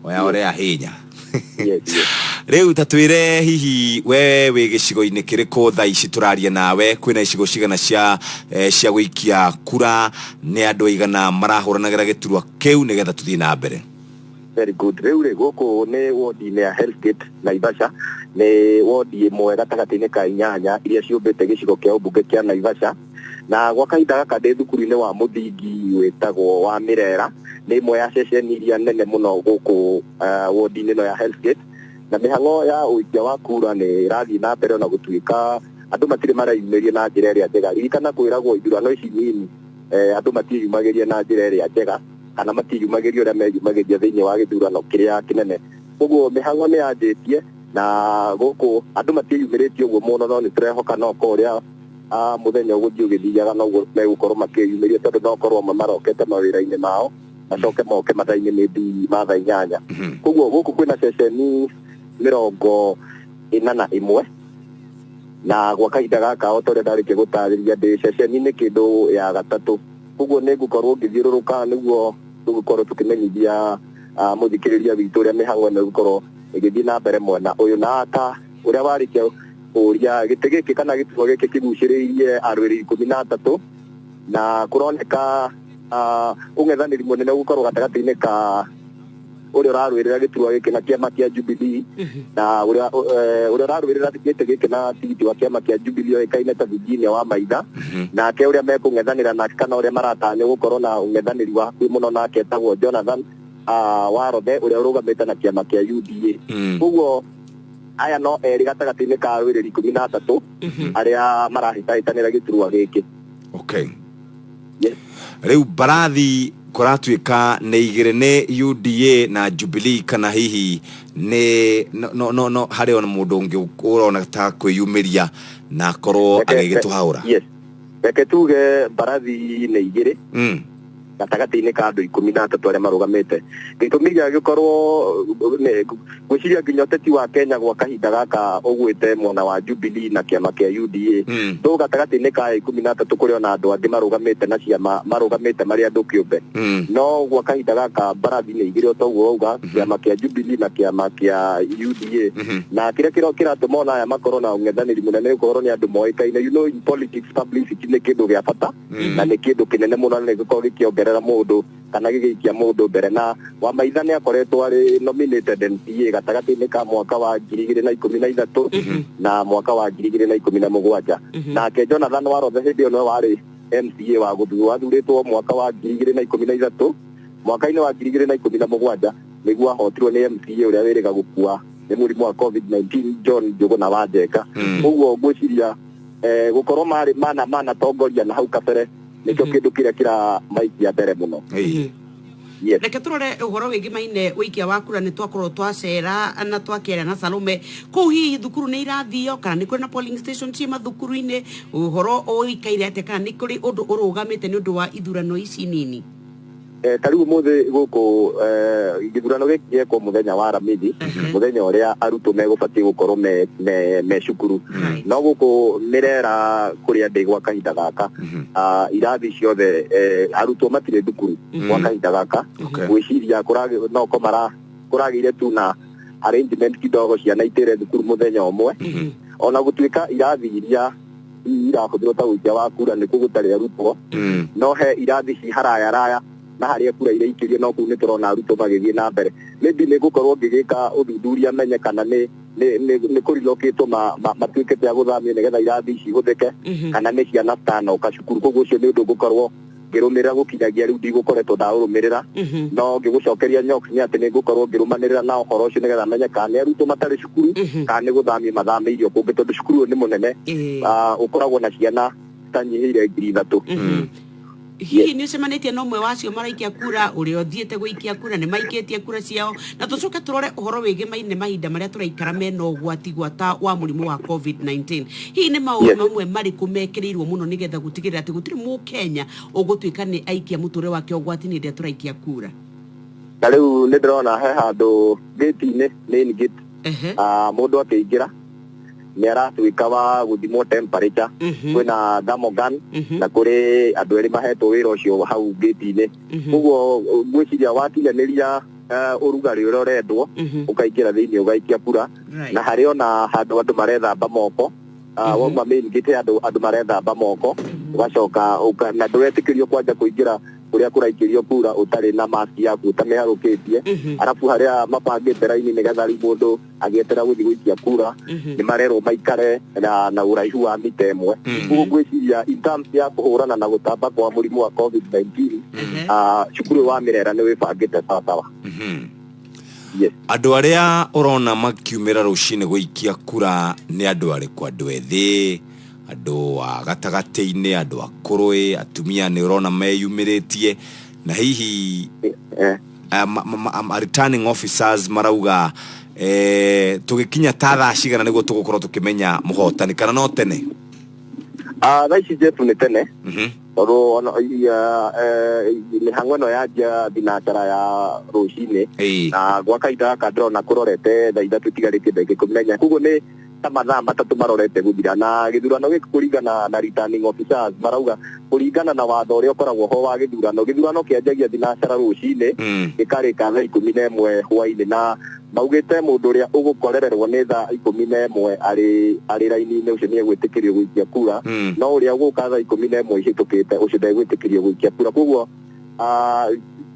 Speaker 1: oya ore ya hinya.
Speaker 10: Yes.
Speaker 1: Rĩu ta twĩre, hihi we wĩ gĩcigo-inĩ kĩrĩkũ thaa ici tũraria nawe? Kwĩna icigo cigana cia gũikia kura? Nĩ andũ aigana marahũranagĩra gĩturwa kĩu, nĩgetha tũthiĩ na mbere?
Speaker 10: Very good. Rĩu rĩ, gũkũ nĩ wodi-inĩ ya Hellsgate, Naivasha. Nĩ wodi ĩmwe gatagatĩ-inĩ ka inyanya iria ciũmbĩte gĩcigo kĩa ũmbunge kĩa Naivasha, na gwa kahinda gaka ndĩ thukuru-inĩ wa mũthingi wĩtagwo wa Mĩrera. Nĩ ĩmwe ya ceceni iria nene mũno gũkũ wodi-inĩ ĩno ya Hellsgate, na mĩhang'o ya ũikia wa kura nĩ ĩrathiĩ na mbere, ona gũtuĩka andũ matirĩ mareyumĩria na njĩra ĩrĩa njega. Ririkana kwĩragwo ithurano ici nini, andũ matiĩyumagĩria na njĩra ĩrĩa njega, kana matiĩyumagĩria ũrĩa meyumagĩria thĩinĩ wa gĩthurano kĩrĩa kĩnene. Koguo mĩhang'o nĩ yanjĩtie, na gũkũ andũ matiĩyumĩrĩtie ũguo mũno, no nĩ tũrehoka no ko ũrĩa mũthenya ũgũthiĩ ũgĩthiaga noguo megũkorwo makĩyumĩria, tondũ no korwo amwe marokete mawĩra-inĩ mao, macoke moke mathaa-inĩ maybe ma thaa 8. Koguo gũkũ kwĩna ceceni 41, na gwa kahinda gaka, o ta ũrĩa ndarĩkia gũtarĩria, ndĩ ceceni-inĩ kĩndũ ya gatatũ. Koguo nĩ ngũkorwo ngĩthiũrũrũka nĩguo tũgũkorwo tũkĩmenyithia mũthikĩrĩria witũ ũrĩa mĩhang'o ĩno ĩgũkorwo ĩgĩthiĩ na mbere mwena ũyũ. Na ta ũrĩa warĩkia kũũria, gĩtĩ gĩkĩ kana gĩturwa gĩkĩ kĩgucĩrĩirie arũĩrĩri 13, na kũroneka ũng'ethanĩri mũnene ũgũkorwo gatagatĩ-inĩ ka ũrĩa ũrarũĩrĩra gĩturwa gĩkĩ na kĩama kĩa Jubilee, na ũrĩa ũrarũĩrĩra gĩtĩ gĩkĩ na tigiti wa kĩama kĩa Jubilee oĩkaine ta Virginia wa Maitha, nake ũrĩa mekũng'ethanĩra nake, kana ũrĩa maratanywo gũkorwo na ũng'ethanĩri wa hakuhĩ mũno nake, etagwo Jonathan Warothe, ũrĩa ũrũgamĩte na kĩama kĩa UDA. Koguo aya no erĩ gatagatĩ-inĩ ka arũĩrĩri 13 arĩa marahĩtahĩtanĩra gĩturwa gĩkĩ. Yes.
Speaker 1: Rĩu mbarathi kũratuĩka nĩ igĩrĩ, nĩ UDA na Jubilee, kana hihi nĩ no harĩ ona mũndũ ũngĩ ũrona ta kwĩyumĩria na akorwo agĩgĩtũhaũra?
Speaker 10: Yes, reke tuge mbarathi nĩ igĩrĩ gatagatĩ-inĩ ka andũ 13 arĩa marũgamĩte. Gĩtũmi gĩa gĩkorwo ngwĩciria nginya ũteti wa Kenya gwa kahinda gaka ũgwĩte mwena wa Jubilee na kĩama kĩa UDA. Though gatagatĩ-inĩ ka aya 13 kũrĩ ona andũ angĩ marũgamĩte na ciama, marũgamĩte marĩ andũ kĩũmbe, no gwa kahinda gaka mbarathi nĩ igĩrĩ, o toguo wauga, kĩama kĩa Jubilee na kĩama kĩa UDA. Na kĩrĩa kĩratũma ona aya makorwo na ũng'ethanĩri mũnene nĩ gũkorwo nĩ andũ moĩkaine. In politics, publicity nĩ kĩndũ gĩa bata na nĩ kĩndũ kĩnene mũno, na nĩ gĩkoragwo gĩkĩongerera mũndũ kana gĩgĩikia mũndũ mbere. Na Wamaitha nĩ akoretwo arĩ nominated MCA gatagatĩ-inĩ ka mwaka wa 2013 na mwaka wa 2017. Nake Jonathan Warothe hĩndĩ ĩyo nĩwe warĩ MCA wa gũthurwo, athurĩtwo mwaka wa 2013. Mwaka-inĩ wa 2017 nĩguo ahotirwo nĩ MCA ũrĩa wĩrĩga gũkua nĩ mũrimũ wa COVID-19, John Njũgũna wa Njenga. Koguo ngwĩciria gũkorwo marĩ mana manatongoria na hau kabere nĩkĩo kĩndũ kĩrĩa kĩramaikia mbere mũno. Yes.
Speaker 2: Reke turore uhoro wĩgiĩ maine ũikia wa kura. Nĩ twakorwo twacera na twakĩaria na Salome kũu. Hihi thukuru nĩ irathio, kana nĩ kũrĩ na polling station ciĩ mathukuru-inĩ? Ũhoro ũikaire atĩa, kana nĩ kũrĩ ũndũ ũrũgamĩte nĩ ũndũ wa ithurano ici nini?
Speaker 10: Ta rĩu ũmũthĩ gũkũ, gĩthurano gĩkĩ gĩekwo mũthenya wa Aramithi, mũthenya ũrĩa arutwo megũbatiĩ gũkorwo me cukuru. No gũkũ Mĩrera kũrĩa ndĩ gwa kahinda gaka, irathi ciothe, arutwo matirĩ thukuru gwa kahinda gaka. Gwĩciria no ko mara kũragĩire tu na Arrangement kidogo ciana itĩre thukuru mũthenya ũmwe, ona gũtuĩka irathi iria irahũthĩrwo ta ũikia wa kura nĩ kũ gũtarĩ arutwo, no he irathi ci haraya raya na harĩa kura iraikĩrio, no kũu nĩ tũrona arutwo magĩthiĩ na mbere. Maybe nĩ ngũkorwo ngĩgĩka ũthuthuria menye kana nĩ kũrilokĩtwo matuĩkĩte a gũthamio nĩgetha irathi ici ihũthĩke, kana nĩ ciana citanoka cukuru. Koguo ũcio nĩ ũndũ ngũkorwo ngĩrũmĩrĩra. Gũkinyagia rĩu ndigũkoretwo ndaũrũmĩrĩra, no ngĩgũcokeria Nyox nĩ atĩ nĩ ngũkorwo ngĩrũmanĩrĩra na ũhoro ũcio nĩgetha menye kana nĩ arutwo matarĩ cukuru kana nĩ gũthamio mathamĩirio kũngĩ, tondũ cukuru ũyũ nĩ mũnene, ũkoragwo na ciana citanyihĩire 3,000.
Speaker 2: Hihi nĩ ũcemanĩtie na ũmwe wacio maraikia kura, ũrĩa ũthiĩte gũikia kura, nĩ maikĩtie kura ciao? Na tũcoke tũrore ũhoro wĩgĩmaine mahinda marĩa tũraikara mena ũgwati gwata wa mũrimũ wa COVID-19. Hihi nĩ maũndũ mamwe marĩkũ mekĩrĩirwo mũno nĩgetha gũtigĩrĩra atĩ gũtirĩ mũkenya ũgũtuĩka nĩ aikia mũtũrĩre wake ũgwati-inĩ hĩndĩ ĩrĩa tũraikia kura?
Speaker 10: Na rĩu nĩ ndĩrona he handũ gate-inĩ, main gate, mũndũ akĩingĩra nĩ aratuĩka wa gũthimwo temperature. Kwĩna thermal gun na kũrĩ andũ erĩ mahetwo wĩra ũcio hau gate-inĩ. Koguo ngwĩciria wakinyanĩria ũrugarĩ ũrĩa ũrendwo, ũkaingĩra thĩinĩ ũgaikia kura. Na harĩ ona handũ andũ marethamba moko. Wauma main gate, andũ marethamba moko, ũgacoka na ndũretĩkĩrio kwanja kũingĩra kũrĩa kũraikĩrio kura ũtarĩ na mask yaku, ũtamĩharũkĩtie. Arabu harĩa mabangĩte raini nĩgetha rĩu mũndũ agĩetera gũthiĩ gũikia kura, nĩ marerwo maikare na ũraihu wa mita 1. Koguo ngwĩciria in terms ya kũhũrana na gũtamba kwa mũrimũ wa COVID-19, cukuru ũyũ wa Mĩrera nĩ wĩbangĩte sawasawa. Yes.
Speaker 1: Andũ arĩa ũrona makiumĩra rũcinĩ gũikia kura nĩ andũ arĩkũ? Andũ ethĩ, andũ a gatagatĩ-inĩ, andũ akũrũ, ĩ atumia nĩ ũrona meyumĩrĩtie? Na hihi returning officers marauga tũgĩkinya ta thaa cigana nĩguo tũgũkorwo tũkĩmenya mũhotani, kana no tene?
Speaker 10: Thaa ici, Jeff, nĩ tene, tondũ ona mĩhang'o ĩno yanjia thinacara ya rũcinĩ, na gwa kahinda gaka ndĩrona kũrorete thaa 3 itigarĩtie ndagĩka 14, koguo nĩ ta mathaa 3 marorete gũthira. Na gĩthurano gĩkĩ, kũringana na returning officers, marauga kũringana na watho ũrĩa ũkoragwo ho wa gĩthurano, gĩthurano kĩanjagia thinacara rũcinĩ, gĩkarĩka thaa 11 hwainĩ, na maugĩte mũndũ ũrĩa ũgũkorererwo nĩ thaa 11 arĩ raini-inĩ, ũcio nĩ egwĩtĩkĩrio gũikia kura, no ũrĩa ũgũka thaa 11 ihĩtũkĩte, ũcio ndegwĩtĩkĩrio gũikia kura. Koguo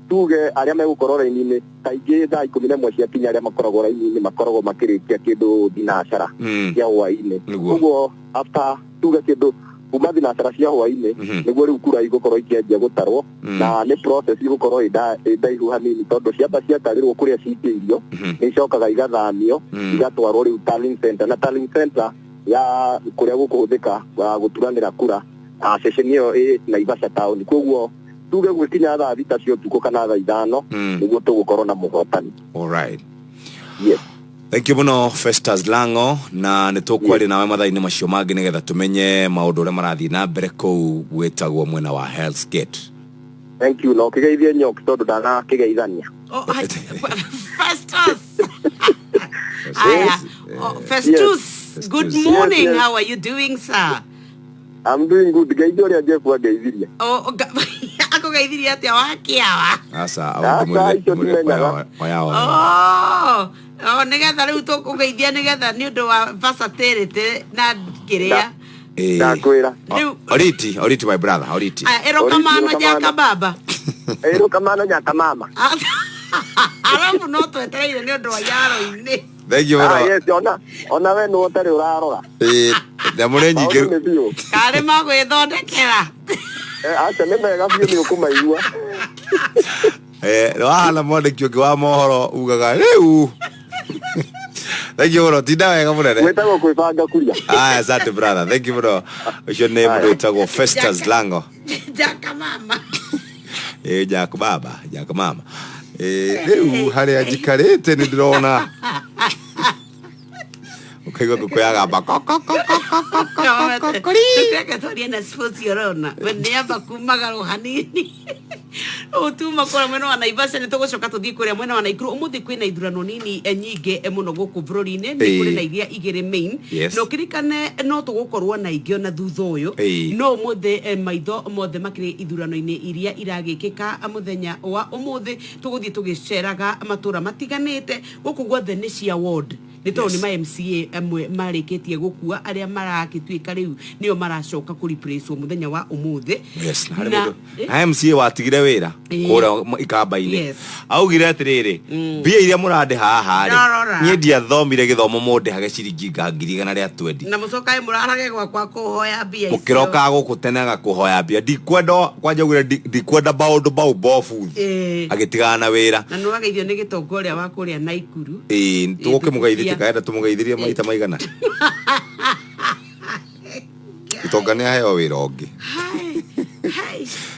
Speaker 10: tuge arĩa megũkorwo raini-inĩ kaingĩ thaa 11 ciakinya, arĩa makoragwo raini-inĩ makoragwo makĩrĩkia kĩndũ thinacara cia hwainĩ. Koguo after tuge kĩndũ kuma thinacara cia hwainĩ, nĩguo rĩu kura igũkorwo ikĩanjia gũtarwo, na nĩ process igũkorwo ĩ ndaihu hanini, tondũ ciamba ciatarĩrwo kũrĩa cikĩirio, nĩ icokaga igathamio, igatwarwo rĩu tallying center, na tallying center ya kũrĩa gũkũhũthĩka gũturanĩra kura, ceceni ĩyo ĩ Naivasha town. Koguo tuge gwĩkinya thaa 6 cia ũtukũ kana thaa 5, nĩguo tũgũkorwo na mũhotani.
Speaker 1: Alright.
Speaker 10: Yes.
Speaker 1: Thank you mũno, Festus Lango, na nĩ tũkwaria nawe mathaa-inĩ macio mangĩ nĩgetha tũmenye maũndũ ũrĩa marathiĩ na mbere kũu gwĩtagwo mwena wa Hell's Gate.
Speaker 10: Thank you. Na ũkĩgeithie Nyox, tondũ ndanakĩgeithania.
Speaker 2: Oh, Festus. Aya. Oh, Festus, good morning.
Speaker 10: Yes.
Speaker 2: How are you doing, sir?
Speaker 10: I'm doing good. Geithia ũrĩa Jeff angeithirie.
Speaker 2: Oh, akũgeithirie atĩa wa kĩawa?
Speaker 1: Aca.
Speaker 10: Aca, icio ndimenyaga.
Speaker 2: Oh, oh, nĩgetha rĩu tũkũgeithia nĩgetha nĩ ũndũ wa versatility na kĩrĩa.
Speaker 10: Ndakwĩra.
Speaker 2: Rĩu-
Speaker 1: Oriti, Oriti, my brother, Oriti.
Speaker 2: Aya, erokamano nyaka baba.
Speaker 10: Erokamano nyaka mama.
Speaker 2: Arabu no twetereire nĩ ũndũ wa yaro-inĩ.
Speaker 1: Thank you mũno.
Speaker 10: Ah, yes, ona we nĩ ũtarĩ ũrarora.
Speaker 1: Ĩĩ, na mũrĩ nyingĩ.
Speaker 10: Maũndũ nĩ biũ.
Speaker 2: Karĩ magwĩthondekera.
Speaker 10: Aca, nĩ mega biũ, nĩ ũkũmaigua.
Speaker 1: Wahana mwandĩki ũngĩ wa mohoro ugaga rĩu. Thank you mũno, tinda wega mũnene.
Speaker 10: Gwĩtagwo kwĩbanga kuria.
Speaker 1: Aya, asante brother, thank you mũno. Ũcio nĩ mũndũ wĩtagwo Festus Lango.
Speaker 2: Jaka mama.
Speaker 1: Ĩ, Jack baba, Jack mama. Rĩu harĩa njikarĩte nĩ ndĩrona ũkaigua ngũkũ yagamba ko, ko, ko, ko, ko, ko, ko, ko, ko,
Speaker 2: Reke twarie na sports. Ũrona we nĩ amba kumagarwo hanini. Tuma kũrĩa mwena wa Naivasha, nĩ tũgũcoka tũthiĩ kũrĩa mwena wa Naikuru. Ũmũthĩ kwĩna ithurano nini nyingĩ mũno gũkũ bũrũri-inĩ, nĩ kũrĩ na iria igĩrĩ main. Na ũkĩririkane no tũgũkorwo na ingĩ ona thutha ũyũ. No ũmũthĩ maitho mothe makĩrĩ ithurano-inĩ iria iragĩkĩka mũthenya wa ũmũthĩ. Tũgũthiĩ tũgĩceraga matũra matiganĩte gũkũ guothe nĩ cia ward, nĩ tondũ nĩ ma MCA amwe marĩkĩtie gũkua, arĩa maragĩtuĩka rĩu nĩo maracoka kũ replace mũthenya wa ũmũthĩ.
Speaker 1: Yes, na harĩ
Speaker 2: Na-
Speaker 1: mũndũ na MCA watigire wĩra kũrĩa ikamba-inĩ. Augire atĩrĩrĩ, mbia iria mũrandĩha haha rĩ,
Speaker 2: Ndarora.
Speaker 1: niĩ ndiathomire gĩthomo mũndĩhage ciringi nga 120,000.
Speaker 2: Na mũcokae mũrarage gwakwa kũhoya mbia icio.
Speaker 1: Mũkĩrokaga gũkũ tene agakũhoya mbia, ndikwenda kwanja augire, "Ndikwenda maũndũ mau bobu." Agĩtigana na wĩra.
Speaker 2: Na nĩwageithio nĩ gĩtonga ũrĩa wa kũrĩa Naikuru.
Speaker 1: Ĩĩ, tũgũkĩmũgeithĩtie.
Speaker 2: Tũtũkia.
Speaker 1: Kaenda tũmũgeithirie maita maigana, itonga nĩ aheo wĩra ũngĩ.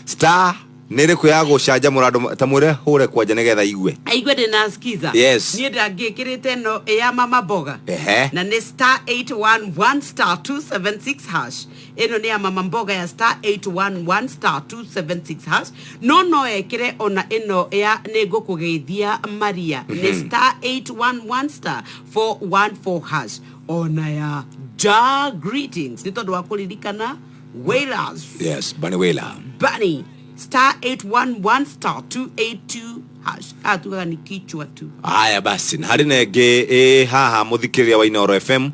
Speaker 1: Star nĩ ĩrĩkũ ya gũcanjamũra andũ? Ta mwĩre hũre kwanja nĩgetha igue.
Speaker 2: Aigue ndĩna skiza. Niĩ ndangĩkĩrĩte ĩno ya mama mboga. Na nĩ star 811 star 276 hash. Ĩno nĩ ya mama mboga ya star 811 star 276 hash, no no ekĩre ona ĩno ya nĩ ngũkũgeithia Maria, nĩ star 811 star 414 hash, ona ya ja greetings nĩ tondũ wa kũririkana Wailers.
Speaker 1: Yes, Bunny Wailer.
Speaker 2: Bunny, star 811 star 282 hash, atugaga ni kichwa tu.
Speaker 1: Haya basi, na harĩ na ĩngĩ ĩ haha mũthikĩrĩria wa Inooro FM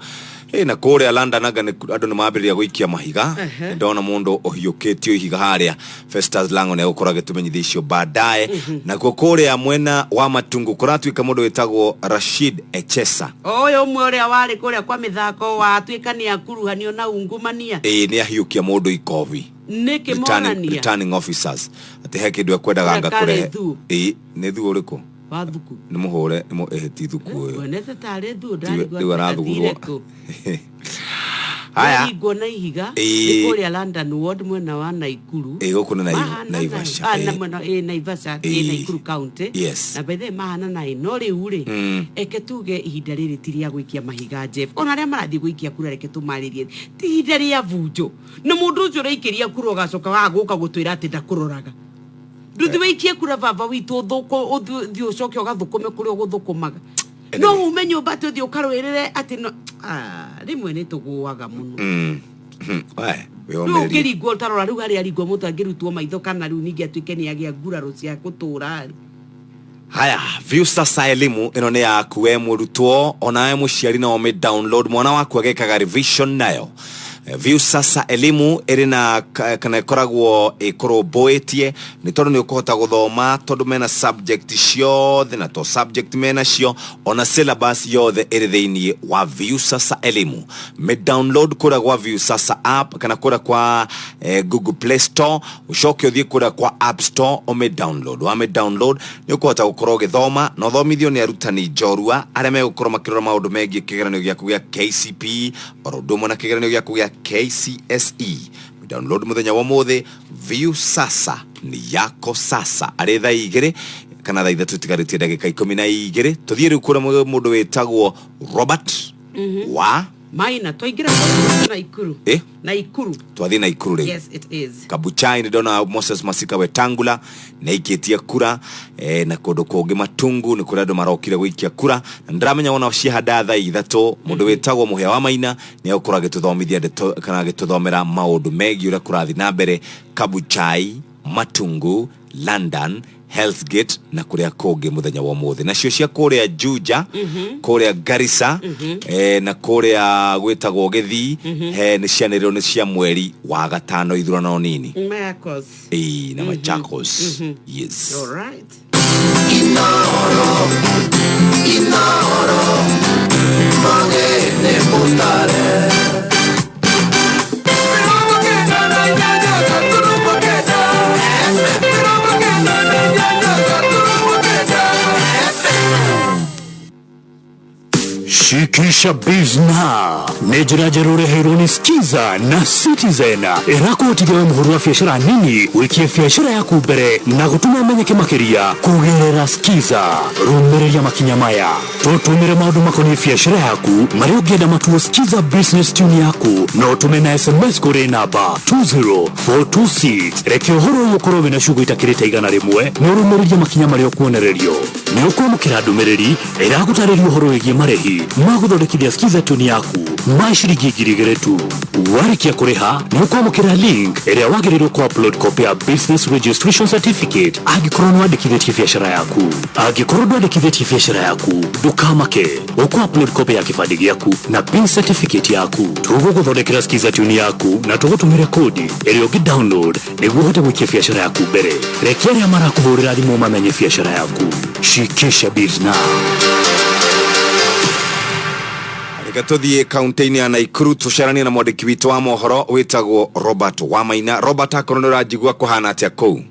Speaker 1: ĩ na kũrĩa London, anga andũ nĩ mambĩrĩria gũikia mahiga. Ndona mũndũ ũhiũkĩtio ihiga harĩa. Festus Lango nĩ egũkorwo agĩtũmenyithia icio baadaye. Nakuo kũrĩa mwena wa Matungu kũratuĩka mũndũ wĩtagwo Rashid Echesa.
Speaker 2: Ũyũ ũmwe ũrĩa warĩ kũrĩa kwa mĩthako watuĩka nĩ akuruhanio na ungumania.
Speaker 1: Ĩ, nĩ ahiũkia mũndũ ikobi.
Speaker 2: Nĩkĩ? Morania.
Speaker 1: Returning officers, atĩ he kĩndũ ekwendaga anga
Speaker 2: Ũrĩa karĩ
Speaker 1: kũrehe.
Speaker 2: thu.
Speaker 1: Ĩ, nĩ thu ũrĩkũ?
Speaker 2: Wa thuku.
Speaker 1: Nĩ mũhũre nĩ ti thuku ũyũ.
Speaker 2: Wonete tarĩ thu.
Speaker 1: Rĩu arathugurwo. Haya.
Speaker 2: Ndarigwo na ihiga. Nĩ kũrĩa London Ward mwena wa Naikuru.
Speaker 1: Ĩ, gũkũ nĩ
Speaker 2: Mahana
Speaker 1: Naivasha.
Speaker 2: Na mwena ĩ Naivasha, ĩ Naikuru County. Na by the way mahana naĩ, no rĩu rĩ, eke tuge ihinda rĩrĩ ti rĩa gũikia mahiga, Jeff. Ona arĩa marathiĩ gũikia kura, reke tũmarĩrie, ti ihinda rĩa bunjo, na mũndũ ũcio ũraikĩria kura ũgacoka wa gũka gũtwĩra atĩ ndakũroraga. Ndũthi wĩikie kura, baba witũ, ũthiĩ ũcoke ũgathũkũme kũrĩa ũgũthũkũmaga, no ume nyũmba atĩ ũthiĩ ũkarũĩrĩre atĩ no. Ah, rĩmwe nĩ tũgũaga mũno.
Speaker 1: We,
Speaker 2: Rĩu
Speaker 1: wĩyũmĩrĩrie.
Speaker 2: Ũngĩringwo, tarora rĩu harĩa aringwo mũtwe, angĩrutwo maitho kana rĩu ningĩ atuĩke nĩ agĩa nguraro cia gũtũra rĩ.
Speaker 1: Haya, Viusasa Elimu ĩno nĩ yaku we mũrutwo, onawe mũciari no ũmĩ download mwana waku agĩkaga revision nayo. Viusasa Elimu ĩrĩ na kana ĩkoragwo ĩkũrũmbũĩtie nĩ tondũ nĩ ũkũhota gũthoma, tondũ mena subject ciothe, na to subject menacio, ona syllabus yothe ĩrĩ thĩinĩ wa Viusasa Elimu. Mĩ download kũrĩa gwa Viusasa app kana kũrĩa kwa Google Play Store, ũcoke ũthiĩ kũrĩa kwa App Store ũmĩ download. Wamĩ download nĩ ũkũhota gũkorwo ũgĩthoma na ũthomithio nĩ arutani njorua arĩa megũkorwo makĩrora maũndũ megiĩ kĩgeranio gĩaku gĩa KCPE oro ũndũ ũmwe na kĩgeranio gĩaku gĩa KCSE. Download mũthenya wa ũmũthĩ. Viusasa ni yako sasa. Arĩ thaa 2 kana thaa 3 tigarĩtie ndagĩka 12, tũthiĩ rĩu kũrĩa mũndũ wĩtagwo Robert wa
Speaker 2: Maina. Twaingĩra Naikuru. Naikuru.
Speaker 1: Twathiĩ Naikuru rĩu.
Speaker 2: Yes, it is.
Speaker 1: Kabuchai nĩ ndona Moses Masika Wetangula nĩ aikĩtie kura, na kũndũ kũngĩ Matungu nĩ kũrĩa andũ marokire gũikia kura, na nĩndĩramenya wona ciahanda thaa 3, mũndũ wĩtagwo Mũhĩa wa Maina nĩ egũkorwo agĩtũthomithia ndeto kana agĩtũthomera maũndũ megiĩ ũrĩa kũrathiĩ na mbere Kabuchai, Matungu, London, Hell's Gate na kũrĩa kũngĩ mũthenya wa ũmũthĩ. Nacio cia kũrĩa Juja, kũrĩa Garissa, na kũrĩa gwĩtagwo Gĩthii, he nĩ cianĩrĩrwo nĩ cia mweri wa gatano, ithurano nini.
Speaker 2: Machakos.
Speaker 1: Ĩĩ, na Machakos. Yes.
Speaker 2: All right.
Speaker 7: Inoro, Inoro, magene mutare.
Speaker 18: Shikisha Bizna nĩ njĩra njerũ ũreheirwo nĩ Skiza na Citizen ĩrakũhotithia we mũhũri wa biacara nini gũikia biacara yaku mbere na gũtũma ũmenyeke makĩria kũgerera Skiza. Rũmĩrĩria makinya maya, tũtũmĩre maũndũ makoniĩ biacara yaku marĩa ũngĩenda matuo Skiza Business Tune yaku na ũtũme na SMS kũrĩ namba 20426. Reke ũhoro ũyũ ũkorwo wĩna ciugo itakĩrĩte 100 na ũrũmĩrĩrie makinya marĩa ũkuonererio. Nĩ ũkwamũkĩra ndũmĩrĩri ĩragũtarĩria ũhoro wĩgiĩ marĩhi ma gũthondekithia Skiza Tune yaku ma ciringi 2,000 tu. Warĩkia kũrĩha nĩ ũkwamũkĩra link ĩrĩa wagĩrĩirwo kũ upload copy ya business registration certificate angĩkorwo nĩ wandĩkithĩtie biacara yaku. Angĩkorwo ndwandĩkithĩtie biacara yaku, ndũkamake, ũkũ upload copy ya kĩbandĩ gĩaku na PIN certificate yaku. Tũgũgũthondekera Skiza Tune yaku na tũgũtũmĩre kodi ĩrĩa ũngĩ download nĩguo ũhote gũikia biacara yaku mbere. Reke arĩa marakũhũrĩra thimũ mamenye biacara yaku. Shikisha Bizna.
Speaker 1: Reke tũthiĩ kaunti-inĩ ya Naikuru tũcaranie na mwandĩki witũ wa mohoro wĩtagwo Robert Wamaina. Robert, akorwo nĩ ũranjigua, kũhana atĩa kũu?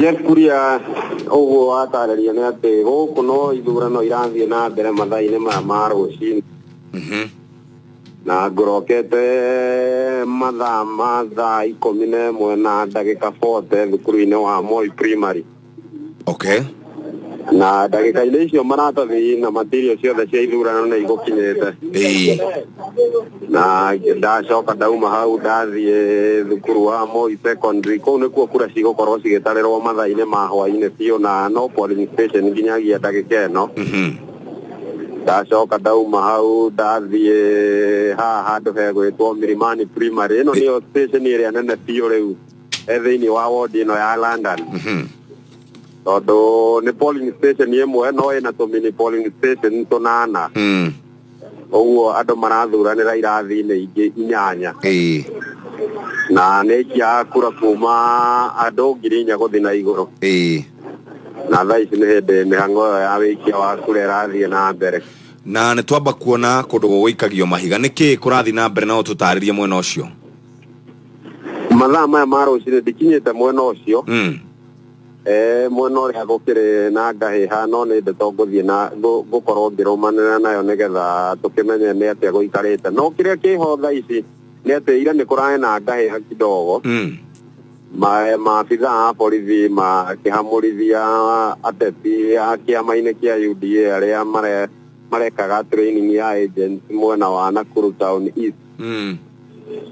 Speaker 11: Jeff Kuria, ũguo watarĩria nĩ atĩ gũkũ no ithurano irathiĩ na mbere mathaa-inĩ maya ma rũcinĩ, na ngũrokete mathaa ma thaa 11 na ndagĩka 40 thukuru-inĩ wa Moi Primary. Na ndagĩka-inĩ icio maratathi na material ciothe cia ithurano nĩ igũkinyĩte. Na ndacoka ndauma hau ndathiĩ thukuru wa Moi Secondary, kũu nĩkuo kura cigũkorwo cigĩtarĩrwo mathaa-inĩ ma hwaĩ-inĩ biũ, na no polling station nginyagia ndagĩka ĩno. Ndacoka ndauma hau ndathiĩ haha handũ hegwĩtwo Milimani Primary. Ĩno nĩyo station ĩrĩa nene biũ rĩu e thĩinĩ wa ward ĩno ya London, tondũ nĩ polling station ĩmwe no ĩna tũmini polling station tũnana. Ũguo andũ marathuranĩra irathi-inĩ ingĩ inyanya, na nĩ aikia kura kuma andũ 4,000 gũthiĩ na igũrũ. Na thaa ici nĩ hĩndĩ mĩhang'o ĩyo ya wĩikia wa kura ĩrathiĩ na mbere.
Speaker 1: Na nĩ twamba kuona kũndũ gũgũikagio mahiga, nĩkĩ kũrathiĩ na mbere? No tũtarĩrie mwena ũcio?
Speaker 11: Mathaa maya ma rũcinĩ ndikinyĩte mwena ũcio. Mwena ũrĩa gũkĩrĩ na ngahĩha, no nĩ ndeto ngũthiĩ na ngũkorwo ngĩrũmanĩra nayo nĩgetha tũkĩmenye nĩ atĩa gũikarĩte. No kĩrĩa kĩho thaa ici nĩ atĩ ira nĩ kũrarĩ na ngahĩha kidogo. Maabitha a borithi makĩhamũrithia ateti a kĩama-inĩ kĩa UDA arĩa marekaga training ya agents mwena wa Nakuru Town East.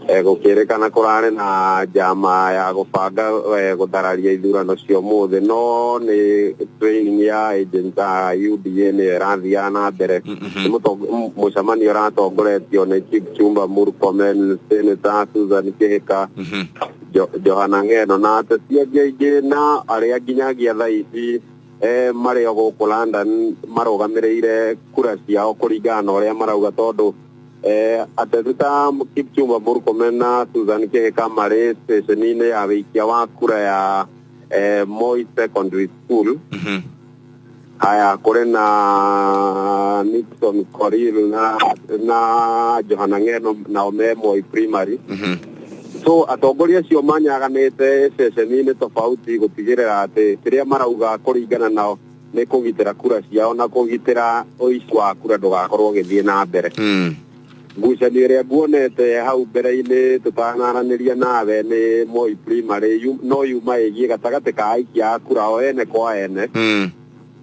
Speaker 11: Gũkĩrĩkana kũrarĩ na njama ya gũbanga gũthararia ithurano cia ũmũthĩ, no nĩ training ya agents a UDA nĩyo ĩrathiaga na mbere. Nĩ mũcemanio ũratongoretio nĩ Kipchumba Murkomen, Senator Susan Kihika, Johana Ng'eno na ateti angĩ aingĩ, na arĩa nginyagia thaa ici marĩ o gũkũ London marũgamĩrĩire kura ciao kũringana na ũrĩa marauga, tondũ ateti ta Kipchumba Murkomen na Susan Kihika marĩ station-inĩ ya wĩikia wa kura ya Moi Secondary School. Haya, kũrĩ na Nixon Korir na Johana Ng'eno, nao me Moi Primary. So atongoria acio manyaganĩte ceceni-inĩ tofauti gũtigĩrĩra atĩ kĩrĩa marauga kũringana nao nĩ kũgitĩra kura ciao na kũgitĩra ũici wa kura ndũgakorwo ũgĩthiĩ na mbere. Ngucanio ĩrĩa nguonete hau mbere-inĩ tũtanaranĩria nawe nĩ Moi Primary, no yuma ĩgiĩ gatagatĩ ka aikia a kura o ene kwa ene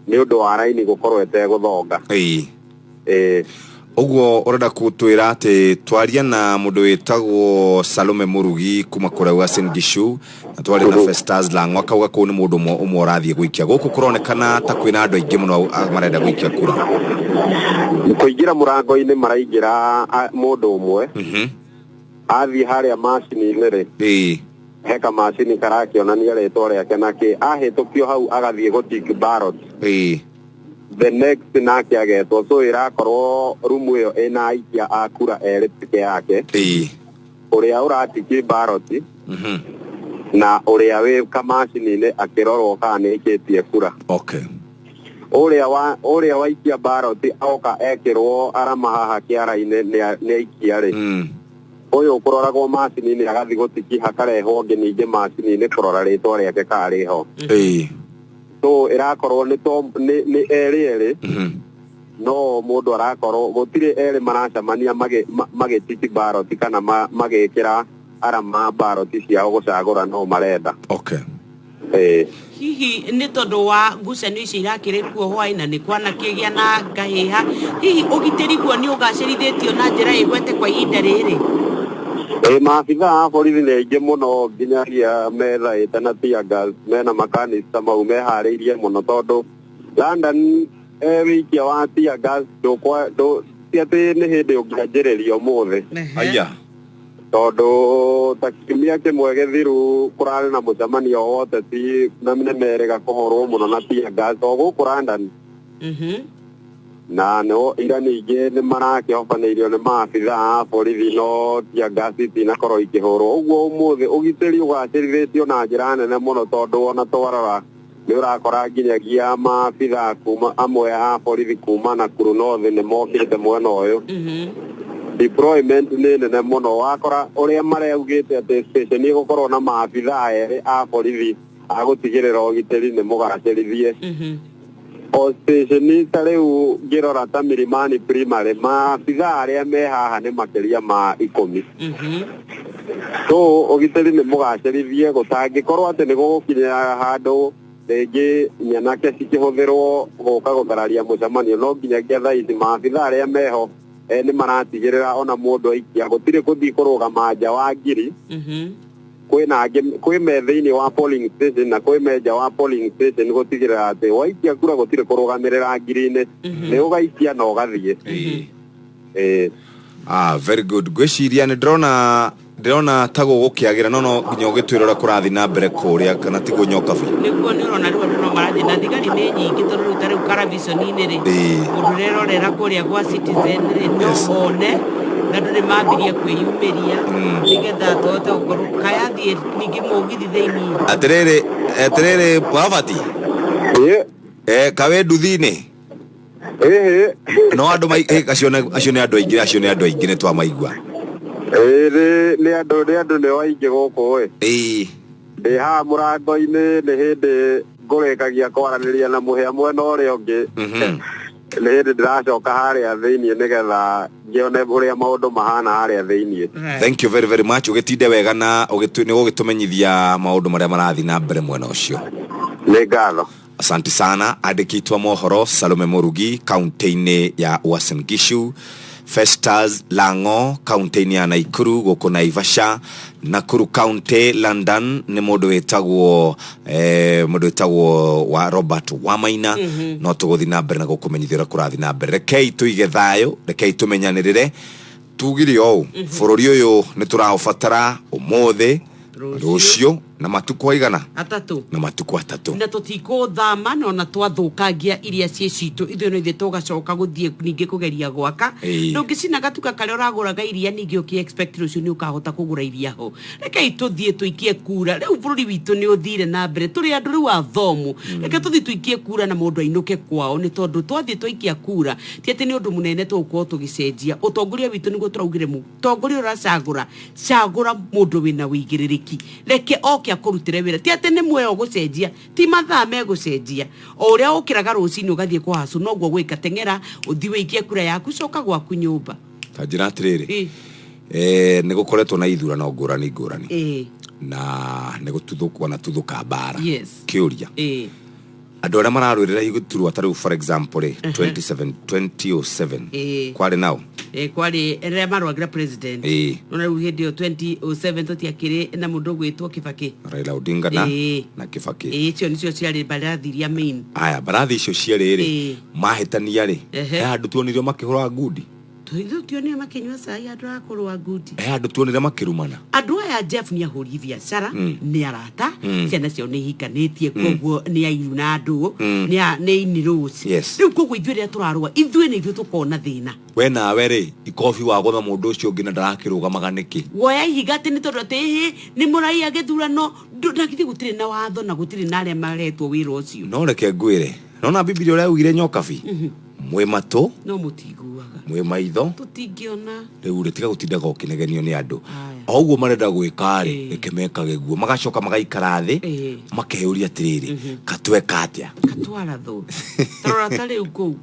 Speaker 11: nĩ ũndũ wa raini gũkorwo ĩtegũthonga. Ĩĩ.
Speaker 1: Ũguo ũrenda gũtwĩra atĩ twaria na mũndũ wĩtagwo Salome Mũrugi kuma kũrĩa Uasin Gishu na twarĩ na Festus Lang'o, akauga kũu nĩ mũndũ ũmwe ũrathiĩ gũikia. Gũkũ kũronekana ta kwĩna andũ aingĩ mũno marenda gũikia kura.
Speaker 11: Kũingĩra mũrango-inĩ maraingĩra mũndũ ũmwe. Athiĩ harĩa macini-inĩ rĩ, he kamacini karakĩonania rĩtwa rĩake na kĩ ahĩtũkio hau agathiĩ gũtick ballot. The next nake agetwo, so ĩrakorwo rumu ĩyo ĩna aikia a kura erĩ peke yake, ũrĩa ũratiki ballot na ũrĩa wĩ kamacini-inĩ akĩrorwo kana nĩ aikĩtie kura. Ũrĩa waikia ballot oka ekĩrwo arama haha kĩara-inĩ nĩ aikia rĩ, ũyũ ũkũroragwo macini-inĩ agathiĩ gũtiki, hakarehwo ũngĩ ningĩ macini-inĩ kũrora rĩtwa rĩake kana rĩho. So ĩrakorwo nĩ erĩ erĩ. No mũndũ arakorwo gũtirĩ erĩ maracemania magĩtiti baroti kana magĩkĩra arama baroti ciao gũcagũra no marenda.
Speaker 1: Okay.
Speaker 2: Hihi nĩ tondũ wa ngucanio ici irakĩrĩ kuo hwaĩ na nĩ kwanakĩgĩa na ngahĩha, hihi ũgitĩri guo nĩ ũgacĩrithĩtio na njĩra ĩgwete kwa ihinda rĩrĩ?
Speaker 11: Maabitha a borithi nĩ aingĩ mũno nginyagia methaĩte na tear gas mena makanista mau meharĩirie mũno tondũ London wĩikia wa tear gas ti atĩ nĩ hĩndĩ ũngĩanjĩrĩria ũmũthĩ.
Speaker 1: Aya.
Speaker 11: Tondũ ta kiumia kĩmwe gĩthiru kũrarĩ na mũcemanio wa ũteti na nĩ merĩga kũhũrwo mũno na tear gas o gũkũ London. Na no ira ningĩ nĩ marakĩhobanĩirio nĩ maabitha a borithi no tear gas itinakorwo ikĩhũrwo. Ũguo ũmũthĩ ũgitĩri ũgacĩrithĩtio na njĩra nene mũno tondũ ona twarora nĩ ũrakora nginyagia maabitha kuma amwe a borithi kuma Nakuru North nĩ mokĩte mwena ũyũ. Deployment nĩ nene mũno, wakora ũrĩa mareugĩte atĩ station ĩgũkorwo na maabitha erĩ a borithi a gũtigĩrĩra ũgitĩri nĩ mũgacĩrithie. O station ta rĩu ngĩrora ta Milimani Primary maabitha arĩa me haha nĩ makĩria ma 10. So ũgitĩri nĩ mũgacĩrithie gũtangĩkorwo atĩ nĩ gũgũkinya handũ rĩngĩ nyanake cikĩhũthĩrwo gũka gũthararia mũcemanio no nginyagia thaa ici maabitha arĩa meho nĩ maratigĩrĩra ona mũndũ aikia gũtirĩ gũthiĩ kũrũgama nja wa ngiri. Kwĩna angĩ kwĩ me thĩinĩ wa polling station na kwĩ me nja wa polling station gũtigĩrĩra atĩ waikia kura gũtirĩ kũrũgamĩrĩra ngiri-inĩ, nĩ ũgaikia na ũgathiĩ.
Speaker 1: Very good. Ngwĩciria nĩ ndĩrona ta gũgũkĩagĩra no no nginya ũgĩtwĩra ũrĩa kũrathiĩ na mbere kũrĩa kana tiguo Nyokabi?
Speaker 2: Nĩguo nĩ ũrona rĩu andũ no marathiĩ na thigari nĩ nyingĩ tondũ rĩu ta rĩu karaviconi-inĩ rĩ mũndũ ũrerorera kũrĩa gwa Citizen rĩ no one na andũ nĩ mambirie kwĩyumĩria nĩgetha tũhote gũkorwo kayathiĩ ningĩ mũgithi thĩinĩ.
Speaker 1: Atĩrĩrĩ, atĩrĩrĩ Robert. Kawe nduthi-inĩ? No andũ acio nĩ andũ aingĩ, acio nĩ andũ aingĩ nĩ twamaigua.
Speaker 11: Nĩ andũ, nĩ andũ nĩ aingĩ gũkũ ĩ. Ndĩ haha mũrango-inĩ nĩ hĩndĩ ngũrĩkagia kwaranĩria na mũhĩa mwena ũrĩa ũngĩ. Nĩ hĩndĩ ndĩracoka harĩa thĩinĩ nĩgetha ngĩone ũrĩa maũndũ mahana harĩa thĩinĩ.
Speaker 1: Thank you very very much. Ũgĩtinde wega na nĩ ũgũgĩtũmenyithia maũndũ marĩa marathiĩ na mbere mwena ũcio.
Speaker 11: Nĩ ngatho.
Speaker 1: Asante sana. Andĩkĩtwo mohoro Salome Murugi kaunti-inĩ ya Uasin Gishu, Festus Lango kaunti-inĩ ya Nakuru gũkũ Naivasha, Nakuru County London nĩ mũndũ wĩtagwo mũndũ wĩtagwo wa Robert Wamaina. No tũgũthiĩ na mbere na gũkũmenyithia ũrĩa kũrathiĩ na mbere. Rekei tũige thayũ, rekei tũmenyanĩrĩre, tugire ũũ bũrũri ũyũ nĩ tũraũbatara ũmũthĩ, rũciũ na matukũ aigana
Speaker 2: atatũ,
Speaker 1: na matukũ atatũ,
Speaker 2: na tũtikũthama na ona twathũkangia iria ciĩ citũ ithuĩ no ithuĩ tũgacoka gũthiĩ ningĩ kũgeria gwaka. Ndũngĩcina gatuka karĩa ũragũraga iria ningĩ ũkĩ expect rũciũ nĩ ũkahota kũgũra iria ho. Rekei tũthiĩ tũikie kura rĩu bũrũri witũ nĩ ũthire na mbere, tũrĩ andũ rĩu athomu. Reke tũthiĩ tũikie kura na mũndũ ainũke kwao nĩ tondũ twathiĩ twaikia kura ti atĩ nĩ ũndũ mũnene tũgũkorwo tũgĩcenjia ũtongoria witũ. Nĩguo tũraugire mũtongoria ũracagũra cagũra mũndũ wĩna wĩigĩrĩrĩki, reke oke akũrutĩre wĩra. Ti atĩ nĩ muoyo ũgũcenjia, ti mathaa megũcenjia, o ũrĩa ũkĩraga rũcinĩ ũgathiĩ kwa hacu noguo gwĩka teng'era ũthiĩ wĩikie kura yaku coka gwaku nyũmba.
Speaker 1: Ta njĩra atĩrĩrĩ, nĩ gũkoretwo na ithurano ngũrani ngũrani na nĩ gũtuthũkwo na tuthũka mbara. Kĩũria, andũ arĩa mararũĩrĩra iturwa ta rĩu for example rĩ 27 2007 kwarĩ nao
Speaker 2: Kwarĩ rĩrĩa marũagĩra president. Nona rĩu hĩndĩ ĩyo 2007 tũtiakĩrĩ na mũndũ ũgwĩtwo Kibaki.
Speaker 1: Raila Odinga na Kibaki.
Speaker 2: Icio nĩcio ciarĩ mbarathi iria main.
Speaker 1: Aya mbarathi icio cierĩ rĩ mahĩtania rĩ he handũ tuonirio makĩhũra ngundi.
Speaker 2: Tuonire makĩnyua cai andũ a kũrũa ngundi.
Speaker 1: He handũ tuonire makĩrumana.
Speaker 2: Andũ aya Jeff nĩ ahũri biacara, nĩ arata, ciana ciao nĩ ihikanĩtie, koguo nĩ airu na andũ nĩ inirũci. Rĩu koguo ithuĩ rĩrĩa tũrarũa ithuĩ nĩ ithuĩ tũkona thĩna.
Speaker 1: We nawe rĩ ikobi wagũtha mũndũ ũcio ũngĩ na ndarakĩrũgamaga nĩkĩ?
Speaker 2: Woya ihiga atĩ nĩ tondũ atĩ ĩhĩ nĩ mũraiya gĩthurano na githĩ gũtirĩ na watho na gũtirĩ na arĩa maretwo wĩra ũcio.
Speaker 1: No reke ngwĩre, nona Bibilia ũrĩa yaugire Nyokabi, mwĩ matũ
Speaker 2: no mũtiguaga,
Speaker 1: mwĩ maitho
Speaker 2: tũtingĩona.
Speaker 1: Rĩu rĩ tiga gũtindaga ũkĩnegenio nĩ andũ o ũguo marenda gwĩka rĩ, reke mekage guo, magacoka magaikara thĩ makeyũria atĩrĩrĩ, katweka atĩa
Speaker 2: katwarathwo tarora ta rĩu kũu.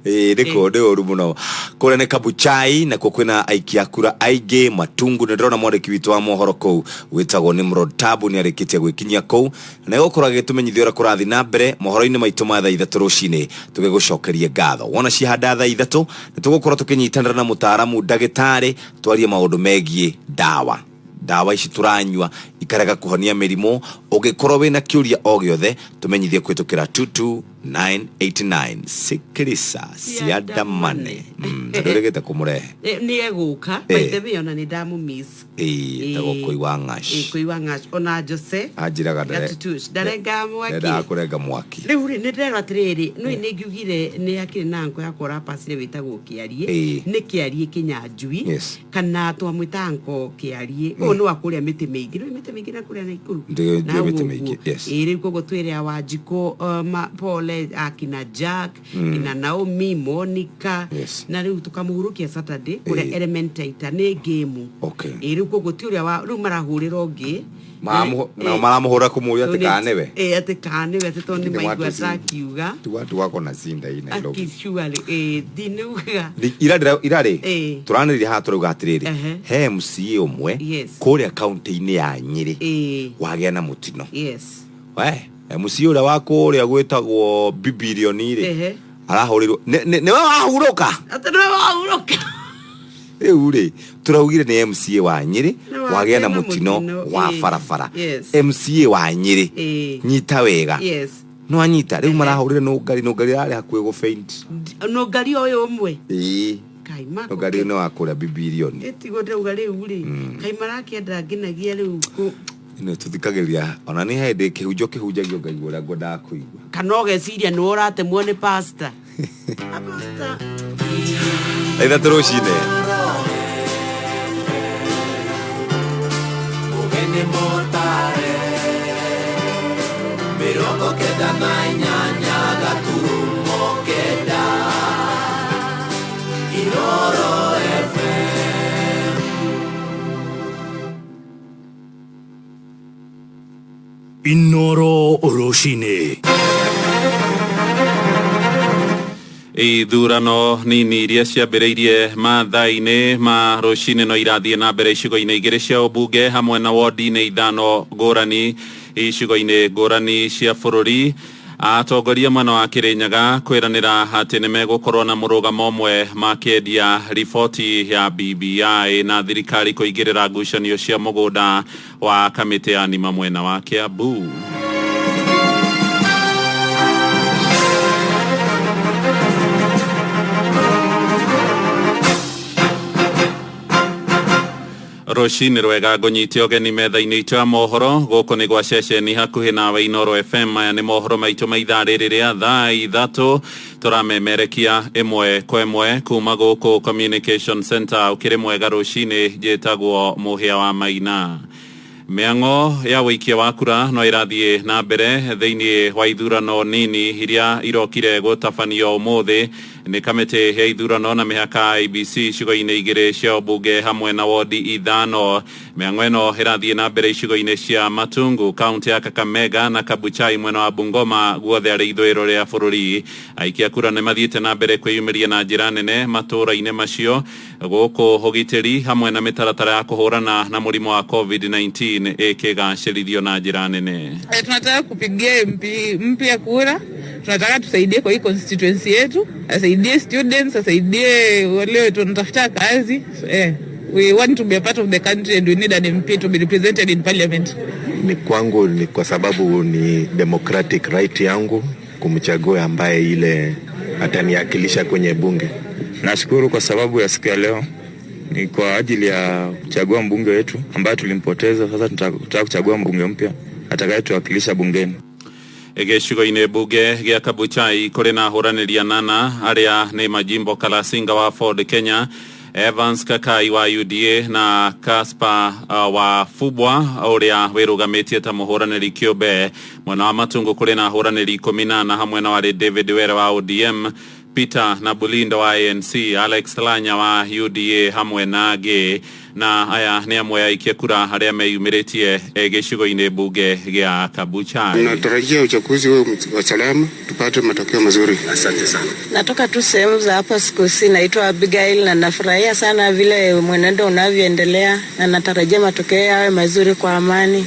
Speaker 1: Ĩĩ nĩ kũ nĩ ũru mũno. Kũrĩa nĩ Kabuchai nakuo kwĩna aikia kura aingĩ Matungu. Nĩ ndĩrona mwandĩki witũ wa mohoro kũu wĩtagwo Nimrod Tabu nĩ arĩkĩtie gwĩkinyia kũu na egũkorwo agĩtũmenyithia ũrĩa kũrathiĩ na mbere mohoro-inĩ maitũ ma thaa 3 rũcinĩ. Tũgĩgũcokerie ngatho wona ciahanda thaa 3 nĩ tũgũkorwo tũkĩnyitanĩra na mũtaaramu ndagĩtarĩ twarie maũndũ megiĩ ndawa. Ndawa ici tũranyua ikarega kũhonia mĩrimũ. Ũngĩkorwo wĩna kĩũria o gĩothe tũmenyithie kũhĩtũkĩra 22989. Sikirisa ciandamane ndũrĩgĩte kũmũrehe.
Speaker 2: Nĩ egũka. By the way, ona nĩ ndamũmiss.
Speaker 1: Ĩĩ, etagwo Kũi wa Ng'ash.
Speaker 2: Kũi wa Ng'ash ona Jose
Speaker 1: anjĩraga
Speaker 2: Gatutush ndarengaga mwaki.
Speaker 1: Ndendaga kũrenga mwaki.
Speaker 2: Rĩu rĩ, nĩ ndĩrerwo atĩrĩrĩ, no nĩ ngiugire nĩ akĩrĩ na anko yakwa ũrapacire wĩtagwo Kĩariĩ. Nĩ Kĩariĩ Kĩnyanjui. Kana twamwĩta anko Kĩariĩ. Ũyũ nĩ wa kũrĩa mĩtĩ mĩingĩ, nĩ mĩtĩ mĩingĩ na kũrĩa Naikuru.
Speaker 1: Ndiũĩ.
Speaker 2: Na hau
Speaker 1: mĩtĩ
Speaker 2: ũguo.
Speaker 1: Mĩingĩ, yes.
Speaker 2: Ĩĩ, rĩu koguo twĩre a Wanjikũ, pole akina Jack, kina Naomi, Monica. Na rĩu tũkamũhurũkia Saturday kũrĩa Elementaita nĩ ngĩmu. Ĩĩ, rĩu koguo ti ũrĩa wa rĩu marahũrĩra ũngĩ.
Speaker 1: Nao maramũhũra kũmũria atĩ kana nĩwe.
Speaker 2: Ĩĩ, atĩ kana nĩwe, atĩ tondũ nĩ
Speaker 1: Lakini
Speaker 2: maigua
Speaker 1: watu
Speaker 2: takiuga.
Speaker 1: Ti watu wako na cinda hii Nairobi.
Speaker 2: Akiciuga rĩ, ndinauga.
Speaker 1: Irarĩ tũranĩrĩria haha tũrauga atĩrĩrĩ, he MCA ũmwe kũrĩa kaunti-inĩ ya Nyĩrĩ wagĩa na mũtino. We MCA ũrĩa wa kũrĩa gwĩtagwo Bibilioni rĩ, arahũrĩrwo nĩwe wahurũka.
Speaker 2: Atĩ nĩwe wahurũka.
Speaker 1: Rĩu rĩ, tũraugire nĩ MCA wa Nyĩrĩ
Speaker 2: Nĩ
Speaker 1: wagĩa na
Speaker 2: wagĩa na
Speaker 1: mũtino
Speaker 2: mũtino,
Speaker 1: wa barabara. MCA wa Nyĩrĩ, nyita wega. No anyita rĩu marahũrire nũngari, nũngari ararĩ hakuhĩ gũ faint.
Speaker 2: Nũngari ũyũ ũmwe.
Speaker 1: Ĩĩ.
Speaker 2: Kai mako.
Speaker 1: Nũngari nĩ wa kũrĩa Bibilioni.
Speaker 2: Ĩtiguo ndĩrauga rĩu rĩ, kai marakĩenda nginagia rĩu
Speaker 1: Nĩ tũthikagĩrĩria ona nĩ hĩndĩ kĩhunjo kĩhunjagio ngaigua ũrĩa ngwendaga kũigua.
Speaker 2: Kana ũgeciria nĩwe ũratemwo nĩ pastor. Pastor.
Speaker 1: 3 rũcinĩ.
Speaker 7: Ũgeni mũtare 98.9 Inoro FM.
Speaker 18: Inoro Rũcinĩ.
Speaker 8: Ithurano nini iria ciambĩrĩirie mathaa-inĩ ma rũcinĩ no irathiĩ na mbere icigo-inĩ 2 cia ũmbunge hamwe na wodi-inĩ 5 ngũrani icigo-inĩ ngũrani cia bũrũri. Atongoria mwena wa Kĩrĩnyaga kwĩranĩra atĩ nĩ megũkorwo na mũrũgamo ũmwe makĩendia riboti ya BBI na thirikari kũingĩrĩra ngucanio cia mũgũnda wa kamĩtĩ ya nima mwena wa Kiambu. Rũcinĩ rwega, ngũnyite ũgeni metha-inĩ itũ ya mohoro gũkũ nĩ gwa ceceni hakuhĩ nawe Inoro FM. Maya nĩ mohoro maitũ ma ithaa rĩrĩ rĩa thaa 3, tũramemerekia ĩmwe kwa ĩmwe kuma gũkũ Communication Center. Ũkĩrĩ mwega rũcinĩ, njĩtagwo Mũhĩa wa Maina. Mĩang'o ya wũikia wa kura no ĩrathiĩ na mbere thĩinĩ wa ithurano nini iria irokire gũtabanio ũmũthĩ nĩ kamĩtĩ ya ithurano na mĩhaka IEBC icigo-inĩ 2 cia ũmbunge hamwe na wodi 5. Mĩang'o ĩno ĩrathiĩ na mbere icigo-inĩ cia Matungu, kaunti ya Kakamega na Kabuchai mwena wa Bungoma, guothe arĩ ithũĩro rĩa bũrũri. Aikia kura nĩ mathiĩte na mbere kwĩyumĩria na njĩra nene matũũra-inĩ macio, gũkũ ũgitĩri hamwe na mĩtaratara ya kũhũrana na mũrimũ wa COVID-19 ĩkĩgacĩrithio na njĩra nene.
Speaker 9: Tunataka kupigia MP mpya kura, tunataka tusaidie kwa hii constituency yetu, asaidie students, asaidie wale tunatafuta kazi. We want to be a part of the country and we need an MP to be represented in parliament.
Speaker 12: Ni kwangu ni kwa sababu ni democratic right yangu kumchagua ambaye ile ataniakilisha kwenye bunge.
Speaker 23: Nashukuru kwa sababu ya siku ya leo ni kwa ajili ya kuchagua mbunge wetu ambaye tulimpoteza. Sasa tunataka kuchagua mbunge mpya atakayetuwakilisha bungeni.
Speaker 8: Gĩcigo-inĩ mbunge gĩa Kabuchai kũrĩ na ahũranĩri anana arĩa nĩ Majimbo Kalasinga wa Ford Kenya, Evans Kakai wa UDA na Caspar wa Fubwa ũrĩa wĩrũgamĩtie ta mũhũranĩri kĩũmbe. Mwena wa Matungu kũrĩ na ahũranĩri 14 hamwe na warĩ David Were wa ODM, Peter Nabulindo wa ANC, Alex Lanya wa UDA hamwe na angĩ. Na aya nĩ amwe a aikia kura arĩa meyumĩrĩtie gĩcigo-inĩ mbunge gĩa Kabuchai.
Speaker 14: Tunatarajia uchaguzi uwe wa salama, tupate matokeo mazuri. Asante sana.
Speaker 16: Natoka tu sehemu za hapa Sikusi, naitwa Abigail na nafurahia sana vile mwenendo unavyoendelea na natarajia matokeo yawe mazuri kwa amani.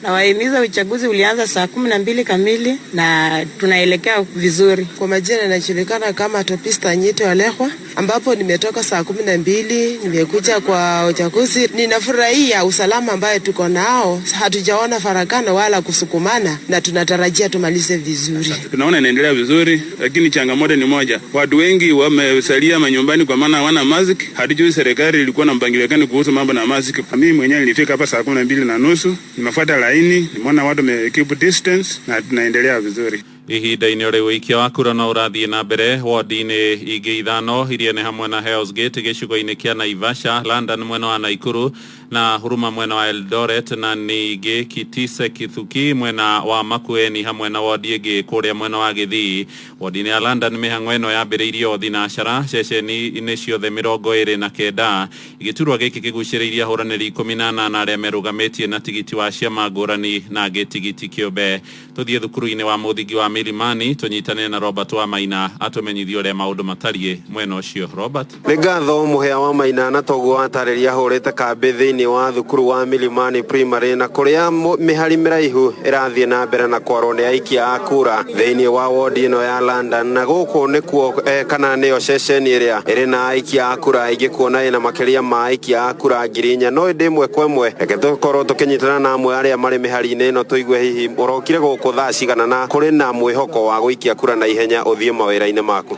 Speaker 16: Nawahimiza, uchaguzi ulianza saa 12 kamili na tunaelekea vizuri.
Speaker 17: Kwa majina najulikana kama Topista Nyito Alehwa, ambapo nimetoka saa 12 nimekuja kwa uchaguzi. Ninafurahia usalama ambayo tuko nao, hatujaona farakano wala kusukumana na tunatarajia tumalize vizuri.
Speaker 14: Tunaona inaendelea vizuri, lakini changamoto ni moja, watu wengi wamesalia manyumbani kwa maana hawana mask. Hatujui serikali ilikuwa na mpangilio gani kuhusu mambo na mask. Mimi mwenyewe nilifika hapa saa 12:30, nimefuata laini, nimeona watu wame keep distance na tunaendelea vizuri.
Speaker 8: Ihinda-inĩ rĩu ũikia wa kura no ũrathiĩ na mbere wodi-inĩ ingĩ ithano iria nĩ hamwe na Hell's Gate gĩcigo-inĩ kĩa Naivasha, London mwena wa Naikuru na Huruma mwena wa Eldoret, na ningĩ Kitise Kithuki mwena wa Makueni hamwe na wodi ĩngĩ kũrĩa mwena wa Gĩthii. Wodi-inĩ ya London mĩhang'o ĩno yambĩrĩirio thinacara ceceni-inĩ ciothe 29. Gĩturwa gĩkĩ kĩgucĩrĩirie ahũranĩri 18 arĩa merũgamĩtie na tigiti wa ciama ngũrani na angĩ tigiti kĩũmbe. Tũthiĩ thukuru-inĩ wa mũthingi wa Milimani tũnyitane na Robert wa Maina atũmenyithie ũrĩa maũndũ matariĩ mwena ũcio. Robert.
Speaker 11: Nĩ ngatho mũhĩa wa Maina na toguo watarĩria hũrĩte kambĩ thĩinĩ wa thukuru wa Milimani Primary na kũrĩa mĩhari mĩraihu ĩrathiĩ na mbere na kwarwo nĩ aikia a kura thĩinĩ wa wodi ĩno ya London, na gũkũ nĩkuo kana nĩyo ceceni ĩrĩa ĩrĩ na aikia a kura aingĩ, kuona ĩna makĩria ma aikia a kura 4,000. No ĩndĩ ĩmwe kwa ĩmwe reke tũkorwo tũkĩnyitana na amwe arĩa marĩ mĩhari-inĩ ĩno tũigue hihi ũrokire gũkũ thaa cigana na kũrĩ na mwĩhoko wa gũikia kura na ihenya ũthiĩ mawĩra-inĩ maku.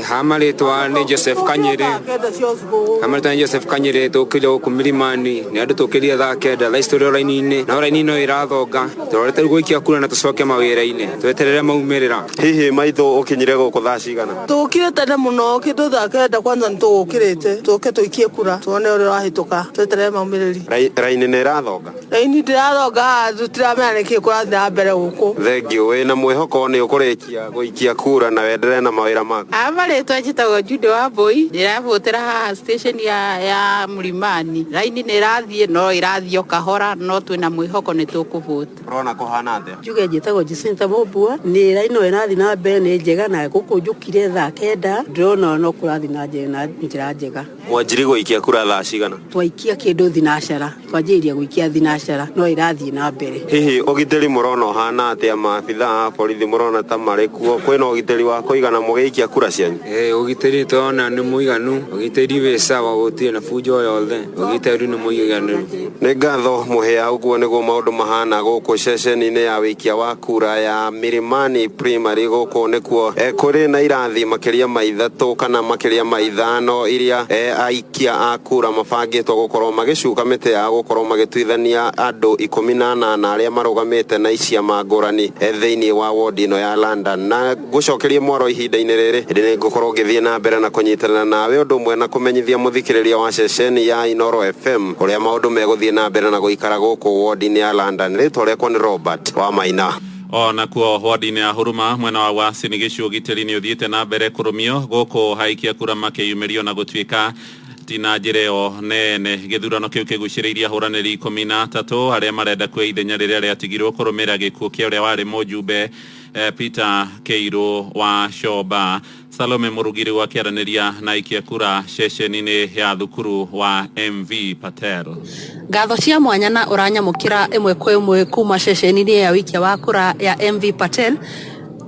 Speaker 24: Ha marĩtwa nĩ Joseph Kanyere. Ha marĩtwa nĩ Joseph Kanyere, tũkire gũkũ Milimani nĩ andũ tũkĩria thaa 9, thaa ici tũrĩ o raini-inĩ, no raini no ĩrathonga, tũrorete rĩu gũikia kura na tũcoke mawĩra-inĩ tweterere maumĩrĩra.
Speaker 11: Hihi maitũ ũkinyire gũkũ thaa cigana?
Speaker 25: Tũkire tene mũno kĩndũ thaa 9 kwanza nĩtũgũkĩrĩte tũke tũikie kura tuone ũrĩa ũrahĩtũka tweterere maumĩrĩri.
Speaker 11: Raini nĩ ĩrathonga?
Speaker 25: Raini ndĩrathonga, tũtiramenya nĩkĩ kũrathiĩ na mbere gũkũ.
Speaker 11: Thengiũ. Wĩna mwĩhoko nĩ ũkũrĩkia gũikia kura na wenderee na mawĩra maku?
Speaker 26: Marĩtwa njĩtagwo Jude Wambui, ndĩravotera haha station ya Mlimani. Raini nĩ ĩrathiĩ no ĩrathiĩ o kahora, no twĩna mwĩhoko nĩ tũkũvota.
Speaker 11: Ũrona kũhana atĩa?
Speaker 27: Njuge njĩtagwo Jacinta Mũmbua, nĩ raini no ĩrathiĩ na mbere nĩ njega, na gũkũ njũkire thaa 9 ndĩrona no kũrathiĩ na njĩra njega.
Speaker 11: Mwanjiri gũikia kura thaa cigana?
Speaker 27: Twaikia kĩndũ thinacara, twanjĩrĩria gũikia thinacara no ĩrathiĩ na mbere.
Speaker 11: Hihi ũgitĩri mũrona ũhana atĩa? Maabithaa a borithi mũrona ta marĩ kuo? Kwĩna ũgitĩri wa kũigana mũgĩikia kura cianyu?
Speaker 24: Ũgitĩri tũrona nĩ mũiganu, ũgitĩri wĩ sawa, gũtirĩ na bunjo yothe, ũgitĩri nĩ mũiganĩru.
Speaker 11: Nĩ ngatho mũhĩa, ũguo nĩguo maũndũ mahana gũkũ ceceni-inĩ ya wĩikia wa kura ya Milimani Primary. Gũkũ nĩkuo kũrĩ na irathi makĩria ma 3 kana makĩria ma 5 iria aikia a kura mabangĩtwo gũkorwo magĩcuka mĩtĩ ya gũkorwo magĩtuithania andũ 18 arĩa marũgamĩte na iciama ngũrani thĩinĩ wa wodi ĩno ya London. Na ngũcokerie mwaro ihinda-inĩ rĩrĩ ĩndĩ nĩ ngũkorwo ngĩthiĩ na mbere na kũnyitana nawe ũndũ ũmwe na kũmenyithia mũthikĩrĩria wa ceceni ya Inoro FM ũrĩa maũndũ megũthiĩ na mbere na gũikara gũkũ wodi-inĩ ya London. Rĩtwa rĩakwa nĩ Robert wa Maina.
Speaker 8: Ona kuo wodi-inĩ ya Huruma mwena wa Uasin Gishu ũgitĩri nĩ ũthiĩte na mbere kũrũmio gũkũ aikia kura makĩyumĩrio na gũtuĩka ti na njĩra ĩyo nene. Gĩthurano kĩu kĩgucĩrĩirie ahũranĩri 13 arĩa marenda kuoya ithenya rĩrĩa rĩatigirwo kũrũmĩrĩra gĩkuũ kĩa ũrĩa warĩ mũjumbe Peter Keiru wa Shoba. Salome Mũrugiri akĩaranĩria na aikia kura ceceni-inĩ ya thukuru wa MV Patel.
Speaker 28: Ngatho cia mwanya na ũranyamũkĩra ĩmwe kwa ĩmwe kuma ceceni-inĩ ya wĩikia wa kura ya MV Patel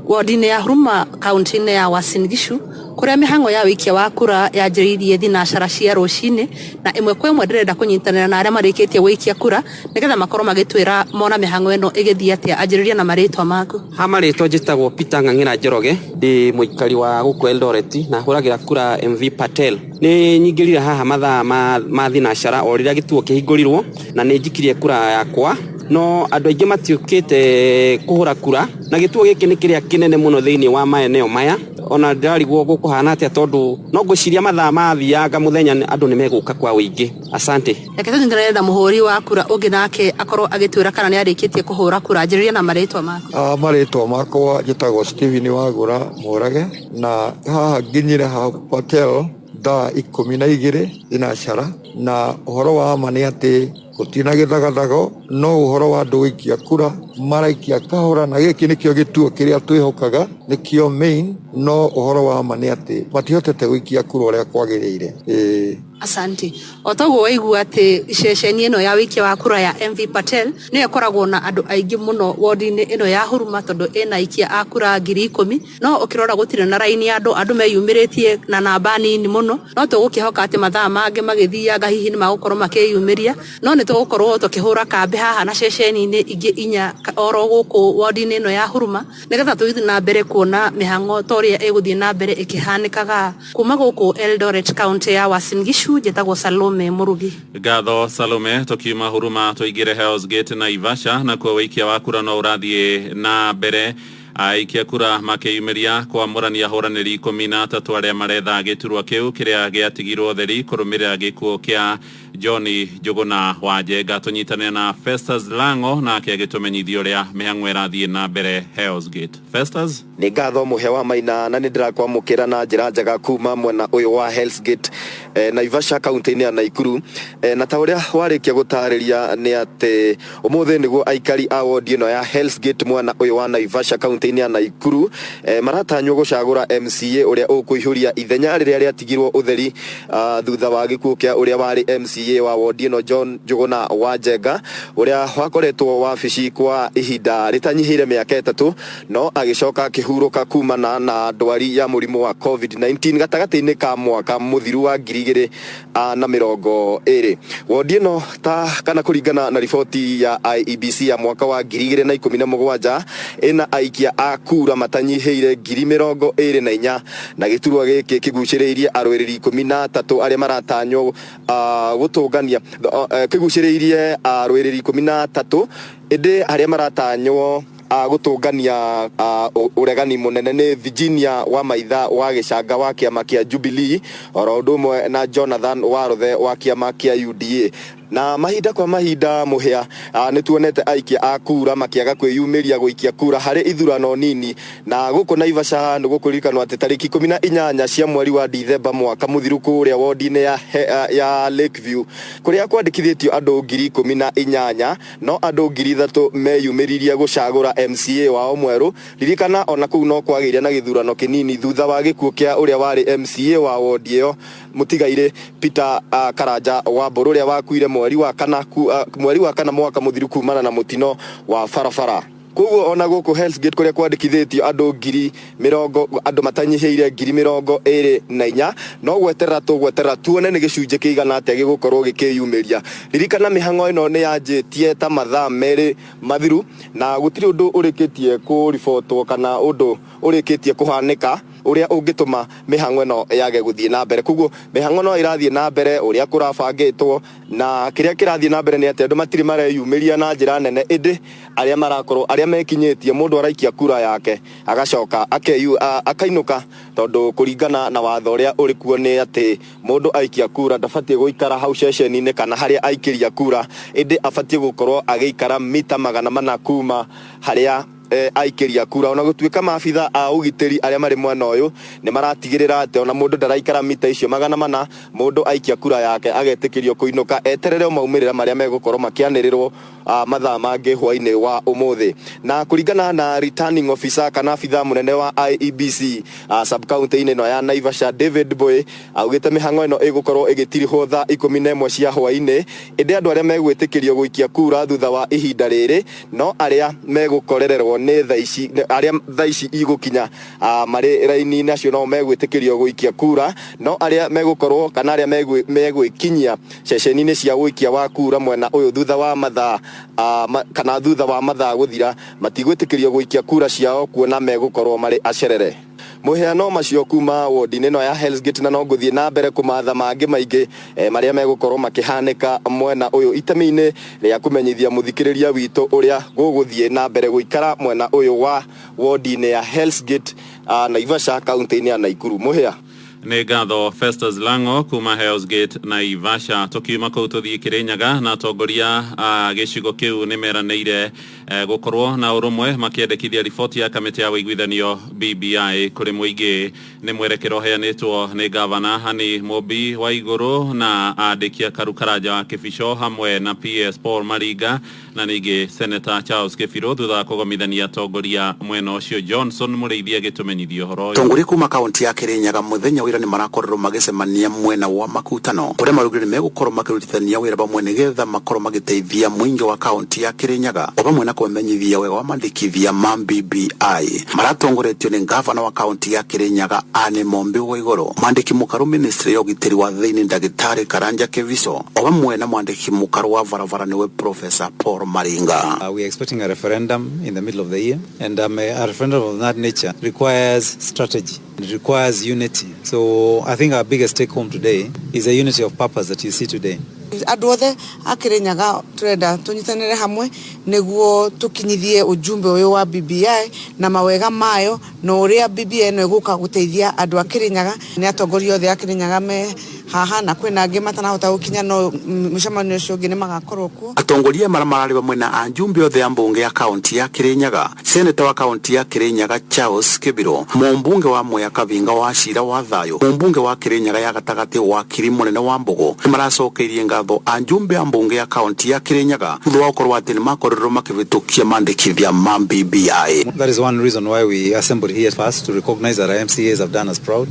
Speaker 28: wodi-inĩ ya Huruma kaunti-inĩ ya Uasin Gishu kũrĩa mĩhang'o ya wĩikia wa kura yanjĩrĩirie thinacara cia rũcinĩ, na ĩmwe kwa ĩmwe ndĩrenda kũnyitanĩra na arĩa marĩkĩtie gũikia kura nĩgetha makorwo magĩtwĩra mona mĩhang'o ĩno ĩgĩthiĩ atĩa. Anjĩrĩria na marĩtwa maku.
Speaker 29: Ha marĩtwa njĩtagwo Peter Ng'ang'ira Njoroge, ndĩ mũikari wa gũkũ Eldoret na hũragĩra kura MV Patel. Nĩ nyingĩrire haha mathaa ma thinacara o rĩrĩa gĩtuo kĩhingũrirwo na nĩ njikirie kura yakwa, no andũ aingĩ matiũkĩte kũhũra kura, na gĩtuo gĩkĩ nĩ kĩrĩa kĩnene mũno thĩinĩ wa maeneo maya. Ona ndĩrarigwo gũkũhana atĩa, tondũ no ngwĩciria mathaa mathianga mũthenya andũ nĩ megũka kwa ũingĩ. Asante.
Speaker 28: Reke tũnyitanĩre na mũhũri wa kura ũngĩ, nake akorwo agĩtwĩra kana nĩ arĩkĩtie kũhũra kura. Njĩrĩria na marĩtwa maku.
Speaker 3: Marĩtwa makwa njĩtagwo Steven Wagũra Mũrage, na haha nginyire ha Patel thaa 12 thinacara, na ũhoro wa ma nĩ atĩ gũtirĩ na gĩthagathago, no ũhoro wa andũ gũikia kura maraikia kahora, na gĩkĩ nĩkĩo gĩtuo kĩrĩa twĩhokaga nĩkĩo main, no ũhoro wa ma nĩ atĩ matihotete gũikia kura ũrĩa kwagĩrĩire, ĩĩ.
Speaker 28: Asante. O toguo waigua atĩ ceceni ĩno ya wĩikia wa kura ya MV Patel nĩyo ĩkoragwo na andũ aingĩ mũno wodi-inĩ ĩno ya Huruma, tondũ ĩna aikia a kura 10,000, no ũkĩrora gũtirĩ na raini ya andũ, andũ meyumĩrĩtie na namba nini mũno. No tũgũkĩhoka atĩ mathaa mangĩ magĩthianga hihi nĩ magũkorwo makĩyumĩria, no nĩ tũgũkorwo tũkĩhũra kambĩ haha na ceceni-inĩ ingĩ inya oro gũkũ wodi-inĩ ĩno ya Huruma, nĩgetha tũgĩthiĩ na mbere kuona mĩhang'o ta ũrĩa ĩgũthiĩ na mbere ĩkĩhanĩkaga. Kuma gũkũ Eldoret, kaunti ya Uasin Gishu, njĩtagwo Salome Mũrugi.
Speaker 8: Ngatho Salome. Tukiuma Huruma tuingire Hell's Gate Naivasha, nakuo wĩikia wa kura no ũrathiĩ na mbere, aikia kura makĩyumĩria kwamũrania ahũranĩri 13 arĩa maretha gĩturwa kĩu kĩrĩa gĩatigirwo theri kũrũmĩrĩra gĩkuũ kĩa John Njũgũna wa Njenga. Tũnyitanĩre na Festus Lango, nake agĩtũmenyithia ũrĩa mĩhang'o ĩrathiĩ na mbere Hell's Gate. Festus.
Speaker 1: Nĩ ngatho, mũhe wa Maina, na nĩ ndĩrakwamũkĩra na njĩra njega kuma mwena ũyũ wa Hell's Gate, Naivasha, kaunti-inĩ ya Naikuru, na ta ũrĩa warĩkia gũtarĩria nĩ atĩ ũmũthĩ nĩguo aikari a wodi ĩno ya Hell's Gate mwena ũyũ wa Naivasha, kaunti-inĩ ya Naikuru, maratanywo gũcagũra MCA ũrĩa ũkũihũria ithenya rĩrĩa rĩatigirwo ũtheri thutha wa gĩkuũ kĩa ũrĩa warĩ MCA wa wodi ĩno, John Njũgũna wa Njenga, ũrĩa wakoretwo wabici kwa ihinda rĩtanyihĩire mĩaka 3, no agĩcoka akĩhurũka kumana na ndwari ya mũrimũ wa COVID-19 gatagatĩ-inĩ ka mwaka mũthiru wa 2020. Wodi ĩno ta kana kũringana na riboti ya IEBC ya mwaka wa 2017, ĩna aikia a kura matanyihĩire 24,000, na gĩturwa gĩkĩ kĩgucĩrĩirie arũĩrĩri 13 arĩa maratanywo gũtũngania, kĩgucĩrĩirie arũĩrĩri 13, ĩndĩ arĩa maratanywo gũtũngania ũregani mũnene nĩ Virginia wa Maitha wa Gĩcanga wa kĩama kĩa Jubilee, oro ũndũ ũmwe na Jonathan Warothe wa kĩama kĩa UDA. Na mahinda kwa mahinda, mũhĩa, nĩ tuonete aikia a kura makĩaga kwĩyumĩria gũikia kura harĩ ithurano nini, na gũkũ Naivasha nĩ gũkũririkanwo atĩ tarĩki 18 cia mweri wa Dithemba mwaka mũthiru, kũrĩa wodi-inĩ ya Lakeview kũrĩa kwandĩkithĩtio andũ 18,000, no andũ 3,000 meyumĩririe gũcagũra MCA wao mwerũ. Ririkana ona kũu no kwagĩire na gĩthurano kĩnini thutha wa gĩkuũ kĩa ũrĩa warĩ MCA wa wodi ĩyo, mũtigairĩ Peter Karanja wa Mbũrũ, ũrĩa wakuire mweri wa kana mwaka mũthiru kumana na mũtino wa barabara. Koguo ona gũkũ Hell's Gate kũrĩa kwandĩkithĩtio andũ ngiri mĩrongo andũ matanyihĩire 24,000, no gweterera tũgweterera tuone nĩ gĩcunjĩ kĩigana atĩa gĩgũkorwo gĩkĩyumĩria. Ririkana mĩhang'o ĩno nĩ yanjĩtie ta mathaa 2 mathiru, na gũtirĩ ũndũ ũrĩkĩtie kũribotwo kana ũndũ ũrĩkĩtie kũhanĩka ũrĩa ũngĩtũma mĩhang'o ĩno yage gũthiĩ na mbere. Koguo mĩhang'o no ĩrathiĩ na mbere ũrĩa kũrabangĩtwo, na kĩrĩa kĩrathiĩ na mbere nĩ atĩ andũ matirĩ mareyumĩria na njĩra nene, ĩndĩ arĩa marakorwo arĩa mekinyĩtie, mũndũ araikia kura yake agacoka akainũka, tondũ kũringana na watho ũrĩa ũrĩ kuo nĩ atĩ mũndũ aikia kura ndabatiĩ gũikara hau ceceni-inĩ kana harĩa aikĩria kura, ĩndĩ abatiĩ gũkorwo agĩikara mita 400 kuma harĩa aikĩria kura. Ona gũtuĩka maabitha a ũgitĩri arĩa marĩ mwena ũyũ nĩ maratigĩrĩra atĩ ona mũndũ ndaraikara mita icio 400, mũndũ aikia kura yake agetĩkĩrio kũinũka eterere maumĩrĩra marĩa megũkorwo makĩanĩrĩrwo mathaa mangĩ hwainĩ wa ũmũthĩ. Na kũringana na returning officer kana abitha mũnene wa IEBC sub county-inĩ ĩno ya Naivasha, David Boy, augĩte mĩhang'o ĩno ĩgũkorwo ĩgĩtirihwo thaa 11 cia hwainĩ, ĩndĩ andũ arĩa megwĩtĩkĩrio gũikia kura thutha wa ihinda rĩrĩ no arĩa megũkorererwo nĩ thaa ici, arĩa thaa ici igũkinya marĩ raini-inĩ, acio no megwĩtĩkĩrio gũikia kura, no arĩa megũkorwo kana arĩa megwĩkinyia ceceni-inĩ cia ũikia wa kura mwena ũyũ thutha wa mathaa kana thutha wa mathaa gũthira matigwĩtĩkĩrio gũikia kura ciao, kuona megũkorwo marĩ acerere. Mũheano macio kuma wodi-inĩ ĩno ya Hell's Gate, na no ngũthiĩ na mbere kũmatha mangĩ maingĩ marĩa megũkorwo makĩhanĩka mwena ũyũ itemi-inĩ rĩa kũmenyithia mũthikĩrĩria witũ ũrĩa gũgũthiĩ na mbere gũikara mwena ũyũ wa wodi-inĩ ya Hell's Gate.
Speaker 4: Naivasha kaunti-inĩ ya Naikuru. Mũhĩa.
Speaker 8: Nĩ ngatho Festus Lango kuma Hell's Gate Naivasha. Tukiuma kũu tũthiĩ Kĩrĩnyaga, na atongoria a gĩcigo kĩu nĩ meranĩire gũkorwo na ũrũmwe makĩendekithia riboti ya kamĩtĩ ya ũiguithanio BBI kũrĩ mũingĩ. Nĩ mwerekero ũheanĩtwo nĩ gavana Hani Mũmbi wa Igũrũ na andĩki a Karu Karanja wa Kĩbico hamwe na PS Paul Maringa na ningĩ Senator Charles Kĩbirũ thutha wa kũgomithania atongoria mwena ũcio. Johnson Mũrĩithi agĩtũmenyithia ũhoro ũyũ.
Speaker 5: Atongoria kuma kaunti ya Kirinyaga muthenya wira ni marakorirwo magicemania mwena wa makutano kuria marugire megũkorwo makĩrutithania wĩra pamwe nĩgetha makorwo magĩteithia mũingĩ wa kaunti ya Kirinyaga o pamwe na kũmenyithia wega wa mandĩkithia ma BBI. Maratongoretio nĩ ngavana wa kaunti ya Kirinyaga Anne Mombi wa Igũrũ, mwandĩki mũkaru ministry ya ũgitĩri wa thĩinĩ ndagĩtarĩ Karanja Keviso o pamwe na mwandĩki mũkaru wa barabara nĩwe Professor Paul Maringa.
Speaker 6: We are expecting a referendum in the middle of the year, and a referendum of that nature requires strategy. It requires unity. So I think our biggest take home today is a unity of purpose that you see today.
Speaker 13: Andũ othe a Kirinyaga turenda tunyitanĩre hamwe nĩguo tũkinyithie ujumbe ũyũ wa BBI na mawega mayo na ũrĩa BBI ĩno ĩgũka gũteithia andũ a Kirinyaga. Nĩ atongoria othe a Kirinyaga me haha na kwĩna angĩ matanahota gũkinya, no mũcemanio ũcio ũngĩ nĩ magakorwo kuo.
Speaker 5: Atongoria mara mararĩ hamwe na anjumbe othe a mbunge ya kaunti ya Kirinyaga, seneta wa kaunti ya Kirinyaga Charles Kibiro, mũmbunge wa Mwea Kavinga wa Cira wa Thayo, mũmbunge wa Kirinyaga ya gatagatĩ wa Kiri Mũnene wa Mbogo nĩ maracokeirie ngatho anjumbe a mbunge ya kaunti ya Kirinyaga thutha wa gũkorwo atĩ nĩ makorirwo makĩhĩtũkia mandĩkithia ma BBI.
Speaker 6: That is one reason why we assembled here first, to recognize that our MCAs have done us proud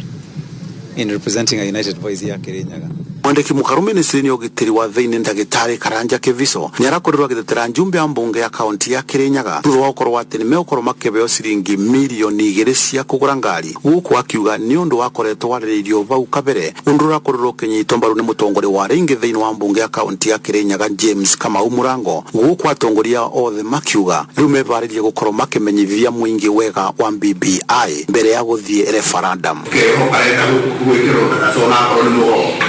Speaker 6: in representing a united voice here Kirinyaga.
Speaker 5: Mwandĩki mũkaru ministry-inĩ ya ũgitĩri wa thĩinĩ ndagĩtarĩ Karanja Keviso nĩ arakorirwo agĩtetera njumbe ya mbunge ya kaunti ya Kirinyaga thutha wa gũkorwo atĩ nĩ megũkorwo makĩheo ciringi mirioni 2 cia kũgũra ngari, gũkũ akiuga nĩ ũndũ wakoretwo warĩrĩirio vau kabere, ũndũ ũrakorirwo ũkĩnyitwo mbaru nĩ mũtongoria wa rĩngĩ thĩinĩ wa mbunge ya kaunti ya Kirinyaga James Kamau Mũrango, gũkũ atongoria othe makiuga rĩu mebarĩrie gũkorwo makĩmenyithia mũingĩ wega wa BBI mbere ya gũthiĩ referendum.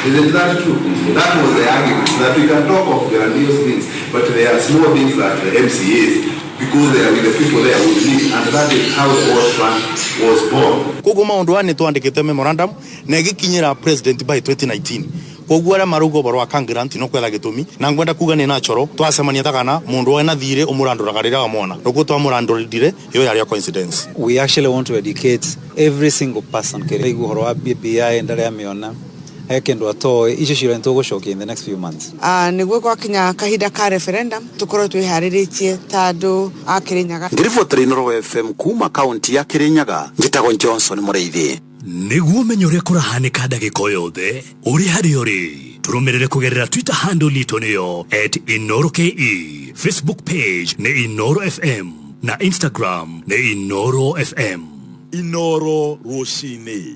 Speaker 15: Isn't that true? That was the argument, that we can talk of grandiose things, but there are small things that the MCAs, because they are with the people there, will need, and that is how the World Bank was born.
Speaker 19: Koguo maundu aya nitwandikite memorandum na igikinyira president by 2019. Koguo aria marauga ũhoro wa Kang grant no kwetha gĩtũmi, na ngwenda kuga nĩ natural twacemania ta kana mũndũ ena thirĩ ũmũrandũraga rĩrĩa wamwona, noguo twamũrandũrire ĩyo yarĩ a coincidence.
Speaker 6: We actually want to educate every single person kĩrĩa ũhoro wa BBI ndarĩa amĩona he kĩndũ atoĩ icio ciũria nĩtũgũcokia in the next few months.
Speaker 13: Nĩguo gwakinya kahinda ka referendum tũkorwo twĩharĩrĩtie ta andũ a Kirinyaga.
Speaker 5: Ngĩribotera Inooro FM kuma kaunti ya Kirinyaga, njĩtagwo Johnson Mũrĩithi.
Speaker 18: Nĩguo ũmenye ũrĩa kũrahanĩka ndagĩka o yothe ũrĩ harĩa ũrĩ, tũrũmĩrĩre kũgerera Twitter handle itũ nĩyo @InooroKE, Facebook page nĩ Inooro FM na Instagram nĩ Inooro FM.
Speaker 20: Inooro rũcinĩ.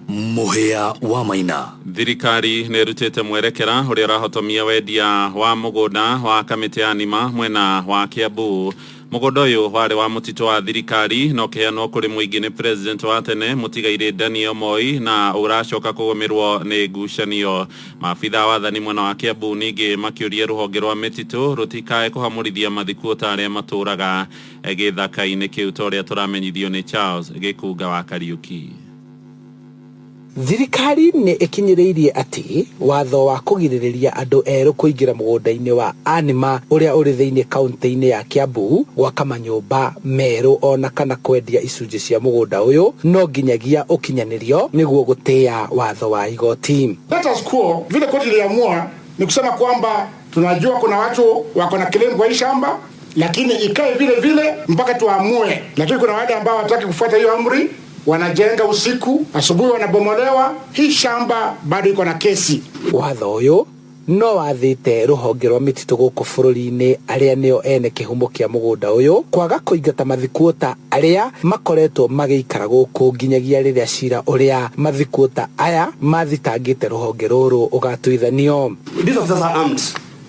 Speaker 18: Mũhĩa wa Maina.
Speaker 8: Thirikari nĩ ĩrutĩte mwerekera ũrĩa ũrahotomia wendia wa mũgũnda wa kamĩtĩ ya nima mwena wa Kiambu. Mũgũnda ũyũ warĩ wa mũtitũ wa thirikari na ũkĩheanwo kũrĩ mũingĩ nĩ president wa tene mũtigairĩ Daniel Moi na ũracoka kũgũmĩrwo nĩ ngucanio. Maabitha wa wathani mwena wa Kiambu ningĩ makĩũria rũhonge rwa mĩtitũ rũtikae kũhamũrithia mathikuũ ta arĩa matũraga gĩthaka-inĩ kĩu ta ũrĩa tũramenyithio nĩ Charles Gĩkunga wa Kariuki.
Speaker 21: Thirikari nĩ ĩkinyĩrĩirie atĩ watho wa kũgirĩrĩria andũ erũ kũingĩra mũgũnda-inĩ wa Anima ũrĩa ũrĩ thĩinĩ kaunti-inĩ ya Kiambu gwaka manyũmba merũ ona kana kwendia icunjĩ cia mũgũnda ũyũ no nginyagia ũkinyanĩrio nĩguo gũtĩĩa watho wa igoti.
Speaker 22: Status quo vile koti iliamua ni kusema kwamba tunajua kuna watu wako na claim kwa hii shamba, lakini ikae vile vile mpaka tuamue. Lakini kuna wale ambao hawataki kufuata hiyo amri, wanajenga usiku, asubuhi wanabomolewa. Hii shamba bado iko na kesi.
Speaker 21: Watho ũyũ no wathĩte rũhonge rwa mĩtitũ gũkũ bũrũri-inĩ arĩa nĩo ene kĩhumo kĩa mũgũnda ũyũ kwaga kũingata mathikuũta arĩa makoretwo magĩikara gũkũ nginyagia rĩrĩa cira ũrĩa mathikuũta aya mathitangĩte rũhonge rũrũ ũgatuithanio.
Speaker 30: These officers are armed,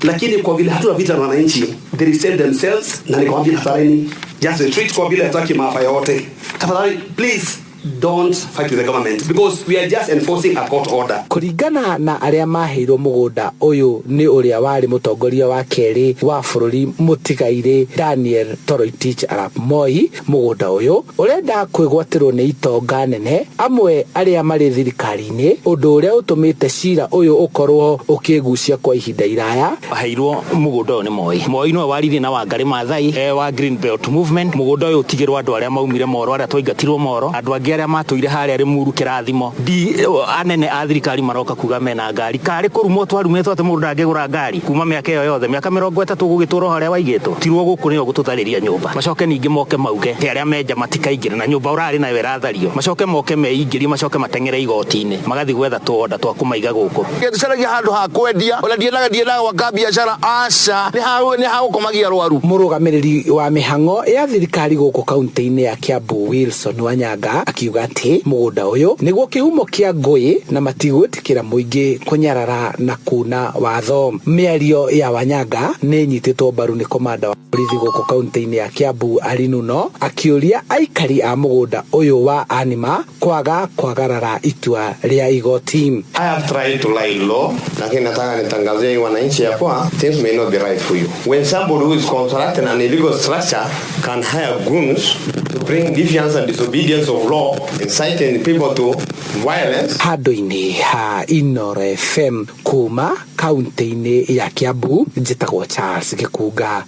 Speaker 30: lakini kwa vile hatuna vita na wananchi, they restrain themselves, na nikamwambia tafadhali just retreat kwa vile hataki maafa yote. Tafadhali please Don't fight with the government because we are just enforcing a court order.
Speaker 21: Kũringana na arĩa maheirwo mũgũnda ũyũ nĩ ũrĩa warĩ mũtongoria wa kerĩ wa bũrũri mũtigairĩ Daniel Toroitich arap Moi, mũgũnda ũyũ ũrenda kwĩgwatĩrwo nĩ itonga nene amwe arĩa marĩ thirikari-inĩ, ũndũ ũrĩa ũtũmĩte cira ũyũ ũkorwo ũkĩgucia kwa ihinda iraya.
Speaker 2: Aheirwo mũgũnda ũyũ nĩ Moi. Moi nĩwe waririe na Wangari Maathai wa Green Belt Movement. Mũgũnda ũyũ ũtigĩrwo andũ arĩa maumire Moro, arĩa twaingatirwo Moro, andũ angĩ arĩa matũire harĩa Limuru kĩrathimo. Ndi anene a thirikari maroka kuga mena ngari karĩ kũrumwo twarumĩtwo atĩ mũndũ ndangĩgũra ngari kuma mĩaka ĩyo yothe, mĩaka 30 gũgĩtũra harĩa waigĩtwo tirwo gũkũ nĩo gũtũtharĩria nyũmba. Macoke ningĩ moke mauge atĩ arĩa menja matikaingĩre na nyũmba ũrarĩ nayo ĩrathario, macoke moke meingĩrie, macoke mateng'ere igoti-inĩ magathiĩ gwetha tũonda twa kũmaiga gũkũ.
Speaker 7: Tũcaragia handũ ha kwendia, ona ndiendaga gwaka biacara, aca, nĩ ha gũkomagia arwaru.
Speaker 21: Mũrũgamĩrĩri wa mĩhang'o ya thirikari gũkũ kaunti-inĩ ya Kiambu Wilson Wanyanga akiuga atĩ mũgũnda ũyũ nĩguo kĩhumo kĩa ngũĩ na matigwĩtĩkĩra mũingĩ kũnyarara na kuna watho. Mĩario ya Wanyanga nĩ ĩnyitĩtwo mbaru nĩ komanda wa borithi gũkũ kaunti-inĩ ya Kiambu Ali Nuno, akĩũria aikari a mũgũnda ũyũ wa Anima kwaga kwagarara itua rĩa igoti.
Speaker 4: I have tried to lie low, lakini nataka nitangazie wananchi ya kuwa things may not be right for you. When somebody who is constructing an illegal structure can hire goons to bring defiance and disobedience of law, inciting people to violence.
Speaker 21: Handũ-inĩ ha Inooro FM kuma kaunti-inĩ ya Kiambu, njĩtagwo Charles Gĩkunga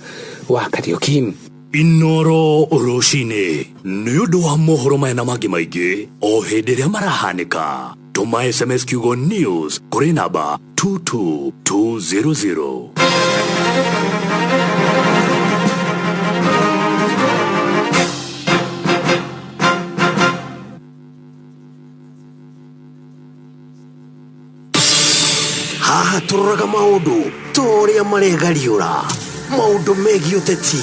Speaker 21: wa Kariuki.
Speaker 18: Inooro rũcinĩ nĩ ũndũ wa mohoro maya na mangĩ maingĩ o hĩndĩ ĩrĩa marahanĩka. Tũma SMS kiugo news kũrĩ namba 22200.
Speaker 9: Haha tũroraga maũndũ ta ũrĩa maregariũra, maũndũ megiĩ ũteti,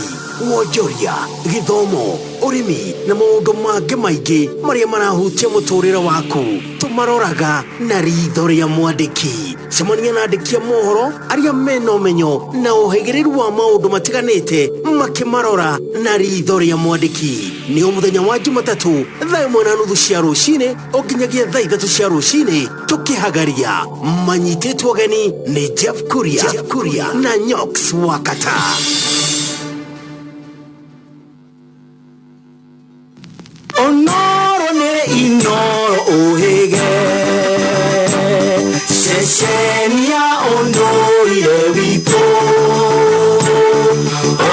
Speaker 9: wonjoria, gĩthomo, ũrĩmi na maũndũ mangĩ maingĩ marĩa marahutia mũtũrĩre waku. Tũmaroraga na ritho rĩa mwandĩki. Cemania na andĩki a mohoro arĩa mena ũmenyo na ũhĩgĩrĩru wa maũndũ matiganĩte makĩmarora na ritho rĩa mwandĩki. Nĩ o mũthenya wa Jumatatũ thaa 1:30 cia rũcinĩ o nginyagia thaa 3 cia rũcinĩ, tũkĩhagaria manyitĩtwo ũgeni nĩ Jeff Kuria na Nyox Wakata. Onoro ne Inooro ũhĩge, ceceni ya ũndũire witũ,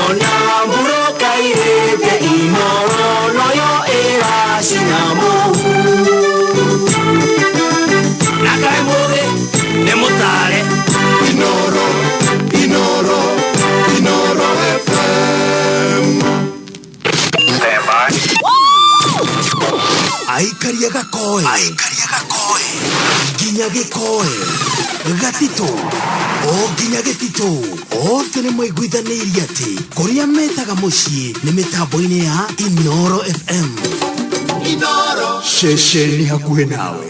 Speaker 9: ona mbura kairĩte Inooro noyo ĩracina mũhu.
Speaker 10: Na kaĩ mũthĩ nĩ mũtare.
Speaker 15: Inooro, Inooro, Inooro FM.
Speaker 9: Aikaria gakoe, nginya gĩkoe, gatitũ o nginya gĩtitũ, othe nĩ maiguithanĩirie atĩ kũrĩa metaga mũciĩ nĩ mĩtambo-inĩ ya Inooro FM.
Speaker 15: Inooro
Speaker 18: ceceni hakuhĩ nawe.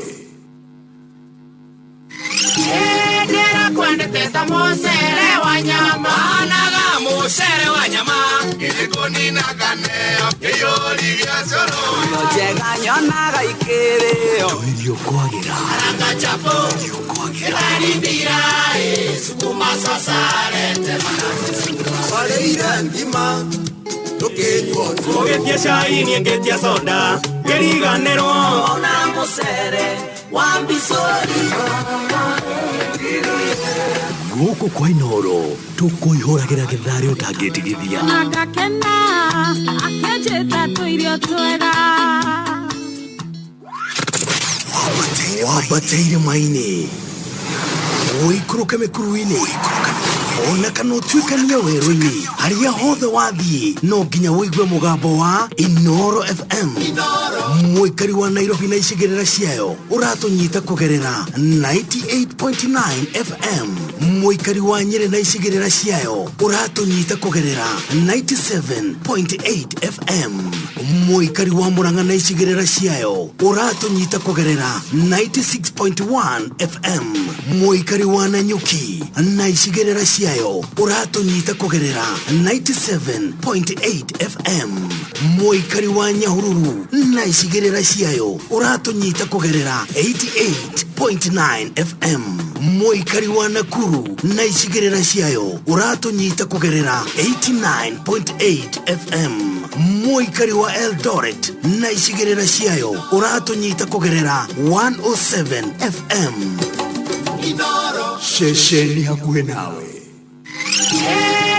Speaker 12: Ndĩrakwendete ta mũcere wa nyama, anaga mũcere wa nyama, gĩkũninaganeo kĩiyũri gĩa cũrũ,
Speaker 10: njega nyonaga ikĩrĩo,
Speaker 18: irio kwagĩra,
Speaker 12: karanga chapo, ĩrarindira, sukuma sasarete
Speaker 10: warĩire ngima tũkĩnyuo, ũgĩtia cai niĩ ngĩtia soda ngĩriganĩrwo
Speaker 12: ona mũcere wa mbicũri.
Speaker 18: Gũkũ kwa Inooro tũkũihũragĩra gĩtharĩ ũtangĩtigithia.
Speaker 14: Agakena akĩnjĩta tũirio twega.
Speaker 9: Wambateire irĩma-inĩ, ũikũrũke mĩkuru-inĩ, ona kana ũtuĩkanie werũ-inĩ, harĩa hothe wathiĩ no nginya ũigue mũgambo wa Inooro FM. Mũikari wa Nairobi na icigĩrĩra ciayo ũratũnyita kũgerera 98.9 FM. Mũikari wa Nyĩrĩ na icigĩrĩra ciayo ũratũnyita kũgerera 97.8 FM. Mũikari wa Murang'a na icigĩrĩra ciayo ũratũnyita kũgerera 96.1 FM. Mũikari wa Nanyuki na icigĩrĩra ciayo ciayo ũratũnyita kũgerera 97.8 FM. Mũikari wa Nyahururu na icigĩrĩra ciayo ũratũnyita kũgerera 88.9 FM. Mũikari wa Nakuru na icigĩrĩra ciayo ũratũnyita kũgerera 89.8 FM. Mũikari wa Eldoret na icigĩrĩra ciayo ũratũnyita kũgerera 107 FM.
Speaker 20: Ceceni hakuhĩ nawe.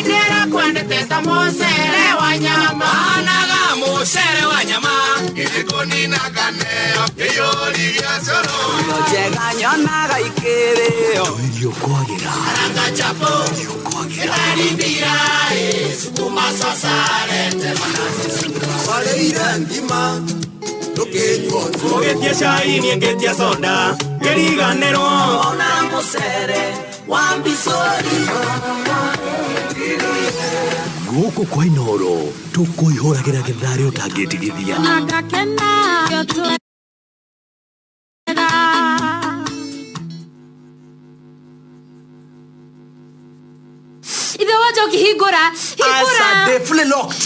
Speaker 12: Ndĩrakwendete ta mũcere wa nyama. Anaga mũcere wa nyama. Gĩkũnina kaneo kĩiyũri gĩa cũrũ.
Speaker 10: Njega nyonaga ikĩrĩo.
Speaker 9: Irio kwagĩra.
Speaker 12: Karanga chapo. Ĩrarindira sukuma sosarete manazi.
Speaker 10: Warĩire ngima ndũkĩnyuo.
Speaker 3: Ũgĩtia cai niĩ ngĩtia soda ngĩriganĩrwo.
Speaker 10: Ona mũcere wa mbicũri.
Speaker 9: Gũkũ kwa Inooro tũkũihũragĩra gĩtharĩ ũtangĩtigithia.
Speaker 14: Agakena twega. Ithe wa Njoki hingũra, hingũra.
Speaker 11: Aca, ndĩ fully locked.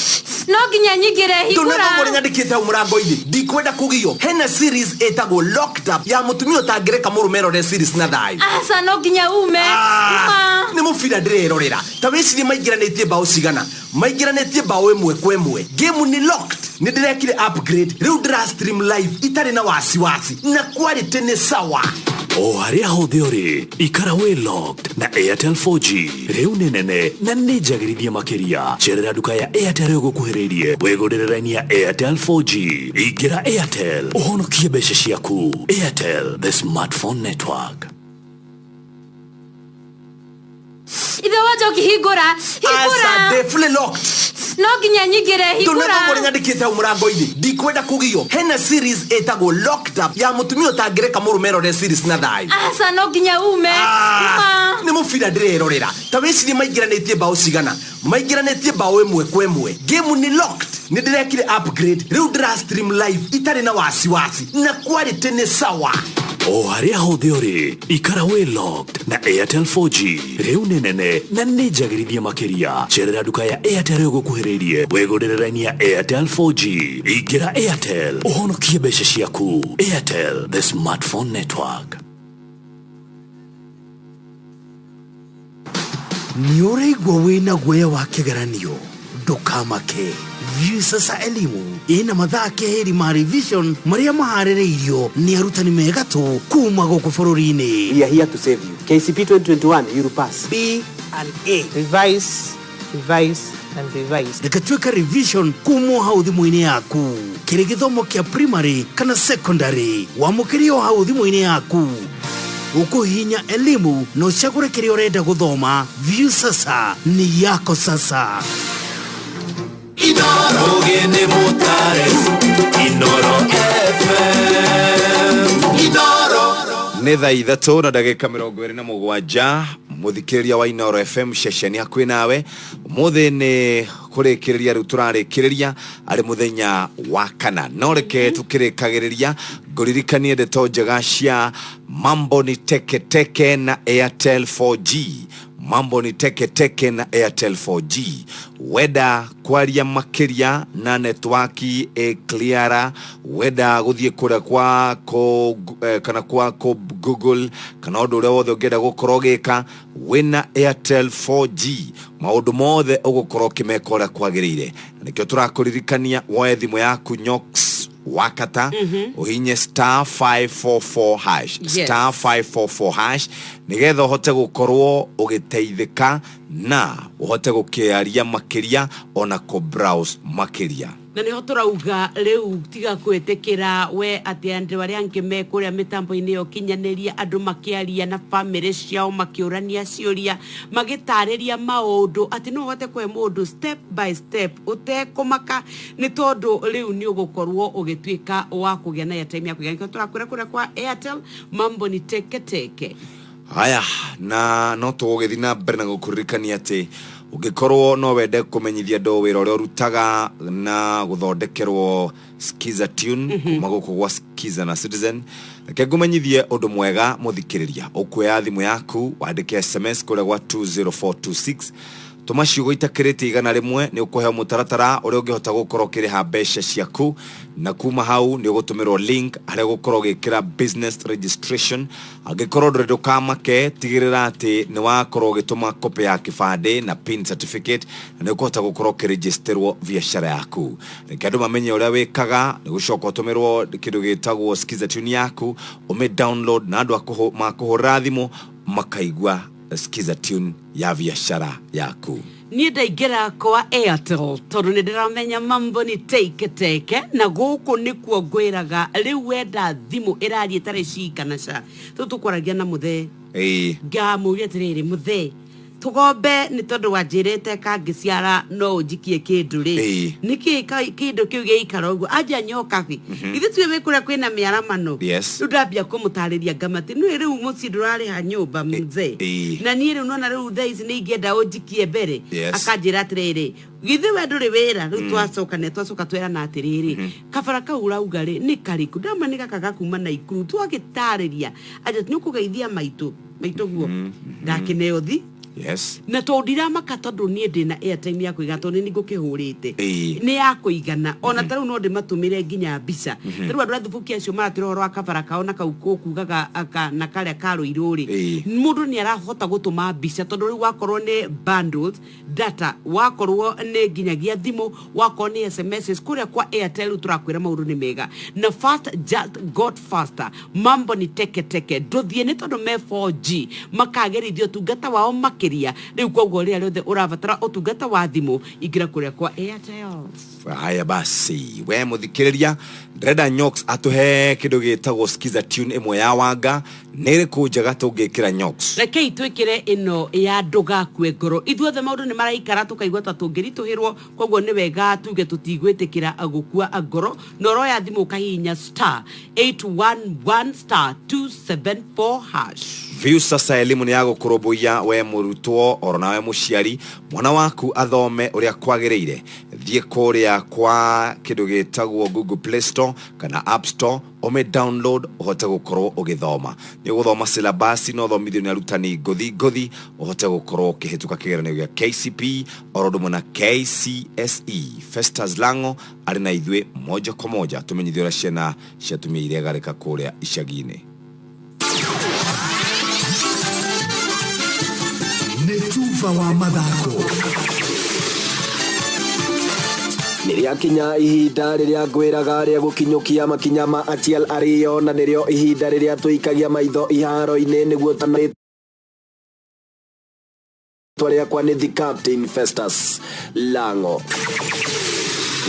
Speaker 14: No nginya nyingĩre, hingũra.
Speaker 11: Ndũnethoma ũrĩa nyandĩkĩte hau mũrango-inĩ. Ndikwenda kũgio. Hena series ĩtagwo Locked Up ya mũtumia ũtangĩreka mũrũme erore series na thayũ.
Speaker 14: Aca, no nginya ume. Uma.
Speaker 11: Nĩ mũbira ndĩrerorera. Ta wĩcirie maingĩranĩtie mbaũ cigana. Maingĩranĩtie mbaũ 1-1. Game nĩ locked. Nĩ ndĩrekire upgrade. Rĩu ndĩra stream live itarĩ na wasiwasi. Na quality nĩ sawa.
Speaker 18: O harĩa hothe ũrĩ, ikara wĩ locked na Airtel 4G. Rĩu nĩ nene na nĩ njagĩrithie makĩria. Cerera nduka ya Airtel ĩgũkuhĩrĩirie wĩgũrĩre raini ya Airtel 4G. Ingĩra Airtel ũhonokie mbeca ciaku. Airtel, the smartphone network.
Speaker 14: Ithe wa Njoki hingũra, hingũra.
Speaker 11: Aca, ndĩ fully locked.
Speaker 14: No nginya nyingĩre, hingũra.
Speaker 11: Ndũnethoma ũrĩa nyandĩkĩte hau mũrango-inĩ. Ndikwenda kũgio. Hena series ĩtagwo Locked Up ya mũtumia ũtangĩreka mũrũme erore series na thayũ.
Speaker 14: Aca, no nginya ume. Uma.
Speaker 11: Nĩ mũbira ndĩrerorera. Ta wĩcirie maingĩranĩtie mbaũ cigana. Maingĩranĩtie mbaũ 1-1. Game nĩ locked. Nĩ ndĩrekire upgrade. Rĩu ndĩra stream live itarĩ na wasiwasi. Na quality nĩ sawa.
Speaker 18: O harĩa hothe ũrĩ, ikara wĩ locked na Airtel 4G. Rĩu nĩ nene na nĩ njagĩrithie makĩria. Cerera nduka ya Airtel ĩgũkuhĩrĩirie wĩgũrĩre raini ya Airtel 4G. Ingĩra Airtel ũhonokie mbeca ciaku. Airtel, the smartphone network.
Speaker 9: Nĩ ũraigua wĩna guoya wa kĩgeranio? Ndũkamake. Viusasa Elimu ĩna mathaa keheri ma revision marĩa maharĩrĩirio nĩ arutani megatũ kuma gũkũ bũrũri-inĩ.
Speaker 30: We are here to save you. KCP 2021, you will pass.
Speaker 21: B and A. Revise, revise and revise.
Speaker 9: Reke tuĩke revision kuma o hau thimũ-inĩ yaku. Kĩrĩ gĩthomo kĩa primary kana secondary, wamũkĩrie o hau thimũ-inĩ yaku. Ũkũhihinya elimu na ũcagũre kĩrĩa ũrenda gũthoma. Viusasa ni yako sasa.
Speaker 10: Inooro. Ũgĩ nĩ mũtare. Inooro FM. Inooro.
Speaker 1: Nĩ thaa ithatũ na ndagĩka mĩrongo ĩrĩ na mũgwanja. Mũthikĩrĩria wa Inooro FM ceceni hakuhĩ nawe. Ũmũthĩ nĩ kũrĩkĩrĩria rĩu tũrarĩkĩrĩria arĩ mũthenya wa kana. No reke tũkĩrĩkagĩrĩria ngũririkanie ndeto njega cia mambo ni teke teke na Airtel 4G. Mambo ni teke teke na Airtel 4G. Wenda kwaria makĩria na netwaki ĩ clearer, wenda gũthiĩ kũrĩa kwa kũ, kana kwa kũ Google kana ũndũ ũrĩa wothe ũngĩenda gũkorwo ũgĩka wĩna Airtel 4G, maũndũ mothe ũgũkorwo ũkĩmeka ũrĩa kwagĩrĩire. Na nĩkĩo tũrakũririkania woe thimũ yaku Nyox wakata, ũhinye star 544 hash. Star 544 hash nĩgetha ũhote gũkorwo ũgĩteithĩka na ũhote gũkĩaria makĩria ona kũ browse makĩria.
Speaker 16: Na nĩho tũrauga rĩu tiga kwĩtĩkĩra we atĩ andũ arĩa angĩ me kũrĩa mĩtambo-inĩ ya ũkinyanĩria, andũ makĩaria na bamĩrĩ ciao, makĩũrania ciũria, magĩtarĩria maũndũ atĩ no ũhote kũhe mũndũ step by step ũtekũmaka, nĩ tondũ rĩu nĩ ũgũkorwo ũgĩtuĩka wa kũgĩa na airtime ya kũigana. Nĩkĩo tũrakwĩra kũrĩa kwa Airtel mambo ni teke teke.
Speaker 1: Haya, na no tũgũgĩthiĩ na mbere na gũkũririkania atĩ ũngĩkorwo no wende kũmenyithia andũ wĩra ũrĩa ũrutaga na gũthondekerwo Skiza Tune, kuma gũkũ gwa Skiza na Citizen, Reke ngũmenyithie ũndũ mwega mũthikĩrĩria. Ũkuoya thimũ yaku wandĩke SMS kũrĩa gwa 20426, tũma ciugo itakĩrĩte 100, nĩ ũkũheo mũtaratara ũrĩa ũngĩhota gũkorwo ũkĩrĩha mbeca ciaku, na kuma hau nĩ ũgũtũmĩrwo link harĩa ũgũkorwo ũgĩkĩra business registration. Angĩkorwo ndũrĩ, ndũkamake, tigĩrĩra atĩ nĩ wakorwo ũgĩtũma copy ya kĩbandĩ na PIN certificate, na nĩ ũkũhota gũkorwo ũkĩregisterwo biacara yaku. Reke andũ mamenye ũrĩa wĩkaga. Nĩ gũcoka ũtũmĩrwo kĩndũ gĩtagwo Skiza tune yaku, ũmĩ download, na andũ makũhũrĩra thimũ makaigua Skiza tune ya biacara yaku.
Speaker 16: Niĩ ndaingĩra kwa Airtel tondũ nĩ ndĩramenya mambo ni teke teke, na gũkũ nĩkuo ngwĩraga rĩu wenda thimũ ĩraria ĩtarĩ ci kana ca. Tũu tũkwaragia na mũthee, ngamũria atĩrĩrĩ, mũthee, tũgombe nĩ tondũ wanjĩrĩte kangĩciara no ũnjikie kĩndũ rĩ, nĩkĩ kĩndũ kĩu gĩikara ũguo anjia nyokabi? Ithuĩ tuĩ wĩ kũrĩa kwĩna mĩaramano. Rĩu ndambia kũmũtarĩria ngamati nĩ rĩu mũciĩ ndũrarĩha nyũmba mzee, na niĩ rĩu nona rĩu thaa ici nĩ ingĩenda ũnjikie mbere. Akanjĩra atĩrĩrĩ, githĩ we ndũrĩ wĩra rĩu? Twacoka ne twacoka twerana atĩrĩrĩ, kabara kau ũrauga rĩ nĩ karĩkũ? Ndama nĩ gaka gakuma Naikuru. Twagĩtarĩria anja nĩ ũkũgeithia maitũ maitũ guo ndakĩneo thi. Na tondũ ndiramaka, tondũ niĩ ndĩna airtime ya kũigana, tondũ nĩ ngũkĩhũrĩte nĩ ya kũigana, ona ta rĩu no ndĩmatũmĩre nginya mbica. Ta rĩu andũ a thubuki acio maratwĩra ũhoro wa kabara kao na kau kũkugaga na karĩa ka rũirũ rĩ, mũndũ nĩ arahota gũtũma mbica, tondũ rĩu wakorwo nĩ bundles data, wakorwo nĩ nginyagia thimũ, wakorwo nĩ SMS kũrĩa kwa Airtel, rĩu tũrakwĩra maũndũ nĩ mega na fast just got faster, mambo ni teke teke. Ndũthiĩ nĩ tondũ me 4G makagĩrithia ũtungata wao makĩria rĩu. Koguo rĩrĩa rĩothe ũrabatara ũtungata wa thimũ, ingĩra kũrĩa kwa Airtel.
Speaker 1: Haya basi, we mũthikĩrĩria, ndĩrenda Nyox atũhe kĩndũ gĩtagwo Skiza tune ĩmwe ya Wanga. Nĩ ĩrĩkũ njega tũngĩkĩra, Nyox?
Speaker 16: Rekei twĩkĩre ĩno ya ndũgakue ngoro. Ithuothe maũndũ nĩ maraikara tũkaigua ta tũngĩritũhĩrwo, koguo nĩ wega tuge tũtigwĩtĩkĩra gũkua ngoro, na ũroya thimũ ũkahihinya *811*274#.
Speaker 1: Viusasa elimu nĩ ya gũkũrũmbũiya we mũrutwo oro nawe mũciari, mwana waku athome ũrĩa kwagĩrĩire. Thiĩ kũrĩa kwa kĩndũ gĩtagwo Google Play Store kana App Store, ũmĩ download ũhote gũkorwo ũgĩthoma. Nĩ ũgũthoma syllabus na ũthomithio nĩ arutani ngũthi ngũthi, ũhote gũkorwo ũkĩhĩtũka kĩgeranio gĩa KCPE oro ũndũ ũmwe na KCSE. Festus Lango arĩ na ithuĩ moja kwa moja, tũmenyithie ũrĩa ciana cia atumia iregarĩka kũrĩa icagi-inĩ.
Speaker 20: Nĩ tuba wa mathako.
Speaker 6: Nĩ rĩakinya ihinda rĩrĩa ngwĩraga rĩa gũkinyũkia makinya ma Achiel Ariyo, na nĩrĩo ihinda rĩrĩa tũikagia maitho iharo-inĩ nĩguo rĩtwa rĩakwa nĩ the Captain Festus Lango.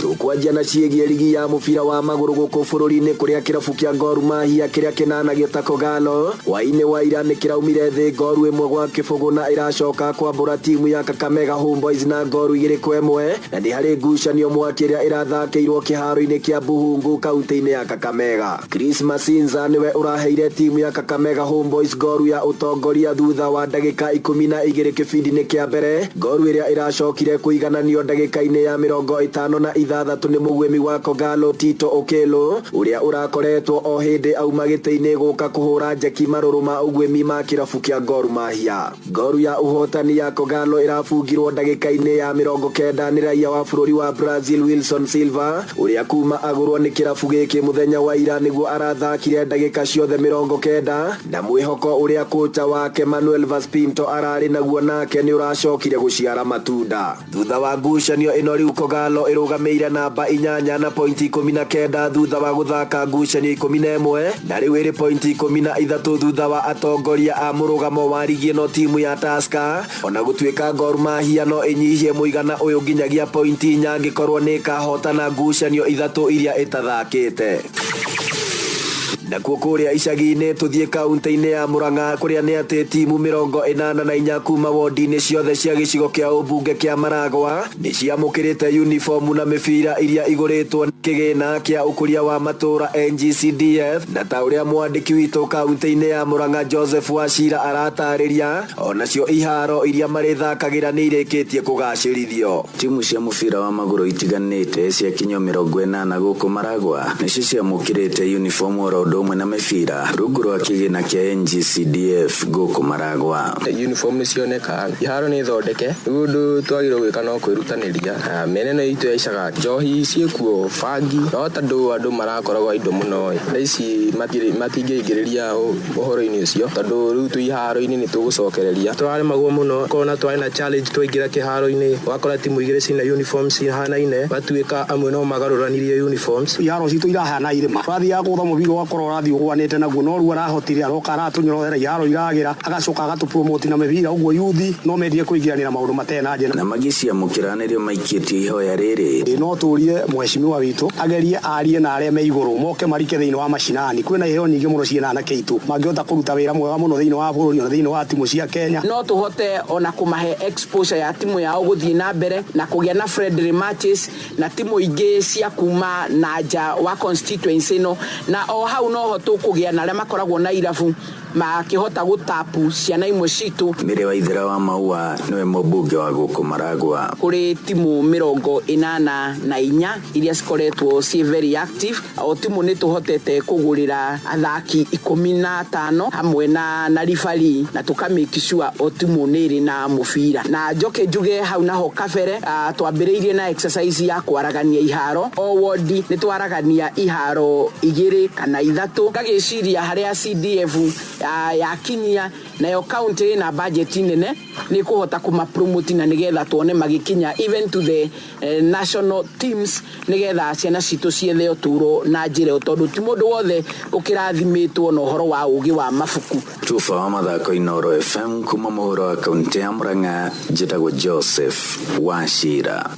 Speaker 6: Tũkwanjia na ciĩgiĩ rigi ya mũbira wa magũrũ gũkũ bũrũri-inĩ, kũrĩa kĩrabu kĩa Gor Mahia kĩrĩa kĩnanagio ta Kogalo hwaĩ-inĩ wa ira nĩ kĩraumire thĩ ngoru 1-0 na ĩracoka kwambũra timu ya Kakamega Homeboys na ngoru 2-1, na nĩ harĩ ngucanio mwaki ĩrĩa ĩrathakĩirwo kĩharo-inĩ kĩa Buhungu kaunti-inĩ ya Kakamega. Chris Masinza nĩwe ũraheire timu ya Kakamega Homeboys ngoru ya ũtongoria thutha wa ndagĩka 12 kĩbindi-inĩ kĩa mbere, ngoru ĩrĩa ĩracokire kũigananio ndagĩka-inĩ ya 56 nĩ mũgwĩmi wa Kogalo Tito Okelo, ũrĩa ũrakoretwo o hĩndĩ auma gĩtĩ-inĩ gũka kũhũra njeki marũrũ ma ũguĩmi ma kĩrabu kĩa Gor Mahia. Ngoru ya ũhotani ya Kogalo ĩrabungirwo ndagĩka-inĩ ya 90 nĩ raia wa bũrũri wa Brazil Wilson Silva, ũrĩa kuma agũrwo nĩ kĩrabu gĩkĩ mũthenya wa ira nĩguo arathakire ndagĩka ciothe 90, na mwĩhoko ũrĩa kocha wake Manuel Vaspinto ararĩ naguo nake nĩ ũracokire gũciara matunda. Thutha wa ngucanio ĩno, rĩu Kogalo ĩrũgamĩire namba 8 na pointi 19 thutha wa gũthaka ngucanio 11, na rĩu ĩrĩ pointi 13 thutha wa atongoria a mũrũgamo wa rigi ĩno timu ya Tusker, ona gũtuĩka Gor Mahia no ĩnyihie mũigana ũyũ nginyagia pointi 4 angĩkorwo nĩ ĩkahotana ngucanio 3 iria ĩtathakĩte. Nakuo kũrĩa icagi-inĩ, tũthiĩ kaunti-inĩ ya Murang'a, kũrĩa nĩ atĩ timu 84 kuma wondi-inĩ ciothe cia gĩcigo kĩa ũmbunge kĩa Maragwa nĩ ciamũkĩrĩte uniformu na mĩbira iria igũrĩtwo kĩgĩna kĩa ũkũria wa matũũra NGCDF, na ta ũrĩa mwandĩki witũ kaunti-inĩ ya Murang'a Joseph Wachira aratarĩria, onacio iharo iria marĩthakagĩra nĩ irĩkĩtie kũgacĩrithio.
Speaker 17: Timu cia mũbira wa magũrũ itiganĩte cia kinyio 80 gũkũ Maragwa nĩcio ciamũkĩrĩte uniform oro ũndũ
Speaker 13: ũmwe na mĩbira rungu rwa kĩgĩna kĩa NGCDF gũkũ Maragwa.
Speaker 17: Uniform nĩ cioneka, iharo nĩ thondeke, rĩu ũndũ twagĩrĩirwo gwĩka no kwĩrutanĩria. Mĩena ĩno itũ ya icaga njohi ciĩkuo, bangi, no tondũ andũ marakoragwo indo mũno ĩ, thaa ici matingĩingĩrĩria ũhoro-inĩ ũcio tondũ rĩu twĩ iharo-inĩ nĩ tũgũcokereria.
Speaker 19: Tũraremagwo mũno kona twarĩ na challenge twaingĩra kĩharo-inĩ wakora timu igĩrĩ cina uniforms cihanaine batuĩka amwe no magarũranirie uniforms.
Speaker 23: Iharo citũ irahana irĩma, twathiaga gũtha mũbira ũgakorwo ũrathiĩ ũgwanĩte naguo, no rĩu arahotire aroka aratũnyorohera iharo iragĩra agacoka agatũpromote na mĩbira, ũguo yuthi no mendire kũingĩranĩra maũndũ matarĩ na njĩra.
Speaker 13: Na magĩciamũkĩra nĩrĩo maikĩtie ihoya rĩrĩ.
Speaker 23: No tũrie mheshimiwa witũ agerie arie na arĩa me igũrũ moke marike thĩinĩ wa macinani, kwĩna iheo nyingĩ mũno ciĩna anake aitũ mangĩhota kũruta wĩra mwega mũno thĩinĩ wa bũrũri ona thĩinĩ wa timu cia Kenya.
Speaker 24: No tũhote ona kũmahe exposure ya timu yao gũthiĩ na mbere na kũgĩa na friendly matches na timu ingĩ cia kuma na nja wa constituency ĩno, na o hau noho tũkũgĩa na arĩa makoragwo na irabu makĩhota gũtapu ciana imwe citũ.
Speaker 13: Mĩrĩ wa Ithera wa Maua nĩwe mũmbunge wa gũkũ Maragwa.
Speaker 24: Kũrĩ timu 84 iria cikoretwo ciĩ very active, o timu nĩ tũhotete kũgũrĩra athaki 15 hamwe na referee, na tũka make sure o timu nĩ ĩrĩ na mũbira. Na njoke njuge hau naho kabere, twambĩrĩirie na exercise ya kwaragania iharo, o wodi nĩ twaragania iharo 2 kana 3, ngagĩciria harĩa CDF yakinyia nayo county na budget nene nĩ kũhota kũma promote na nĩgetha tuone magĩkinya even to the national teams, nĩgetha ciana citũ ciethe ũtũũro na njĩra ĩyo, tondũ ti mũndũ wothe ũkĩrathimĩtwo na ũhoro wa ũgĩ wa mabuku.
Speaker 13: Tuba wa mathako Inooro FM kuma mũhuro wa kaunti ya Murang'a, njĩtagwo Joseph Wachira.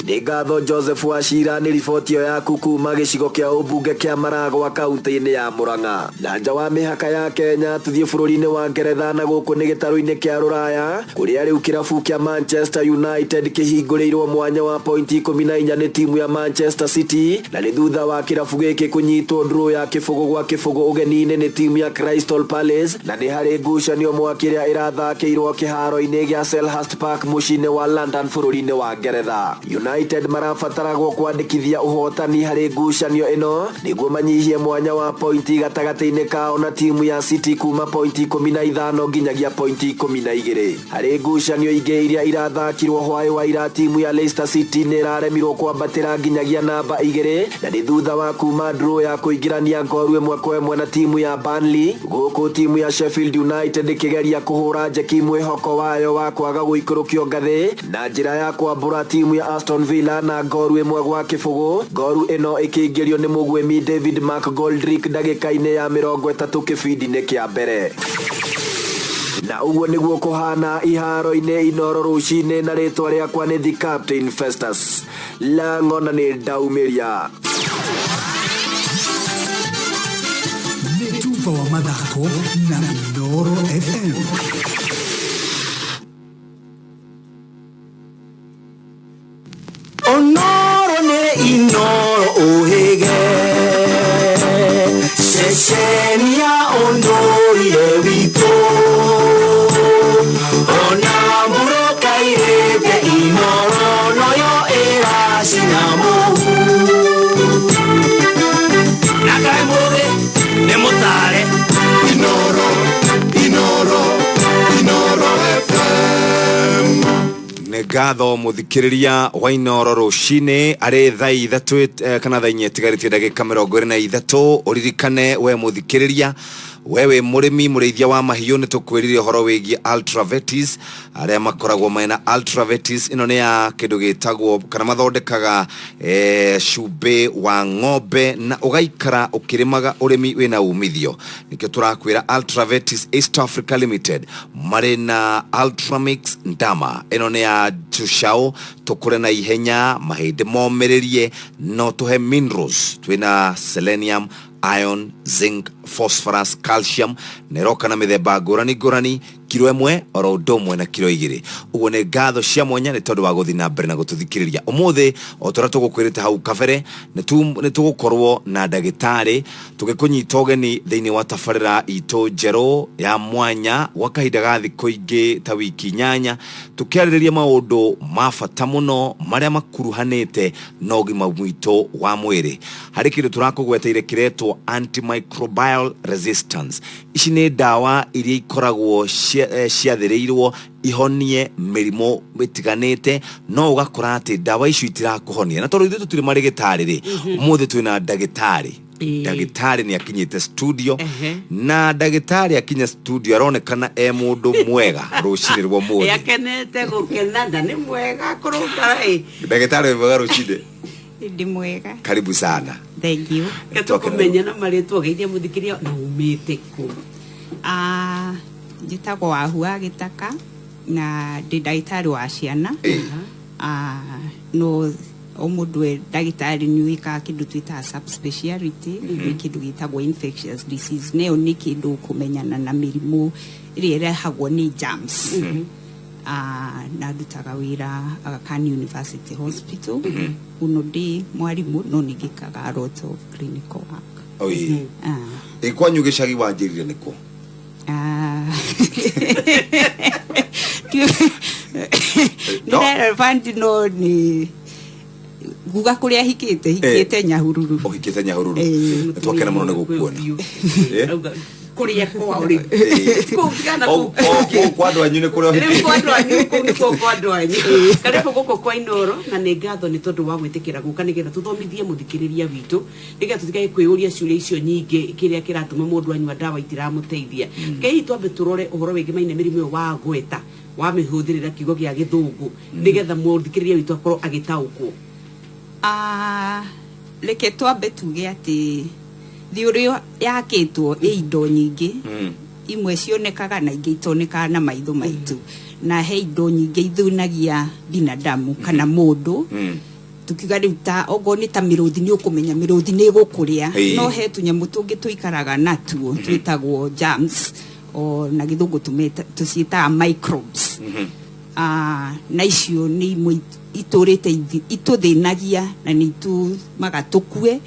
Speaker 6: Nĩ ngatho Joseph Wachira nĩ riboti ĩyo yaku kuma gĩcigo kĩa ũmbunge kĩa Maragwa kaunti-inĩ ya Murang'a. Na nja wa mĩhaka ya Kenya tũthiĩ bũrũri-inĩ wa Ngeretha na gũkũ nĩ gĩtarũ-inĩ kĩa Rũraya kũrĩa rĩu kĩrabu kĩa Manchester United kĩhingũrĩirwo mwanya wa pointi 14 nĩ timu ya Manchester City, na nĩ thutha wa kĩrabu gĩkĩ kũnyitwo draw ya 0-0 ũgeni-inĩ nĩ timu ya Crystal Palace, na nĩ harĩ ngucanio mwaki ĩrĩa ĩrathakĩirwo kĩharo-inĩ gĩa Selhurst Park mũciĩ-inĩ wa London bũrũri-inĩ wa Ngeretha. United marabataragwo kwandĩkithia ũhotani harĩ ngucanio ĩno nĩguo manyihie mwanya wa pointi gatagatĩ-inĩ kao na timu ya City kuma pointi 15 nginyagia pointi 12. Harĩ ngucanio ingĩ iria irathakirwo hwaĩ wa ira, timu ya Leicester City nĩ ĩraremirwo kwambatĩra nginyagia namba 2 na nĩ thutha wa kuma draw ya kũingĩrania ngoru 1-1 na timu ya Burnley, gũkũ timu ya Sheffield United ĩkĩgeria kũhũra njeki mwĩhoko wayo wa kwaga gũikũrũkio ngathĩ na njĩra ya kwambũra timu ya Aston Villa na ngoru 1-0. Ngoru ĩno ĩkĩingĩrio nĩ mũgwĩmi David McGoldrick ndagĩka-inĩ ya 30 kĩbindi-inĩ kĩa mbere. Na ũguo nĩguo kũhana iharo-inĩ Inooro rũcinĩ, na rĩtwa rĩakwa nĩ The Captain Festus Lango na nĩ ndaumĩria.
Speaker 20: Nĩ tuba wa mathako na Inooro FM.
Speaker 10: Onoro nĩ Inooro ũhĩge, ceceni ya ũndũire witũ, ona mbura kairĩte Inooro noyo ĩracina mũhu. Na kaĩ mũgĩ nĩ mũtare. Inooro, Inooro, Inooro FM.
Speaker 1: Nĩ ngatho mũthikĩrĩria wa Inooro rũcinĩ arĩ thaa 3 kana thaa 4 itigarĩtie ndagĩka 23. Ũririkane we mũthikĩrĩria, we wĩ mũrĩmi mũrĩithia wa mahiũ, nĩ tũkwĩrire ũhoro wĩgiĩ Ultravetis, arĩa makoragwo mena Ultravetis. Ĩno nĩ ya kĩndũ gĩtagwo kana mathondekaga cumbĩ wa ng'ombe na ũgaikara ũkĩrĩmaga ũrĩmi wĩna umithio. Nĩkĩo tũrakwĩra Ultravetis East Africa Limited marĩ na Ultramix Ndama. Ĩno nĩ ya tũcaũ tũkũre na ihenya, mahĩndĩ momĩrĩrie, no tũhe minerals, twĩna selenium, iron, zinc, phosphorus, calcium, na ĩroka na mĩthemba ngũrani ngũrani. Kiro 1 oro ũndũ ũmwe na kiro 2. Ũguo nĩ ngatho cia mwanya nĩ tondũ wa gũthiĩ na mbere na gũtũthikĩrĩria. Ũmũthĩ o ta ũrĩa tũgũkwĩrĩte hau kabere, nĩ tũgũkorwo na ndagĩtarĩ tũgĩkũnyita ũgeni thĩinĩ wa tabarĩra itũ njerũ ya mwanya gwa kahinda ga thikũ ingĩ ta wiki 8, tũkĩarĩrĩria maũndũ ma bata mũno marĩa makuruhanĩte na ũgima witũ wa mwĩrĩ. Harĩ kĩndũ tũrakũgweteire kĩretwo antimicrobial resistance. Ici nĩ ndawa iria ikoragwo ciathĩrĩirwo ihonie mĩrimũ ĩtiganĩte, no ũgakora atĩ ndawa icio itirakũhonia. Na tondũ ithuĩ tũtirĩ marĩgĩtarĩ rĩ, ũmũthĩ twĩna ndagĩtarĩ. Ndagĩtarĩ nĩ akinyĩte studio, na ndagĩtarĩ akinya studio aronekana e mũndũ mwega rũcinĩ rwa ũmũthĩ.
Speaker 16: Akenete gũkena na nĩ mwega kũrũngara ĩ.
Speaker 1: Ndagĩtarĩ wĩ mwega rũcinĩ?
Speaker 2: Ndĩ mwega.
Speaker 1: Karibu sana.
Speaker 2: Thank you.
Speaker 16: Tũkũmenya na marĩtwa ũgeithie mũthikĩria na umĩte kũ?
Speaker 2: Njĩtagwo Wahu wa Gĩtaka na ndĩ ndagĩtarĩ wa ciana. No o mũndũ e ndagĩtarĩ nĩ wĩkaga kĩndũ twĩtaga subspeciality, nĩ kĩndũ gĩtagwo infectious disease. Nayo nĩ kĩndũ kũmenyana na mĩrimũ ĩrĩa ĩrehagwo nĩ germs. Na ndutaga wĩra Aga Khan University Hospital. Mũno ndĩ mwarimũ no nĩ ngĩkaga a lot of clinical work.
Speaker 1: Oi. Ĩ kwanyu gĩcagi wanjĩrire nĩkũ?
Speaker 2: Nĩ relevant no nĩ nguga kũrĩa hikĩte Nyahururu.
Speaker 1: Ũhikĩte Nyahururu. Nĩ twakena mũno nĩ gũkuona.
Speaker 16: Kũrĩa kwao rĩu. Kũu tigana kũu.
Speaker 1: Kũu kwa andũ anyu nĩ kũrĩa ũhikĩte.
Speaker 16: Rĩu kwa andũ anyu kũu nĩkuo kwa andũ anyu. Karibu gũkũ kwa Inooro na nĩ ngatho nĩ tondũ wa gwĩtĩkĩra gũka nĩgetha tũthomithie mũthikĩrĩria witũ, nĩgetha tũtigae kwĩyũria ciũria icio nyingĩ kĩrĩa kĩratũma mũndũ anyua ndawa itiramũteithia. Hihi twambe tũrore ũhoro wĩgĩmaine mĩrimũ ĩyo wa gweta wamĩhũthĩrĩra kiugo gĩa gĩthũngũ nĩgetha mũthikĩrĩria witũ akorwo agĩtaũkwo.
Speaker 2: Reke twambe tuge atĩ thĩ ũrĩa yakĩtwo ĩ indo nyingĩ, imwe cionekaga na ingĩ itonekaga na maitho maitũ, na he indo nyingĩ ithũnagia binadamu kana mũndũ. Tukiuga rĩu ta okorwo nĩ ta mĩrũthi nĩ ũkũmenya mĩrũthi nĩ ĩgũkũrĩa, no he tũnyamũ tũngĩ tũikaraga natuo twĩtagwo germs, o na gĩthũngũ tũciĩtaga microbes. Na icio nĩ imwe itũrĩte itũthĩnagia na nĩ itũmaga tũkue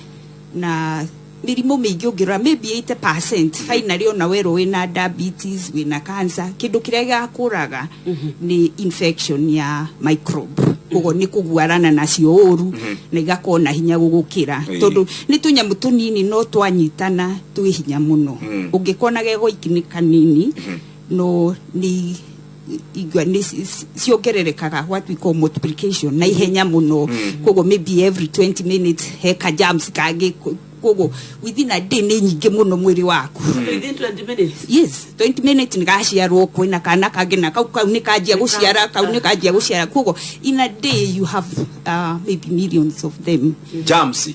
Speaker 2: na mĩrimũ mĩingĩ ũngĩrora maybe 80% finally ona werwo wĩna diabetes, wĩna cancer, kĩndũ kĩrĩa gĩgakũraga nĩ infection ya microbe. Koguo nĩ kũguarana nacio ũru na igakorwo na hinya gũgũkĩra, tondũ nĩ tũnyamũ tũnini no twanyitana twĩ hinya mũno. Ũngĩkona gego iki nĩ kanini no nĩ ciongererekaga, what we call multiplication, na ihenya mũno. Koguo maybe every 20 minutes he ka germs kangĩ, koguo within a day nĩ nyingĩ mũno mwĩrĩ waku.
Speaker 16: Within 20 minutes?
Speaker 2: Yes, 20 minutes nĩ gaciarwo kwĩna kana kangĩ na kau kau nĩ kanjia gũciara, kau nĩ kanjia gũciara. Koguo in a day you have maybe millions of them.
Speaker 1: Germs?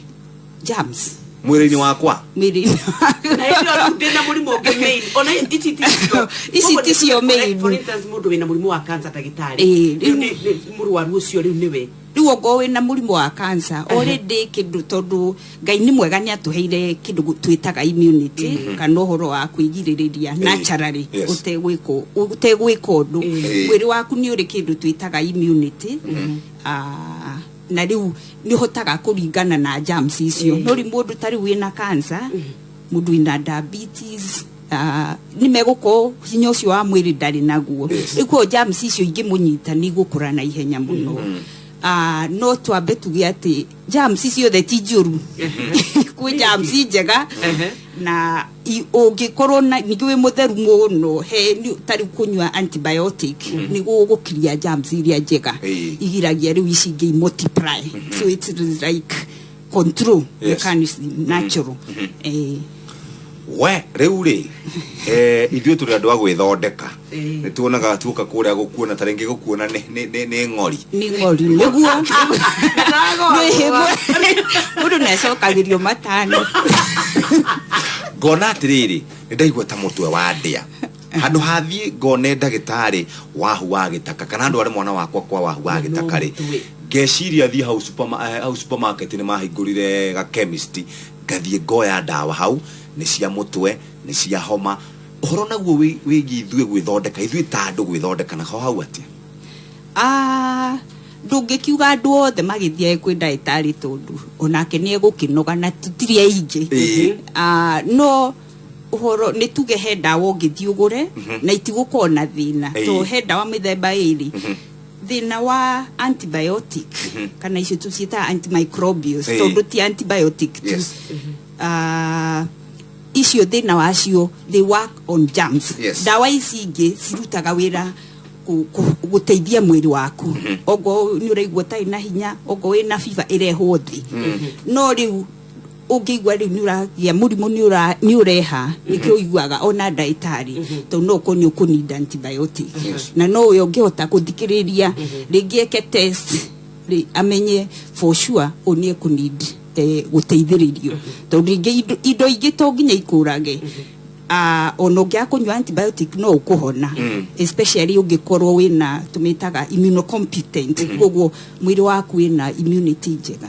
Speaker 2: Germs.
Speaker 1: Mwĩrĩ-inĩ wakwa?
Speaker 2: Mwĩrĩ-inĩ
Speaker 16: wakwa. Na hĩndĩ ĩyo rĩu ndĩna mũrimũ ũngĩ main. Ona ici ti cio.
Speaker 2: Ici ti cio main.
Speaker 16: For instance, mũndũ wĩna mũrimũ wa cancer ndagĩtarĩ. Rĩu nĩ mũrwaru ũcio rĩu nĩwe.
Speaker 2: Rĩu okorwo wĩna mũrimũ wa cancer already kĩndũ, tondũ Ngai nĩ mwega nĩ atũheire kĩndũ twĩtaga immunity, kana ũhoro wa kwĩgirĩrĩria naturally, ũtegwĩka ũndũ. Mwĩrĩ waku nĩ ũrĩ kĩndũ twĩtaga immunity, na rĩu nĩ ũhotaga kũringana na germs icio. No rĩu mũndũ ta rĩu wĩna cancer, mũndũ wĩna diabetes, nĩ megũkorwo hinya ũcio wa mwĩrĩ ndarĩ naguo. Rĩu koguo germs icio ingĩmũnyita nĩ igũkũra na ihenya mũno. No twambe tuge atĩ germs ciothe ti njũru. Kwĩ germs njega na ũngĩkorwo na ningĩ wĩ mũtheru mũno, he ta rĩu kũnyua antibiotic nĩ gũgũkiria germs iria njega, igiragia rĩu ici ingĩ multiply. So it is like control mechanism natural.
Speaker 1: We rĩu rĩ, ithuĩ tũrĩ andũ a gwĩthondeka. Nĩ tuonaga tuoka kũrĩa gũkuona ta rĩngĩ gũkuona nĩ ng'ori.
Speaker 2: Nĩ ng'ori nĩguo. Mũndũ nĩ acokagĩrio matano.
Speaker 1: Ngona atĩrĩrĩ, nĩ ndaigua ta mũtwe wa ndĩa. Handũ hathiĩ ngone ndagĩtarĩ Wahu wa Gĩtaka kana ndware mwana wakwa kwa Wahu wa Gĩtaka rĩ, ngeciria thiĩ hau supermarket nĩ mahingũrire ga chemist, ngathiĩ ngoya ndawa hau, nĩ cia mũtwe, nĩ cia homa, Ũhoro naguo wĩgiĩ ithuĩ gwĩthondeka, ithuĩ ta andũ gwĩthondeka naho hau atĩa?
Speaker 2: Ah, ndũngĩkiuga andũ othe magĩthiage kwĩ ndagĩtarĩ tondũ onake nĩ egũkĩnoga na tũtirĩ aingĩ. Ah, no ũhoro nĩ tuge he ndawa ũngĩthiĩ ũgũre na itigũkorwo na thĩna, to he ndawa mĩthemba ĩrĩ. Thĩna wa antibiotic kana icio tũciĩtaga antimicrobials, tondũ ti antibiotic tu. Ah, icio thĩna wacio, they work on germs. Ndawa ici ingĩ cirutaga wĩra gũteithia mwĩrĩ waku, okorwo nĩ ũraigua ũtarĩ na hinya, okorwo wĩna fever ĩrehwo thĩ. No rĩu ũngĩigua rĩu nĩ ũragĩa mũrimũ, nĩ ũreha, nĩkĩo ũiguaga ona ndagĩtarĩ, tondũ no ũkorwo nĩ ũkũninda antibiotic na no we ũngĩhota gũthikĩrĩria rĩngĩ eke test amenye for sure ũyũ nĩ ekũnid gũteithĩrĩrio, tondũ rĩngĩ indo ingĩ to nginya ikũrage. Ah, ona ũngĩaga kũnyua antibiotic no ũkũhona, especially ũngĩkorwo wĩna tũmĩtaga immunocompetent, koguo mwĩrĩ waku wĩna immunity njega.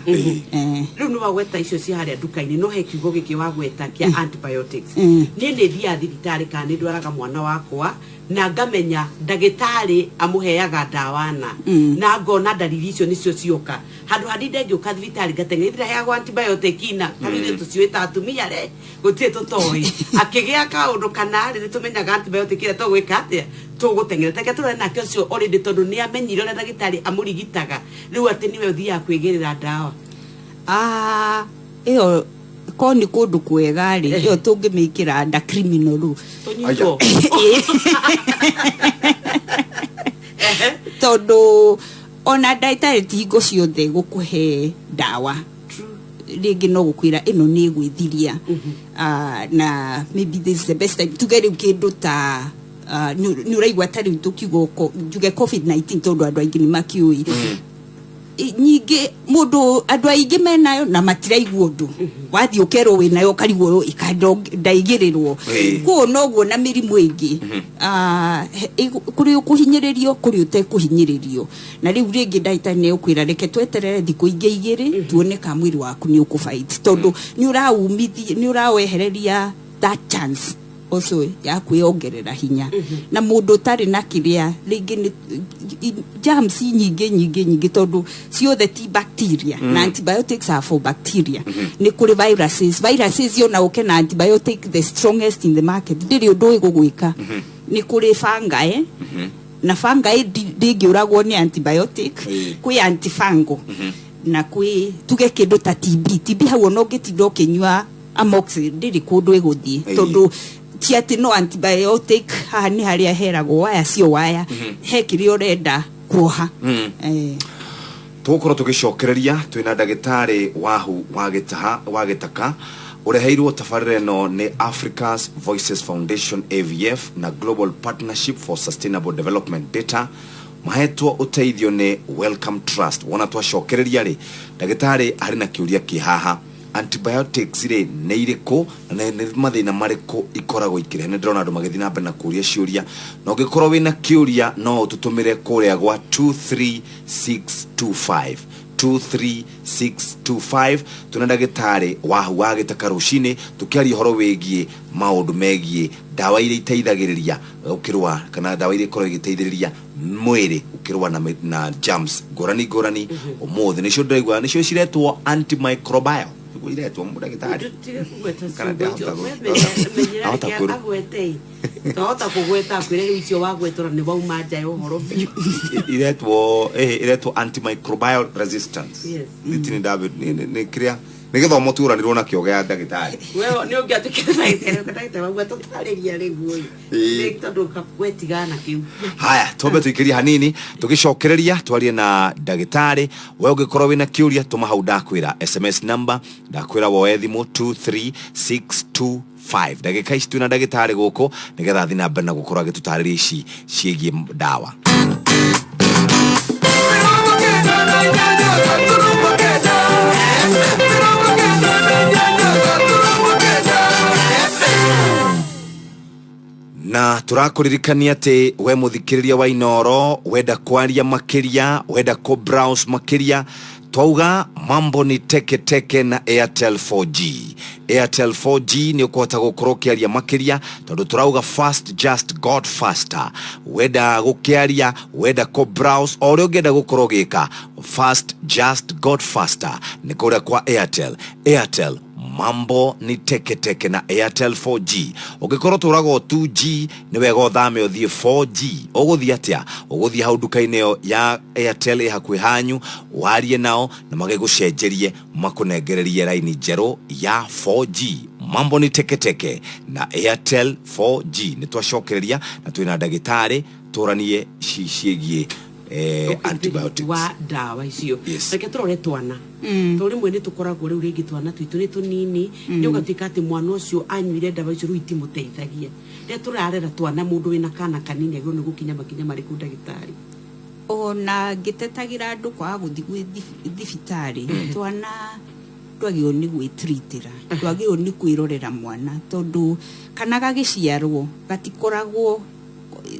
Speaker 16: Rĩu nĩ wagweta icio cia harĩa nduka-inĩ, no he kiugo gĩkĩ wagweta kĩa antibiotics. Niĩ nĩ thiaga thibitarĩ kana nĩ ndwaraga mwana wakwa na ngamenya ndagĩtarĩ amũheaga ndawa na na ngona ndariri icio nĩcio cioka, handũ handinde ngĩũka thibitarĩ ngateng'era ndĩraheagwo antibiotic, na tarĩu ithuĩ tũciũĩ ta atumia re gũtirĩ tũtoĩ akĩgĩa kaũndũ kana rĩ nĩ tũmenyaga antibiotic ĩrĩa tũgwĩka atĩa tũgũteng'era take tũrore nake ũcio already, tondũ nĩ amenyire ũrĩa ndagĩtarĩ amũrigitaga, rĩu atĩ nĩwe ũthiaga kwĩgĩrĩra ndawa.
Speaker 2: Ah, ĩyo ko nĩ kũndũ kwega rĩ, ĩyo tũngĩmĩkĩra nda criminal rĩu.
Speaker 16: Tũnyitwo.
Speaker 2: Tondũ ona ndagĩtarĩ ti hingo ciothe gũkũhe ndawa, rĩngĩ no gũkwĩra ĩno nĩ ĩgwĩthiria. Ah, na maybe this is the best time, tuge rĩu kĩndũ ta nĩ ũraigua ta rĩu tũkiuga njuge COVID-19, tondũ andũ aingĩ nĩ makiũĩ. Nyingĩ mũndũ andũ aingĩ menayo na matiraigua ũndũ, wathiĩ ũkerwo wĩnayo ũkarigwo ndaigĩrĩrwo. Kũu noguo na mĩrimũ ĩngĩ. Ah, kũrĩ ũkũhinyĩrĩrio, kũrĩ ũtekũhinyĩrĩrio, na rĩu rĩngĩ ndagĩtarĩ nĩ egũkwĩra reke tweterere thikũ ingĩ 2 tuone ka mwĩrĩ waku nĩ ũkũfight, tondũ nĩ ũraumithia, nĩ ũrawehereria that chance also ya kwĩongerera hinya. Na mũndũ ũtarĩ na kĩrĩa rĩngĩ nĩ germs nyingĩ nyingĩ nyingĩ, tondũ ciothe ti bacteria na antibiotics are for bacteria. Nĩ kũrĩ viruses, viruses ona ũke na antibiotic the strongest in the market ndĩrĩ ũndũ ĩgũgwĩka. Nĩ kũrĩ fungi, na fungi ndĩngĩũragwo nĩ antibiotic. Kwĩ antifungal na kwĩ tuge kĩndũ ta TB. TB hau ona ũngĩtinda ũkĩnyua amoxicillin ndĩrĩ kũndũ ĩgũthiĩ, tondũ ti atĩ no antibiotic haha nĩ harĩa heragwo waya cio waya he kĩrĩa ũrenda kuoha.
Speaker 1: Tũgũkorwo tũgĩcokereria twĩna ndagĩtarĩ Wahu wa Gĩtaha wa Gĩtaka, ũreheirwo tabarĩra ĩno nĩ Africa's Voices Foundation, AVF, na Global Partnership for Sustainable Development Data, mahetwo ũteithio nĩ Welcome Trust. Wona twacokereria rĩ, ndagĩtarĩ arĩ na kĩũria kĩ haha: antibiotics rĩ nĩ irĩkũ na nĩ mathĩna marĩkũ ikoragwo ikĩrehe? Nĩ ndĩrona andũ magĩthiĩ na mbere na kũũria ciũria, na ũngĩkorwo wĩna kĩũria no ũtũtũmĩre kũrĩa gwa 23625, 23625. Tuna ndagĩtarĩ Wahu wa Gĩtaka rũcinĩ tũkĩaria ũhoro wĩgiĩ maũndũ megiĩ ndawa iria iteithagĩrĩria gũkĩrũa kana ndawa iria ikoragwo igĩteithĩrĩria mwĩrĩ gũkĩrũa na germs ngũrani ngũrani. Ũmũthĩ nĩcio ndĩraigua nĩcio ciretwo antimicrobial, nĩguo iretwo, ndagĩtarĩ?
Speaker 16: Tige kũgweta
Speaker 1: Kana
Speaker 16: ciugo icio.
Speaker 1: Ndahota
Speaker 16: We
Speaker 1: ndahota
Speaker 16: menyera
Speaker 1: kwĩrwo.
Speaker 16: Agwete twahota kũgweta akwĩre rĩu icio wagwetũra nĩ wauma nja ya ũhoro biũ.
Speaker 1: Iretwo antimicrobial resistance. Nitini David nĩ kĩrĩa nĩ gĩthomo turanirwo nakĩo gĩa ndagĩtarĩ.
Speaker 16: We nĩ ũngĩatuĩkire ndagĩtarĩ, ndagĩtarĩ wauga tũtarĩria rĩu ũyũ. Nĩ tondũ we tigana na kĩu.
Speaker 1: Haya, twambe tuikĩrie hanini, tũgĩcokereria twarie na ndagĩtarĩ. We ũngĩkorwo wĩna kĩũria, tũma hau ndakwĩra SMS number, ndakwĩra woe thimũ 23625. Ndagĩka ici twĩna ndagĩtarĩ gũkũ nĩgetha athiĩ na mbere na gũkorwo agĩtũtarĩria ici ciĩgiĩ ndawa. Na tũrakũririkania atĩ we mũthikĩrĩria wa Inoro, wenda kwaria makĩria, wenda kũ browse makĩria, Twauga mambo ni teke teke na Airtel 4G. Airtel 4G nĩ ũkũhota gũkorwo ũkĩaria makĩria, tondũ tũrauga fast just got faster. Wenda gũkĩaria, wenda kũ browse, o ũrĩa ũngĩenda gũkorwo ũgĩka, fast just got faster nĩ kũrĩa kwa Airtel. Airtel, mambo ni teke teke na Airtel 4G. Ũngĩkorwo tũragwo 2G, nĩ wega ũthame ũthiĩ 4G. Ũgũthiĩ atĩa? Ũgũthiĩ hau nduka-inĩ ĩyo ya Airtel ĩ hakuhĩ hanyu, warie nao na magĩgũcenjerie, makũnengererie raini njerũ ya 4G. Mambo ni teke teke na Airtel 4G. Nĩ twacokereria na twĩna ndagĩtarĩ tũranie ciĩgiĩ antibiotics.
Speaker 16: Wa ndawa icio.
Speaker 1: Yes.
Speaker 16: Reke tũrore twana, to rĩmwe nĩ tũkoragwo rĩu rĩngĩ twana twitũ nĩ tũnini, nĩ ũgatuĩka atĩ mwana ũcio anyuire ndawa icio, rĩu itimũteithagia. Rĩrĩa tũrarera twana, mũndũ wĩna kana kanini agĩrĩirwo nĩ gũkinya makinya marĩkũ, ndagĩtarĩ?
Speaker 2: Ona ngĩtetagĩra andũ kwaga gũthiĩ gwĩ thibitarĩ, twana ndwagĩrĩirwo nĩ gwĩtritĩra, ndwagĩrĩirwo nĩ kwĩrorera mwana, tondũ kana gagĩciarwo gatikoragwo,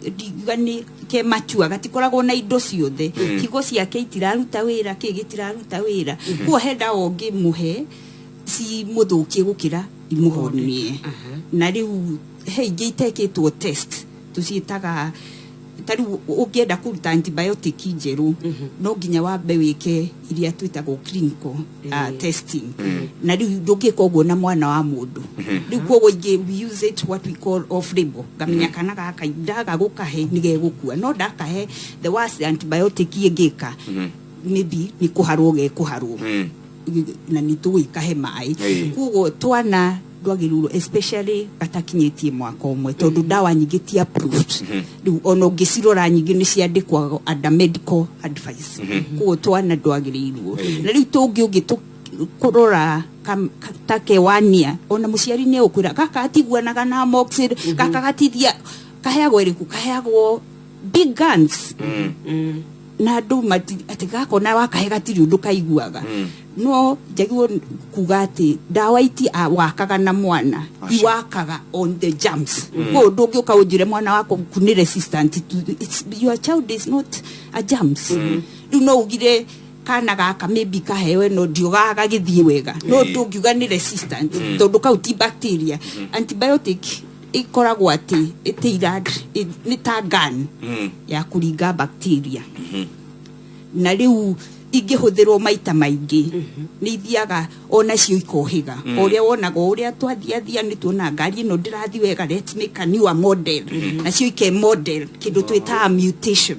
Speaker 2: ndiuga nĩ ke matua, gatikoragwo na indo ciothe. Higo ciake itiraruta wĩra, kĩ gĩtiraruta wĩra. Kuo he ndawa ũngĩmũhe cimũthũkie gũkĩra imũhonie. Na rĩu he ingĩ itekĩtwo test, tũciĩtaga, ta rĩu ũngĩenda kũruta antibiotic njerũ, no nginya wambe wĩke iria twĩtagwo clinical testing. Na rĩu ndũngĩka ũguo na mwana wa mũndũ. Rĩu koguo ingĩ we use it what we call off label. Ngamenya kana gaka ndaga gũkahe nĩ gegũkua, no ndakahe the worst antibiotic ĩngĩka maybe nĩ kũharwo gekũharwo, na nĩ tũgũikahe maĩ. Koguo twana ndwagĩrĩirwo, especially gatakinyĩtie mwaka ũmwe, tondũ ndawa nyingĩ ti approved. Rĩu ona ũngĩcirora, nyingĩ nĩ ciandĩkwa under medical advice. Koguo twana ndwagĩrĩirwo. Na rĩu tũngĩ ũngĩ kũrora ta kewania, ona mũciari nĩ egũkwĩra gaka gatiguanaga na amoxil, gaka gatithia, kaheagwo ĩrĩkũ, kaheagwo big guns, na andũ atĩ gakona wakahe gatirĩ ũndũ kaiguaga. No njagĩrĩirwo kuga atĩ ndawa iti wakaga na mwana, iwakaga on the germs. Koguo ndũngĩũka ũnjĩre mwana wakwa nĩ resistant to your child is not a germs. Rĩu no ugire kana gaka maybe kaheo ĩno ndiogaga gagĩthiĩ wega, no ndũngiuga nĩ resistant, tondũ kau ti bacteria. Antibiotic ĩkoragwo atĩ ĩtĩirad nĩ ta gun ya kũringa bacteria, na rĩu ingĩhũthĩrwo maita maingĩ nĩ ithiaga onacio ikohĩga. O ũrĩa wonaga, o ũrĩa twathiathia, nĩ tuona ngari ĩno ndĩrathiĩ wega, let's make a newer model. Nacio ike model kĩndũ twĩtaga mutation.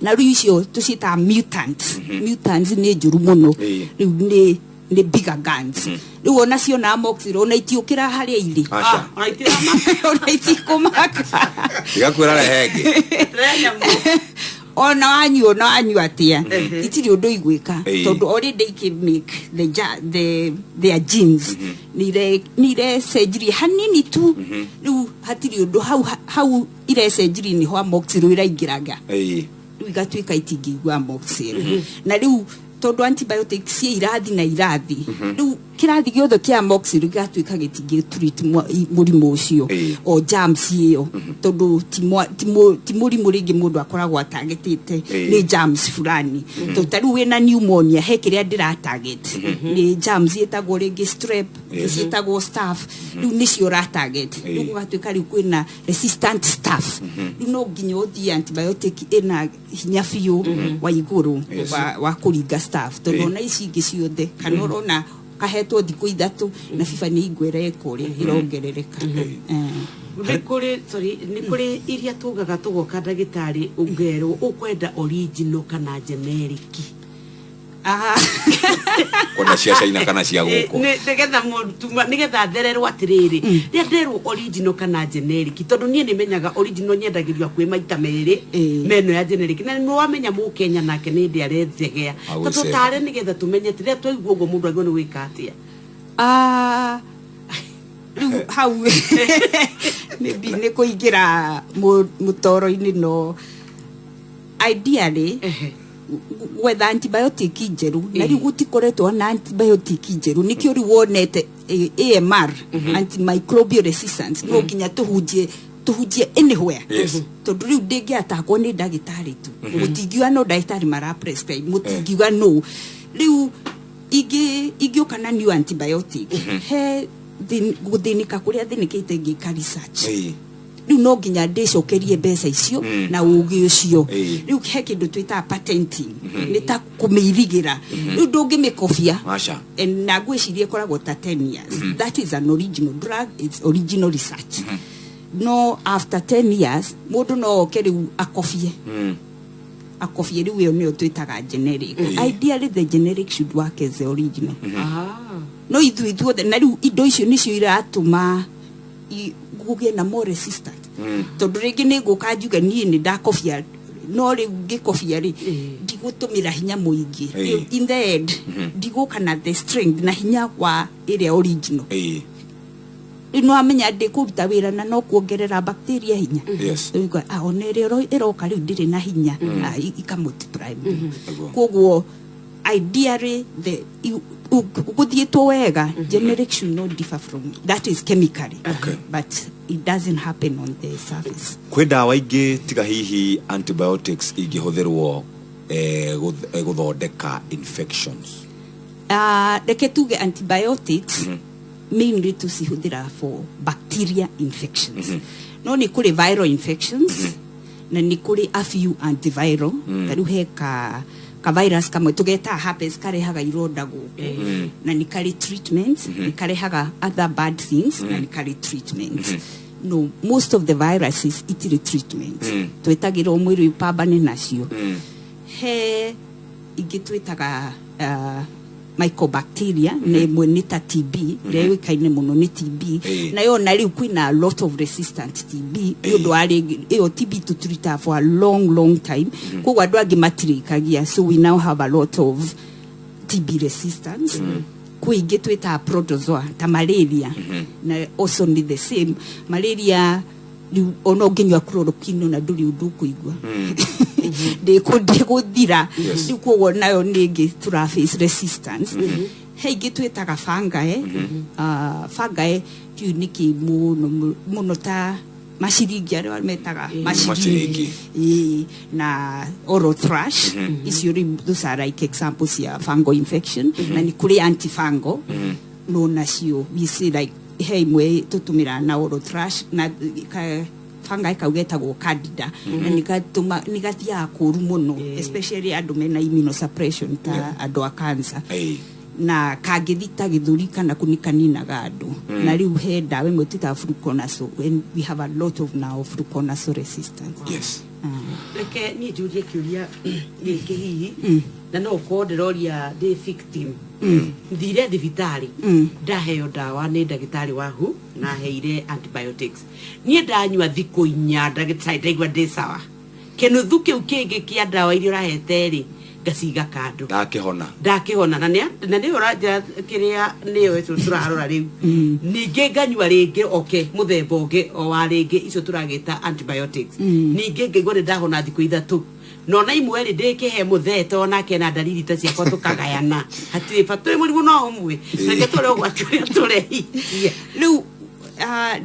Speaker 2: Na rĩu icio tũciĩtaga mutant. Mutants nĩ njũru mũno. Rĩu nĩ bigger guns. Rĩu ona ciona amoxil, ona itiũkĩra harĩa irĩ.
Speaker 1: Aca.
Speaker 2: Ona itikũmaka.
Speaker 1: Igakwĩra rehe ĩngĩ.
Speaker 2: Ona wanyua atĩa, itirĩ ũndũ igwĩka, tondũ already ikĩ make the their genes nĩ irecenjirie hanini tu. Rĩu hatirĩ ũndũ hau hau irecenjirie, nĩho amoxil ĩraingĩraga. Rĩu igatuĩka itingĩigua amoxil. Na rĩu tondũ antibiotics ciĩ irathi na irathi, rĩu kĩrathi gĩothe kĩa amoxil gĩgatuĩka gĩtingĩ treat mũrimũ ũcio o germs ĩyo, tondũ ti mũrimũ rĩngĩ mũndũ akoragwo atagetĩte, nĩ germs fulani. Tondũ ta rĩu wĩna pneumonia, he kĩrĩa ndĩra target, nĩ germs ĩtagwo rĩngĩ strep, ciĩtagwo staph, rĩu nĩcio ũra target. Rĩu gũgatuĩka rĩu kwĩna resistant staph, rĩu no nginya ũthiĩ antibiotic ĩna hinya biũ wa igũrũ wa kũringa staph, tondũ ona ici ingĩ ciothe kana ũrona kahetwo thikũ 3 na fiba nĩ ingwera ĩka ũrĩa ĩrongerereka.
Speaker 16: Nĩ kũrĩ, sorry, nĩ kũrĩ iria tugaga tũgoka, ndagĩtarĩ, ũngerwo ũkwenda original kana generic?
Speaker 1: Kwenda cia China kana cia gũkũ?
Speaker 16: Nĩgetha nĩgetha thererwo atĩrĩrĩ, rĩrĩa nderwo original kana generic, tondũ niĩ nĩ menyaga original nyendagĩrio hakuhĩ maita merĩ meno ya generic, na nĩ wamenya mũkenya nake nĩ ndĩ arethegea. Ta
Speaker 1: Agwĩceva.
Speaker 16: tũtare nĩgetha tũmenye atĩ rĩrĩa twaigua ũguo, mũndũ agĩrĩirwo nĩ gwĩka atĩa?
Speaker 2: Ah, rĩu hau maybe nĩ kũingĩra mũtoro-inĩ, no ideally gwetha antibiotic njerũ, na rĩu gũtikoretwo na antibiotic njerũ, nĩkĩo rĩu wonete AMR, antimicrobial resistance, no nginya tũhunjie. Tũhunjie anywhere. Tondũ rĩu ndĩngĩatakwo nĩ ndagĩtarĩ tu. Mũtingiuga no ndagĩtarĩ mara prescribe, mũtingiuga no rĩu ingĩũka na new antibiotic. He gũthĩnĩka kũrĩa thĩnĩkĩte ngĩka research, rĩu no nginya ndĩcokerie mbeca icio na ũgĩ ũcio. Rĩu he kĩndũ twĩtaga patenting, nĩ ta kũmĩirigĩra. Rĩu ndũngĩmĩkobia.
Speaker 1: Aca.
Speaker 2: And na ngwĩciria ĩkoragwo ta 10 years. That is an original drug, it's original research. No after 10 years mũndũ no oke rĩu akobie. Akobie, rĩu ĩyo nĩyo twĩtaga generic. Ideally, the generic should work as the original. No ithuĩ ithuothe na rĩu indo icio nĩcio iratũma kũgĩe na more resistant, tondũ rĩngĩ nĩ ngũka njuge niĩ nĩ ndakobia, no rĩu ngĩkobia rĩ, ndigũtũmĩra hinya mũingĩ. Rĩu in the end ndigũka na the strength na hinya wa ĩrĩa original. Rĩu nĩwamenya ndĩkũruta wĩra na no kuongerera bacteria hinya. Rĩu ona ĩrĩa ĩroka rĩu ndĩrĩ na hinya. Ah, ika multiply. Koguo ideally the gũthiĩtwo wega, generic should not differ from that, is chemically. But it doesn't happen on the surface.
Speaker 1: Kwĩ ndawa ingĩ tiga hihi antibiotics ingĩhũthĩrwo gũthondeka infections?
Speaker 2: Reke tuge antibiotics mainly tũcihũthĩra for bacteria infections. No nĩ kũrĩ viral infections na nĩ kũrĩ a few antiviral. Ta rĩu he ka virus kamwe tũgetaga herpes, karehaga ironda gũkũ, na nĩ karĩ treatment. Nĩ karehaga other bad things na nĩ karĩ treatment. No most of the viruses itirĩ treatment. Twĩtagĩrwo mwĩrĩ ũpambane nacio. He ingĩ twĩtaga mycobacteria, na ĩmwe nĩ ta TB ĩrĩa yũĩkaine mũno nĩ TB. Nayo na rĩu kwĩna a lot of resistant TB nĩ ũndũ wa rĩngĩ ĩyo TB tũturitaga for a long, long time. Koguo andũ angĩ matirĩkagia, so we now have a lot of TB resistance. Kwĩ ingĩ twĩtaga protozoa ta malaria, na also nĩ the same malaria. Rĩu ona ũngĩnyua chloroquine na ndũrĩ ũndũ ũkũigua, ndĩgũthira. Rĩu koguo nayo nĩ ĩngĩ tũra face resistance. He ingĩ twĩtaga fungi. Fungi kĩu nĩ kĩ mũno mũno ta maciringi arĩa metaga
Speaker 1: maciringi.
Speaker 2: Ĩĩ, na oral thrush. Icio rĩu those are like examples ya fungal infection. Na nĩ kũrĩ antifungal, no nacio we see like he imwe tũtũmĩraga na oral thrush na fungi kau getagwo candida, na nĩgatũma nĩgathiaga kũru mũno, especially andũ mena immunosuppression ta andũ a cancer, na kangĩthita gĩthũri kana kũ nĩkaninaga andũ. Na rĩu he ndawa ĩmwe twĩtaga fluconazole, and we have a lot of now fluconazole resistance.
Speaker 16: Reke niĩ njũrie kĩũria gĩkĩ hihi, na no ũkorwo ndĩroria ndĩ victim. Thire thibitarĩ, ndaheo ndawa nĩ ndagĩtarĩ wahu na heire antibiotics. Niĩ ndanyua thikũ 4, ndagĩtarĩ, ndaigua ndĩ sawa. Kĩnuthu kĩu kĩngĩ kĩa ndawa iria ũrahete rĩ, ngaciga kando.
Speaker 1: Ndakĩhona.
Speaker 16: Ndakĩhona na nĩyo ũranjĩra kĩrĩa nĩyo ĩcio tũrarora rĩu. Ningĩ nganyua rĩngĩ oke mũthemba ũngĩ o wa rĩngĩ icio tũragĩta antibiotics. Ningĩ ngaigua nĩ ndahona thikũ 3, no na imwe rĩ ndĩkĩhe mũthee onake na ndariri ta ciakwa, tũkagayana, hatirĩ bata, tũrĩ mũrimũ no ũmwe. Reke tũrĩ ũgwati ũrĩa tũrehirie.
Speaker 2: Rĩu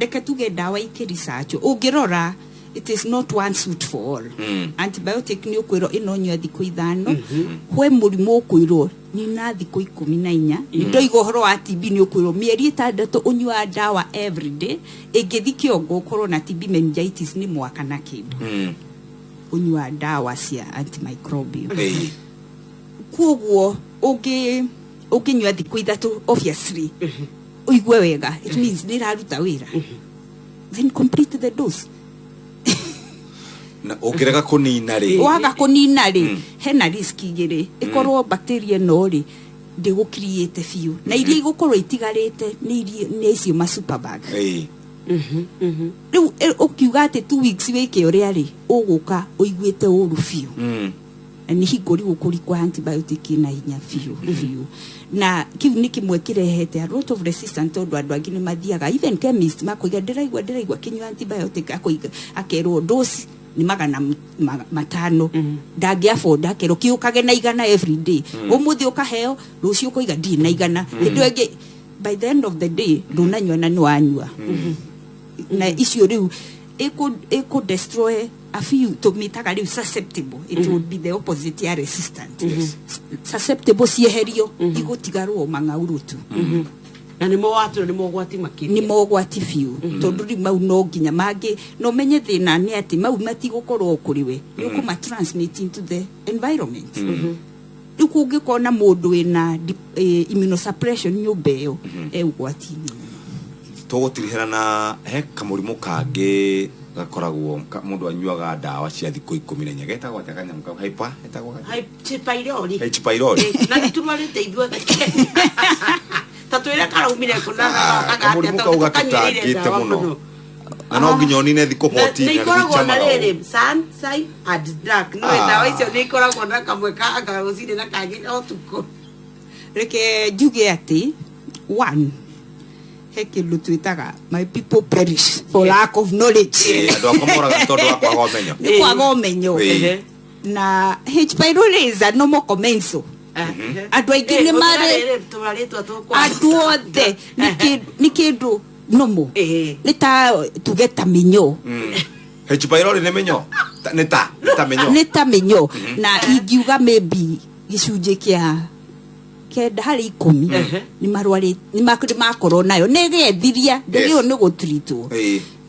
Speaker 2: reke tuge ndawa ikĩ research, ũngĩrora it is not one suit for all. Antibiotic nĩ ũkwĩrwo ĩno nyua thikũ 5, hwe mũrimũ ũkwĩrwo nina thikũ 14. Ndoiga ũhoro wa TB, nĩ ũkwĩrwo mĩeri 6 ũnyuaga ndawa every day. Ĩngĩthi kĩongo ũkorwo na TB meningitis nĩ mwaka na kĩndũ ũnyua ndawa cia antimicrobial. Koguo ũngĩnyua thikũ 3, obviously ũigue wega, it means nĩ ĩraruta wĩra, then complete the dose.
Speaker 1: Na ũngĩrega kũnina rĩ?
Speaker 2: Waga kũnina rĩ, hena risk igĩrĩ. Ĩkorwo bacteria ĩno rĩ ndĩgũkiriĩte biũ, na iria igũkorwo itigarĩte nĩ iria nĩ icio ma superbug. Rĩu ũkiuga atĩ 2 weeks wĩke ũrĩa rĩ, ũgũka ũiguĩte ũru biũ. Na nĩ hingo rĩu ũkũrikwa antibiotic ĩna hinya biũ biũ, na kĩu nĩ kĩmwe kĩrehete a lot of resistance, tondũ andũ angĩ nĩ mathiaga even chemist makoiga ndĩraigua kĩnyua antibiotic, akoiga akerwo dose nĩ 500, ndangĩ afford, akerwo kĩũkage na 100 every day. Ũmũthĩ ũkaheo, rũciũ ũkoiga ndirĩ na 100, hĩndĩ ĩyo ĩngĩ by the end of the day ndũnanyua na nĩ wanyua na icio rĩu Ĩkũ destroy a few tũmĩtaga rĩu susceptible. It would be the opposite ya resistant. Susceptible cieherio, igũtigarwo mang'aurũ tu.
Speaker 16: Na nĩmo watũra nĩ mogwati makĩria.
Speaker 2: Nĩ mogwati biũ, tondũ rĩu mau no nginya mangĩ no menye thĩna nĩ atĩ mau matigũkorwo kũrĩ we, nĩ ũkũma transmit into the environment. Rĩu kũngĩkorwo na mũndũ wĩna immunosuppression nyũmba ĩyo, e ũgwati-inĩ.
Speaker 1: Tũgũtirihĩra na he kamũrimũ kangĩ gakoragwo mũndũ anyuaga ndawa cia thikũ 14, getagwo atĩa kanyamũ kau? Hyper getagwo atĩa?
Speaker 16: H pylori.
Speaker 1: H pylori.
Speaker 16: Na nĩ tũrwarĩte ithuothe, ta twĩre karaumire kũ na gacokaga atĩa,
Speaker 1: Kamũrimũ kau
Speaker 16: tondũ tũkanyuĩrĩire
Speaker 1: gatũtangĩte
Speaker 16: ndawa
Speaker 1: mũno.
Speaker 16: mũno.
Speaker 1: Na no nginya ũnine thikũ 14
Speaker 16: nĩ
Speaker 1: na
Speaker 16: ikoragwo na
Speaker 1: nĩicamaga ũũ.
Speaker 16: rĩrĩ sun sign and dark no ndawa icio nĩ ikoragwo na kamwe ka anga rũcinĩ na kangĩ ka ũtukũ.
Speaker 2: Reke njuge atĩ one, he kĩndũ twĩtaga my people perish for lack of knowledge.
Speaker 1: Andũ akwa moraga nĩ tondũ wa kwaga ũmenyo.
Speaker 2: Nĩ kwaga ũmenyo. Na H pylori is a normal commensal. Andũ aingĩ nĩ marĩ
Speaker 16: tũrarĩtwa tũkwa
Speaker 2: andũ othe nĩ kĩndũ normal, nĩ ta tuge ta mĩnyoo.
Speaker 1: H pylori nĩ mĩnyoo? Nĩ ta mĩnyoo.
Speaker 2: Nĩ ta mĩnyoo, na ingiuga maybe gĩcunjĩ kĩa 9 harĩ 10 nĩ marwarĩ nĩ makorwo nayo, nĩ ĩgethiria ndĩgĩo nĩ gũtritwo.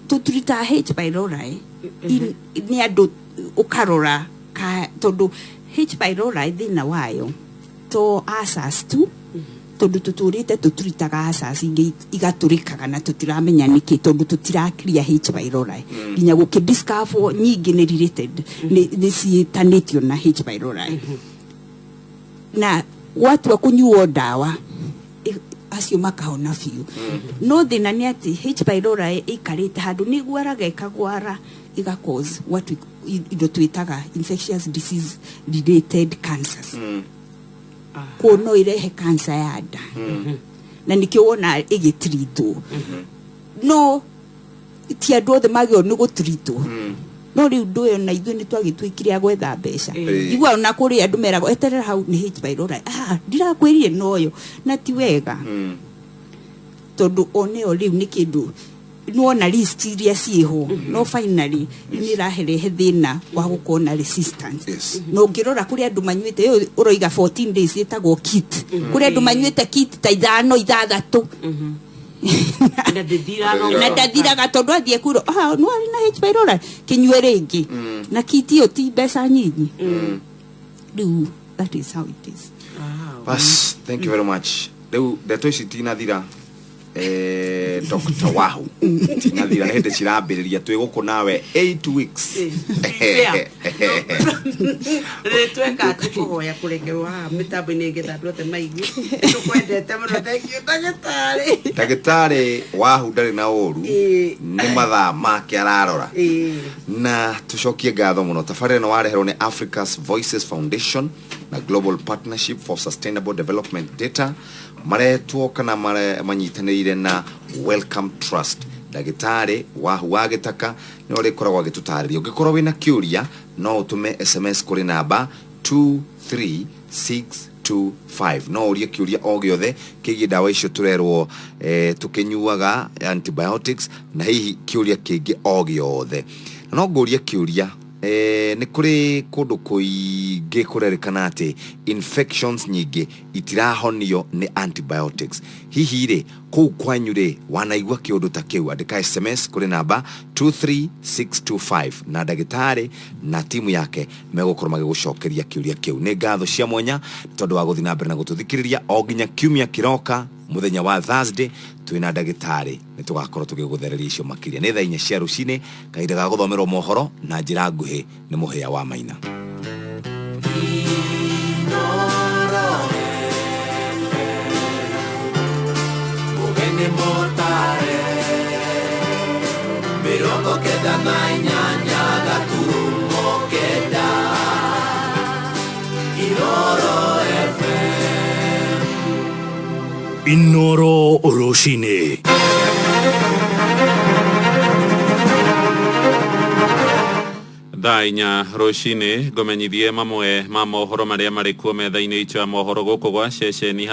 Speaker 2: Tũtritaga H pylori nĩ andũ ũkarora tondũ H pylori thĩna wayo to ulcers tu, tondũ tũtũrĩte tũtritaga ulcers ingĩ igatũrĩkaga na tũtiramenya nĩkĩ, tondũ tũtirakiria H pylori nginya gũkĩ discover nyingĩ nĩ related, nĩ ciĩtanĩtio na H pylori, na gwatua kũnyuo ndawa acio makahona biũ. No thĩna nĩ atĩ H pylori ĩikarĩte handũ nĩ ĩgwaraga ĩkagwara ĩga cause what we, indo twĩtaga infectious disease related cancers. Kuo no irehe cancer ya nda, na nĩkĩo wona ĩgĩtritwo. No ti andũ othe magĩrĩirwo nĩ gũtritwo, no rĩu ndũ ĩyo na ithuĩ nĩ twagĩtuĩkire a gwetha mbeca. Igua ona kũrĩ andũ meragwo eterera hau nĩ H pylori, ndirakwĩrire noyo na ti wega, tondũ oneyo rĩu nĩ kĩndũ nĩwona list iria ciĩho, no finally nĩ ĩraherehe thĩna wa gũkorwo na resistance. Na ũngĩrora kũrĩ andũ manyuĩte ĩyo ũroiga 14 days ĩtagwo kit, kũrĩ andũ manyuĩte kit ta ithano ithathatũ
Speaker 16: na ndĩthiraga.
Speaker 2: Na ndathiraga, tondũ athiĩ kwĩrwo, nĩ warĩ na H pylori, kĩnyue rĩngĩ, na kit ĩyo ti mbeca nyinyi. Rĩu that is how it is.
Speaker 1: Bas, thank you very much. Rĩu ndeto ici tinathira, Dr. Wahu, tinathira, nĩ hĩndĩ cirambĩrĩria. Twĩ gũkũ nawe 8 weeks.
Speaker 16: Rĩ tweka atĩ kũhoya kũrekerwo haha mĩtambo-inĩ nĩgetha andũ othe maigue. Tũkwendete mũno, thank you ndagĩtarĩ.
Speaker 1: Ndagĩtarĩ Wahu ndarĩ na ũru, nĩ mathaa make ararora. Na tucokie ngatho mũno. Tabarĩra ĩno wareherwo nĩ Africa's Voices Foundation na Global Partnership for Sustainable Development Data, maretwo kana manyitanĩire na Wellcome Trust. Ndagĩtarĩ Wahu wa Gĩtaka nĩwe ũrĩkoragwo agĩtũtarĩria. Ũngĩkorwo wĩna kĩũria, no ũtũme SMS kũrĩ namba 23625, no ũrie kĩũria o gĩothe kĩgiĩ ndawa icio tũrerwo tũkĩnyuaga antibiotics, na hihi kĩũria kĩngĩ o gĩothe. Na no ngũrie kĩũria, nĩ kũrĩ kũndũ kũingĩ kũrerĩkana atĩ infections nyingĩ itirahonio nĩ antibiotics. Hihi rĩ, kũu kwanyu rĩ, wanaigua kĩũndũ ta kĩu? Andĩka SMS kũrĩ namba 23625 na ndagĩtarĩ na timu yake megũkorwo magĩgũcokeria kĩũria kĩu. Nĩ ngatho cia mwanya nĩ tondũ wa gũthiĩ na mbere na gũtũthikĩrĩria. O nginya kiumia kĩroka mũthenya wa Thursday twĩna ndagĩtarĩ, nĩ tũgakorwo tũgĩgũthereria icio makĩria. Nĩ thaa 4 cia rũcinĩ, kahinda ga gũthomerwo mohoro na njĩra nguhĩ nĩ Mũhĩa wa Maina.
Speaker 10: Mũgeni mũtare 98.9 Inoro FM.
Speaker 18: Inoro Rũcinĩ.
Speaker 4: Thaa 4 rũcinĩ, ngũmenyithie mamwe ma mohoro marĩa marĩ kuo metha-inĩ itũ ya mohoro gũkũ gwa ceceni.